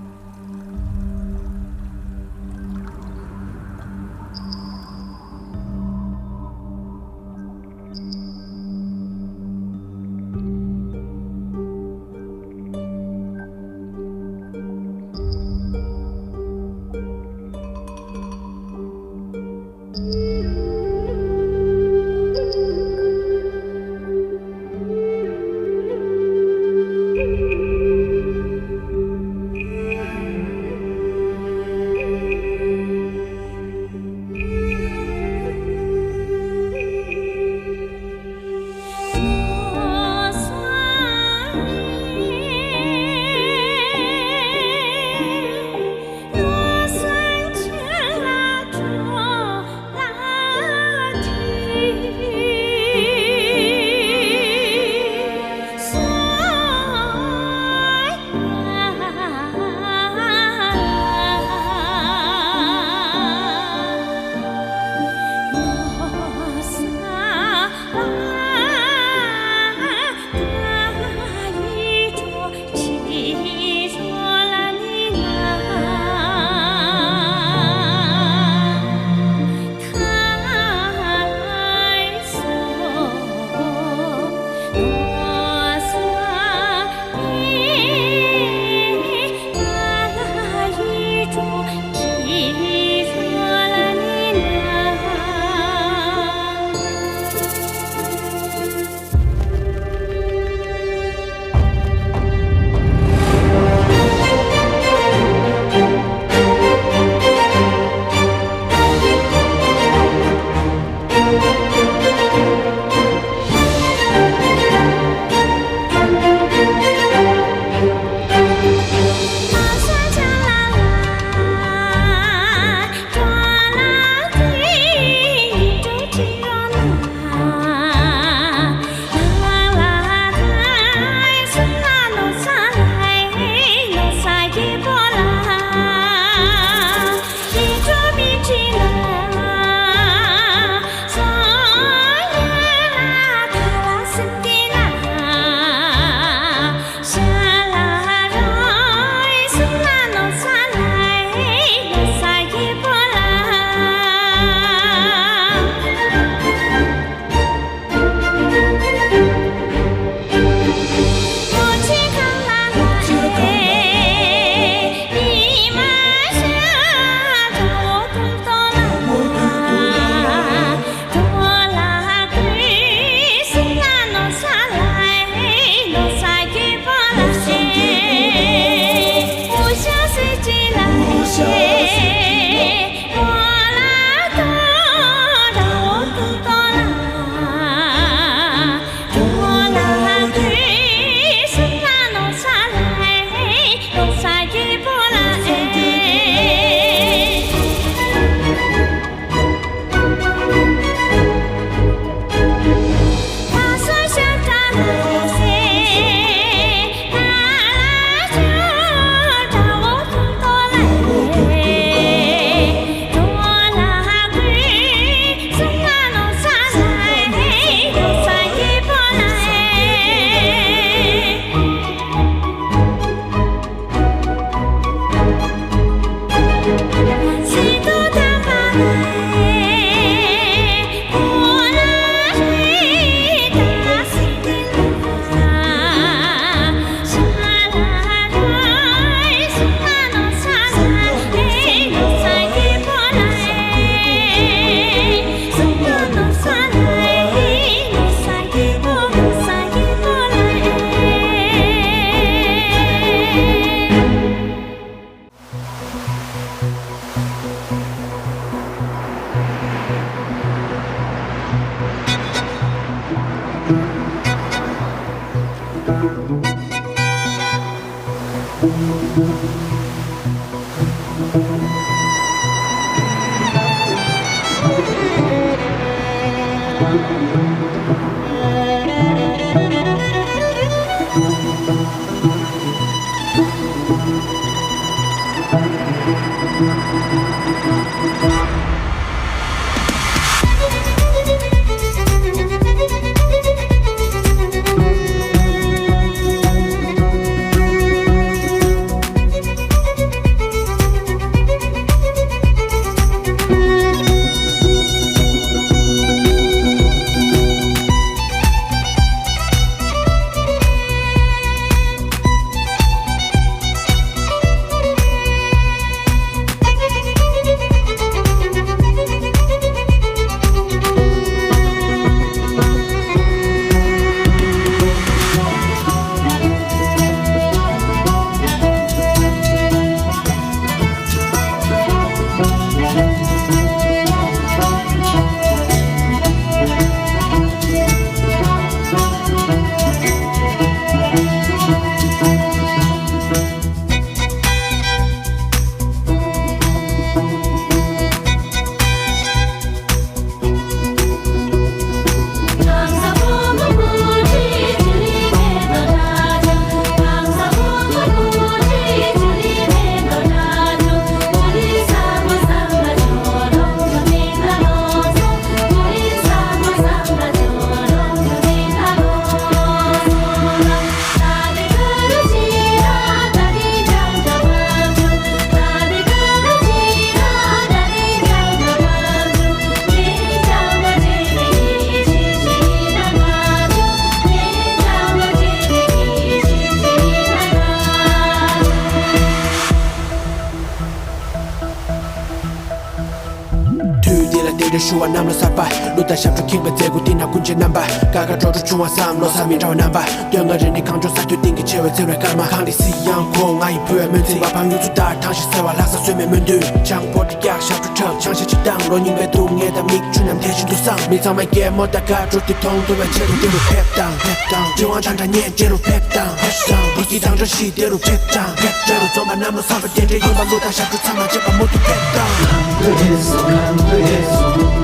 དུས་འདི་ལ་རྟེན་འབྲེལ་ཞུ་བ་གནམ་ལོ་གསར་པ། གླུ་དང་ཞབས་བྲོ་ཁེངས་པའི་མཛད་སྒོ་འདི་ན་ཀུན་མཁྱེན་རྣམ་པ། དགའ་དགའ་སྤྲོ་སྤྲོ་བྱུང་བ་བསམ་བློ་བཟང་མི་འདྲ་བ་རྣམ་པ། སྟོན་ཁ་རེ་ནི་གངས་ལྗོངས་ས་མཐོའི་གཏིང་གི་ཆེ་བའི་བརྩེ་བའི་སྐར་མ། གངས་རི་གཟིགས་དབྱངས་ཁོ་ང་ཡི་བུ་ཡ་སྨོན་ཚིག་མ་ཕམ་གཡུ་མཚོ་ལྟར་དྭངས་ཤིང་གསལ་བ་ལྷ་ས་བསོད་མའི་སྨོན་འདུན། བྱང་ཕོ་བྲང་རྒྱག་ཞབས་བྲོ་འཁྲབ་བྱང་ཤ་ཅིག་དང་ལོ་རྙིང་པའི་སྡུག་བསྔལ་དང་མིག་ཆུ་རྣམས་དེ་བཞིན་དུ་བསངས། མི་ཚང་མའི་གད་མོ་དང་དགའ་སྤྲོ་དེ་མཐོང་ཐུབ་པའི་ཆེད་དུ་འདི་རུ་ཕེབས་དང་ཕེབས་དང་། བདེ་དབང་ཁྲང་ཁྲང་ཉེ་འདི་རུ་ཕེབས་དང་ཕེབས་དང་། བདེ་སྐྱིད་དང་བཀྲ་ཤིས་འདི་རུ་ཕེབས་དང་ཕེབས་དང་། འཛོམས་པ་གནམ་ལོ་གསར་པ་རྟེན་འབྲེལ་ཡིན་པ་གླུ་དང་ཞབས་བྲོ་ཚང་མ་བཅས་པ་མུ་མཐུད་ཕེབས་དང་། གང་དུ་ཡོད་སོང་། གང་དུ་ཡོད་སོང་།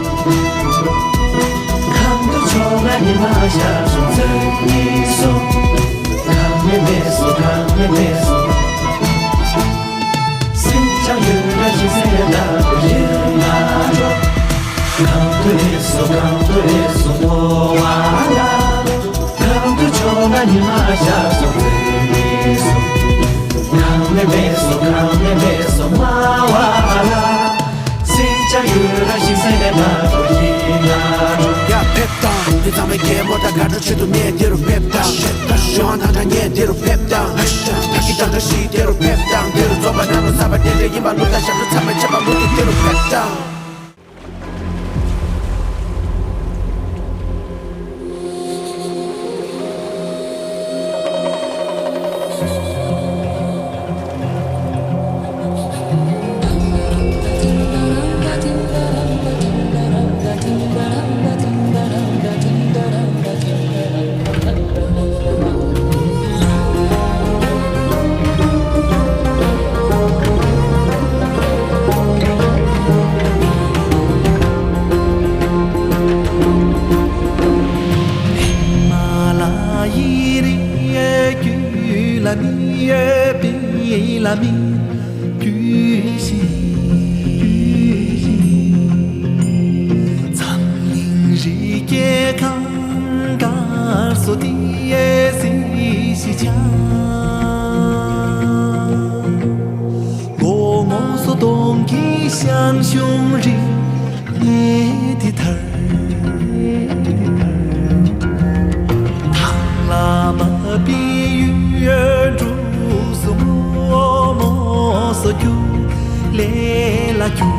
གང་དུ་མཆོང་ན་ཉི་མ་ཤར་སོང་། ཚོན་གཉིས་སོང་། གང་ནས་མེད་སོང་། གང་ནས་མེད་སོང་། སེམས་ཀྱང་ཡོད་ན་ཤེས་ཚད་ལྟ་བུ་ཡིན་ན་འགྲོ། གང་དུ་ཡོད་སོང་། གང་དུ་ཡོད་སོང་། འོ་བ་ལ། གང་དུ་མཆོང་ན་ཉི་མ་ཤར་སོང་། ཚོན་གཉིས་སོང་། གང་ནས་མེད་སོང་། གང་ནས་མེད་སོང་། སྨྲ་བ་ལ། སེམས་ཀྱང་ཡོད་ན་ཤེས་ཚད་ལྟ་བུ་ཡིན་ན་འགྲོ། ཡ་ཕེབས་དང་། མི་ཚང་མའི་གད་མོ་དང་དགའ་སྤྲོ་ཆེད་དུ་ངས་འདི་རུ་ཕེབས་དང་། ཞེ་དྲག་ཞེ་དྲག་ཞེ་དྲག་ངས་འདི་རུ་ཕེབས་དང་། ཞེ་དྲག་ཞེ་དྲག་ཞེ་དྲག་འདི་རུ་ཕེབས་དང་། འདི་རུ་འཛོམས་པ་གནམ་ལོ་གསར་པ་རྟེན་འབྲེལ་ཡིན་པ་གླུ་དང་ཞབས་བྲོ་ཚང་མ་བཅས་པ་མུ་མཐུད་འདི་རུ་ཕེབས་དང་། མ་ལ་ཡི་རི་རྒྱུད་ལ་མི་ཡོད་པི་ལ་མི་རྒྱུད་ཤིང་། འཛམ་གླིང་རི་སྐྱེས་གངས་དཀར་སོ་ཏི་ཡེ་སི་ཤི་ཆ། ལོ་ངོ་སོ་སྟོང་གི་ཞང་ཞུང་རི་ནས་དེ་ཐར། ཐང་ལ་མ་པི་ཡུལ་འབྲུག་སོ་མོ་མོ་སོ་རྒྱུ་ལེ་ལ་རྒྱུ།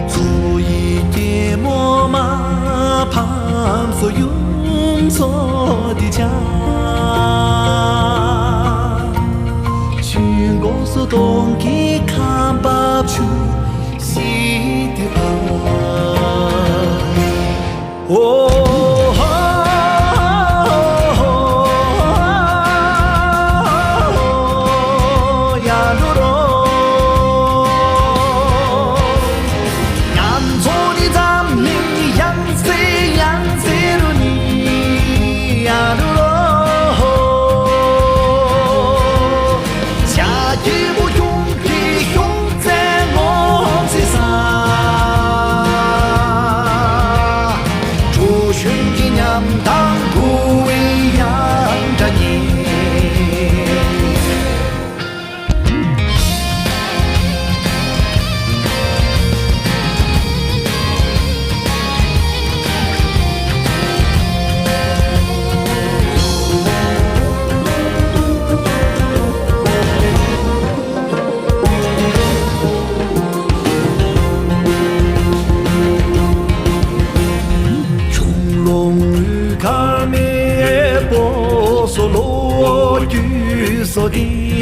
མཚོ་ཡི་སྐྱེད་མོ་མ་ཕམ་སོ་ཡུམ་མཚོ་དེ་ཆ། ཆུན་གོང་སོ་སྟོང་གི་ཁམས་པ་ཆུ་ཤི་དེ་བ། ཨོ་ཧོ།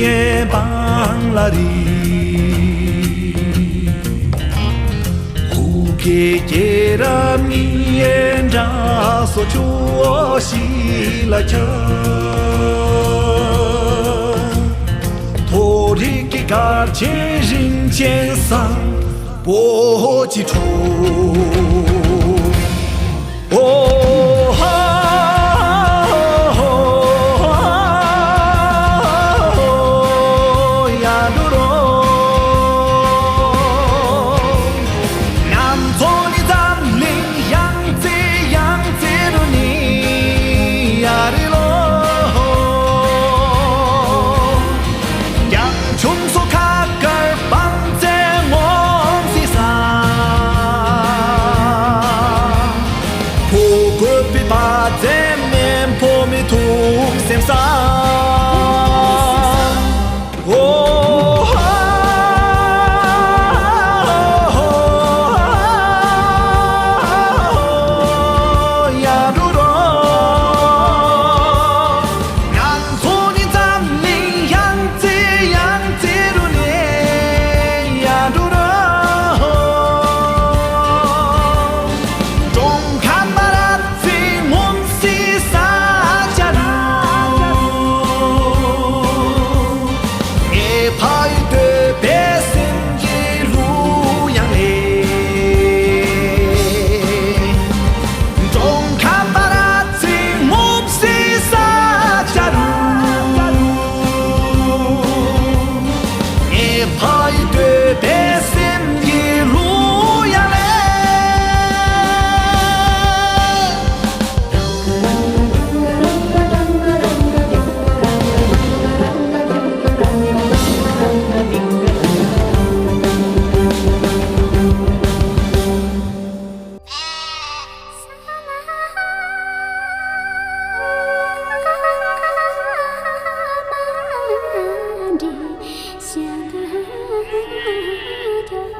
ཡེ་བང་ལ་རི། ཧུ་ཀེ་ཀེ་ར་མི་ཡེ་འདྲ་སོ་ཆུ་བོ་ཤི་ལ་ཁྱབ། མཐོ་རིས་ཀྱི་གར་ཆེན་རིན་ཆེན་བཟང་པོ་ཅི་ཁྲོ། ཨོ་ཧ་ཧོ་ཧོ་ཡ་དུ་རོ། ང་ཚོ་ནི་འཛམ་གླིང་ཡང་རྩེ་ཡང་རྩེ་རུ་ནི་ཡ་རི་ལོ། རྒྱང་ཆུང་སོ་ཁ་དཀར་བང་རྩེ་ངོམ་སི་ས། ཕོ་རྒོད་པའི་པ་ཙེ་མེན་ཕོ་མི་ཐུག་སེམས་ས། ཨོ་ཧ་ཧོ་ཡ་དུ་རོ། ང་ཚོ་ནི་འཛམ་གླིང་ཡང་རྩེ་ཡང་རྩེ་རུ་ནས་ཡ་འགྲོ་ར། ཀྲུང་ཧྭ་མ་ར་ཙི་ངོམ་སི་ས་ཆ་རུ། ངའི་ཕ་ཡུལ་འདོད་པའི་སེམས་ཀྱི་གླུ་དབྱངས་ལས། ཀྲུང་ཧྭ་མ་ར་ཙི་ངོམ་སི་ས་ཆ་རུ། ངའི་ཕ་ཡུལ་འདོད་པའི་སེམས་ཀྱི་གླུ་དབྱངས་ལས།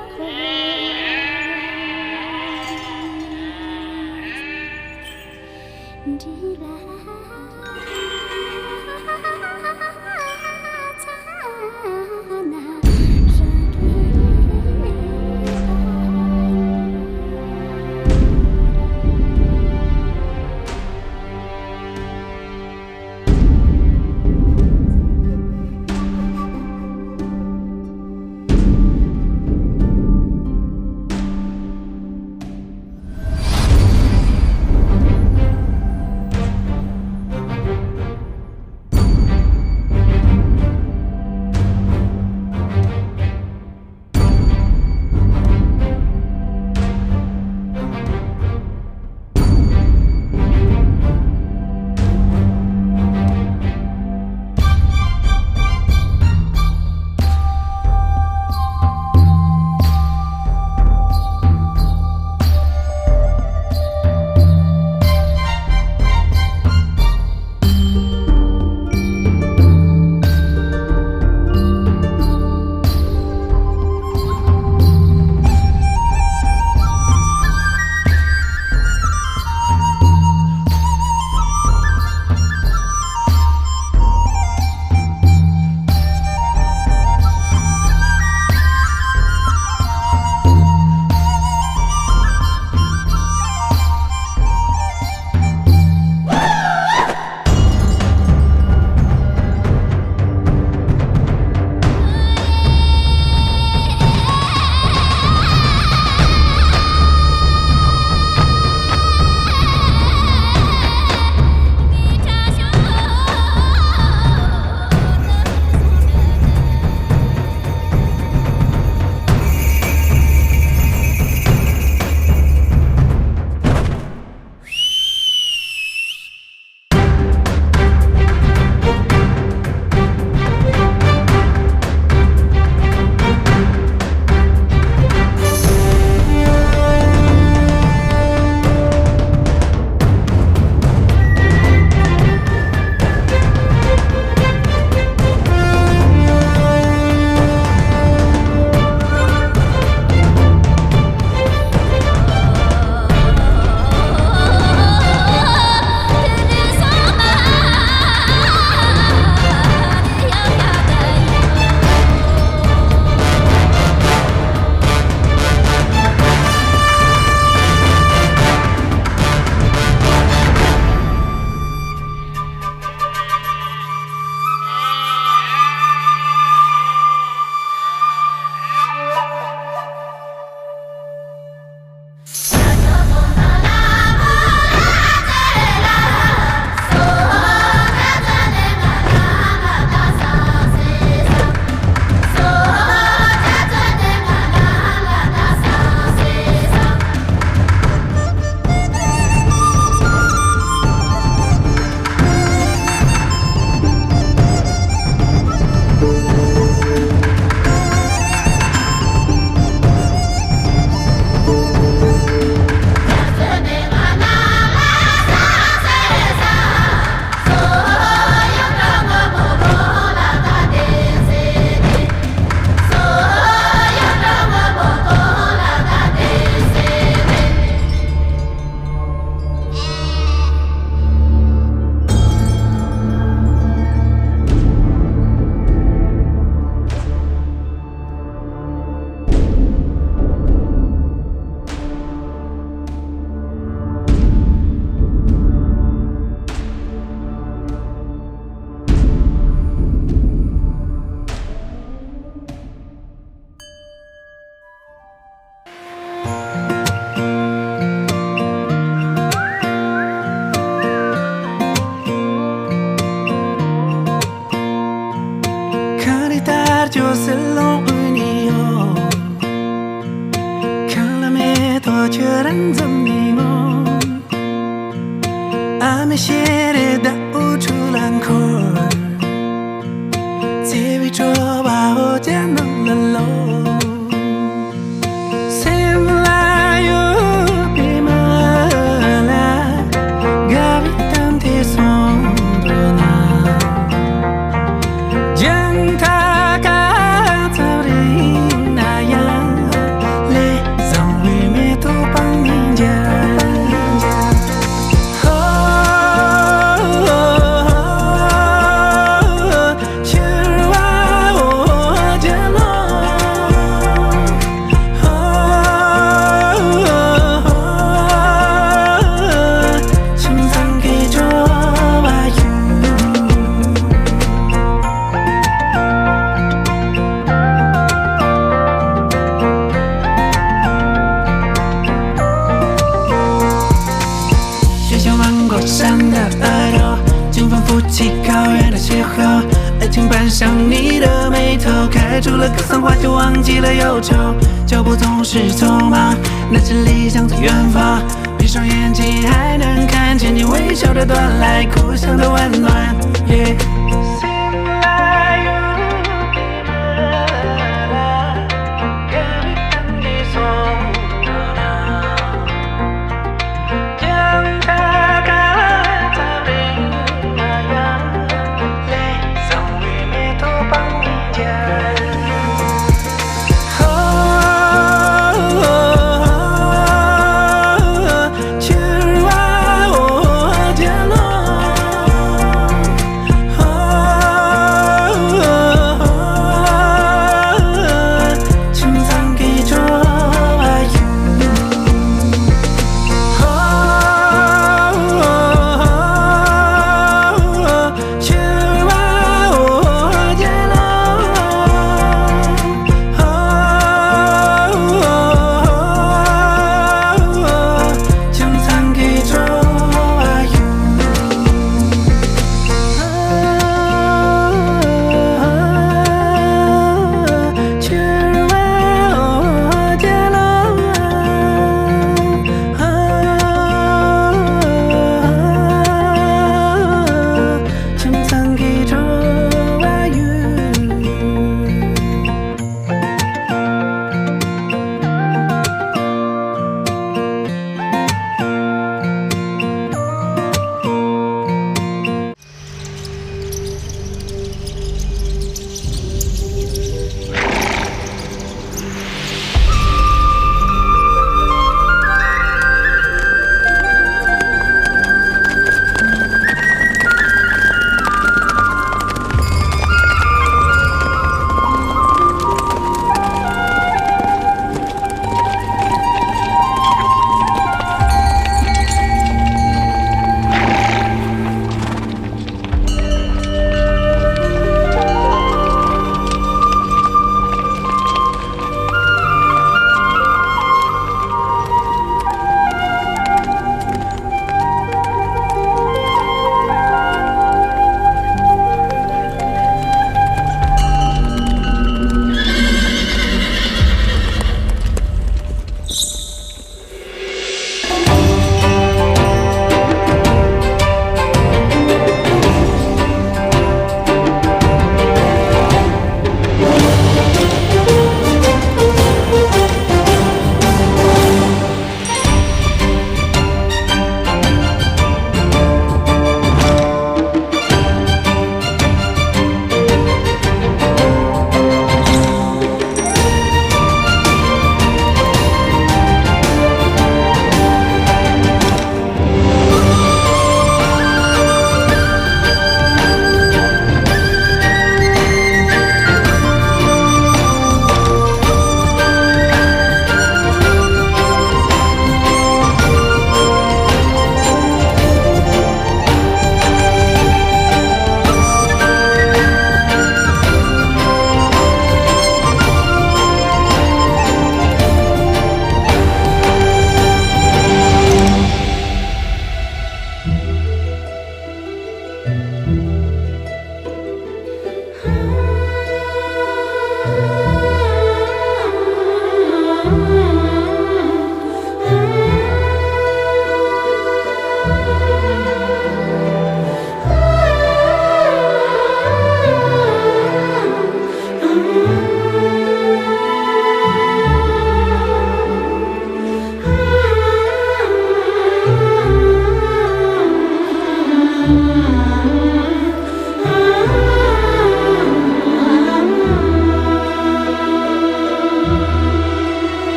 轻拍上你的眉头，开出了格桑花，就忘记了忧愁。脚步总是匆忙，那些理想在远方，闭上眼睛还能看见你微笑的短来，故乡的温暖。Yeah。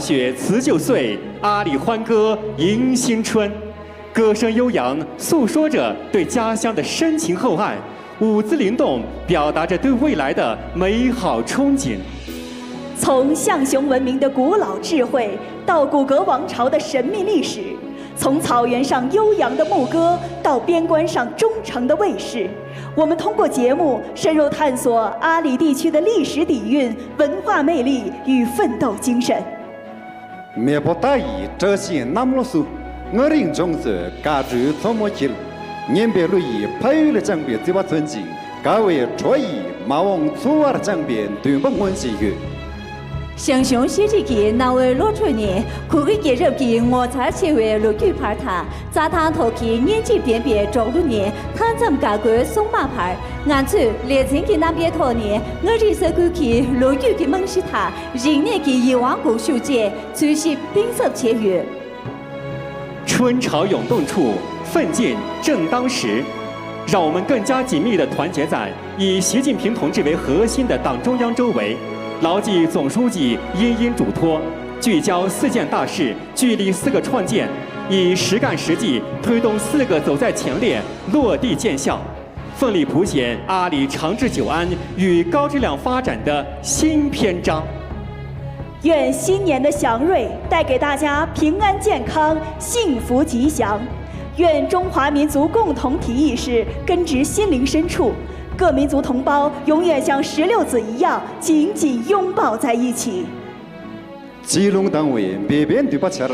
雪辞旧岁，阿里欢歌迎新春。歌声悠扬，诉说着对家乡的深情厚爱；舞姿灵动，表达着对未来的美好憧憬。从象雄文明的古老智慧，到古格王朝的神秘历史，从草原上悠扬的牧歌，到边关上忠诚的卫士，我们通过节目深入探索阿里地区的历史底蕴、文化魅力与奋斗精神。མེས་པོ་རྟ་ཡི་བཀྲ་ཤིས་གནམ་ལོ་བསུ། མངའ་རིས་ལྗོངས་སུ་དགའ་སྤྲོའི་མཚོ་མོ་འཁྱིལ། སྙན་པའི་གླུ་ཡིས་ཕ་ཡུལ་ལ་བཅངས་པའི་བརྩེ་བ་མཚོན་ཅིང་། དགའ་བའི་བྲོ་ཡིས་མ་འོངས་འཚོ་བར་བཅངས་པའི་འདུན་པ་མངོན་བཞིན་ཡོད། ཞང་ཞུང་ཤེས་རིག་གི་གནའ་བོའི་བློ་གྲོས་ནས་གུ་གེ་རྒྱལ་རབས་ཀྱི་ངོ་མཚར་ཆེ་བའི་ལོ་རྒྱུས་བར་དང་། རྩྭ་ཐང་ཐོག་གི་སྙན་འཇེབས་ལྡན་པའི་འབྲོག་གླུ་ནས་མཐའ་མཚམས་འགག་སྒོའི་སྲུང་དམག་བར། ང་ཚོས་ལེ་ཚན་གྱི་རྣམ་པའི་ཐོག་ནས་མངའ་རིས་ས་ཁུལ་གྱི་ལོ་རྒྱུས་ཀྱི་རྨང་གཞི་དང་། རིག་གནས་ཀྱི་ཡིད་དབང་འགུག་ཤུགས་བཅས་འཚོལ་ཞིབ་གཏིང་ཟབ་བྱས་ཡོད། 春潮涌动处，奋进正当时。让我们更加紧密地团结在以习近平同志为核心的党中央周围，牢记总书记殷殷嘱托，聚焦四件大事，聚力四个创建，以实干实际推动四个走在前列落地见效，奋力谱写阿里长治久安与高质量发展的新篇章。愿新年的祥瑞带给大家平安健康、幸福吉祥。愿中华民族共同体意识根植心灵深处，各民族同胞永远像石榴籽一样紧紧拥抱在一起。 སྤྱི་ལོ་དང་བའི་འབད་པའི་འདུན་པ་འཆར།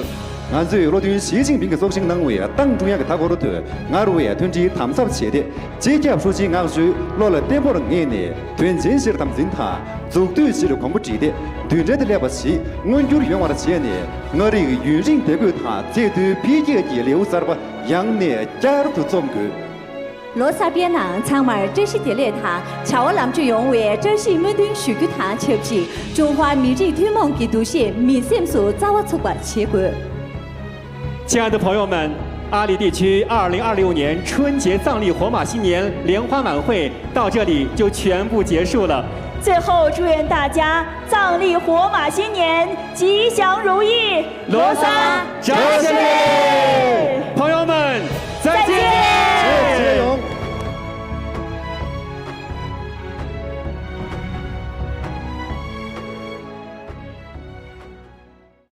ང་ཚོས་བློ་མཐུན་ཞི་ཅིན་ཕིང་གིས་སྲོག་ཤིང་གནང་བའི་ཏང་ཀྲུང་དབྱང་གི་མཐའ་འཁོར་དུ་སྔར་བས་མཐུན་སྒྲིལ་དམ་ཟབ་བྱས་ཏེ། སྤྱི་ཁྱབ་ཧྲུའུ་ཅིའི་མངགས་བཅོལ་བློ་ལ་བརྟན་པོར་ངེས་ནས་དོན་ཆེན་བཞིར་དམ་འཛིན་དང་། འཛུགས་གཏོད་བཞིར་གོམ་པ་སྒྲིལ་ཏེ་མདུན་གྲལ་དུ་སླེབས་པ་ཞིག་མངོན་འགྱུར་ཡོང་བར་བྱས་ནས། མངའ་རིས་ཡུན་རིང་བདེ་འཁོད་དང་ཚད་མཐོའི་འཕེལ་རྒྱས་ཀྱི་ལེའུ་གསར་པ་ཡང་ནས་བསྐྱར་དུ་རྩོམ་དགོས། ལོ་གསར་པའི་ནང་ཚང་མར་བཀྲ་ཤིས་བདེ་ལེགས་དང་བྱ་བ་ལམ་འགྲོ་ཡོང་བའི་བཀྲ་ཤིས་སྨོན་འདུན་ཞུ་རྒྱུ་དང་ཆབས་ཅིག་ཀྲུང་ཧྭ་མི་རིགས་ཐུན་མོང་གི་འདུ་ཤེས་མི་སེམས་སུ་རྩ་བ་ཚུགས་པར་བྱེད་དགོས། 亲爱的朋友们，阿里地区二零二六年春节藏历火马新年联欢晚会到这里就全部结束了。最后，祝愿大家藏历火马新年吉祥如意，罗桑扎西里。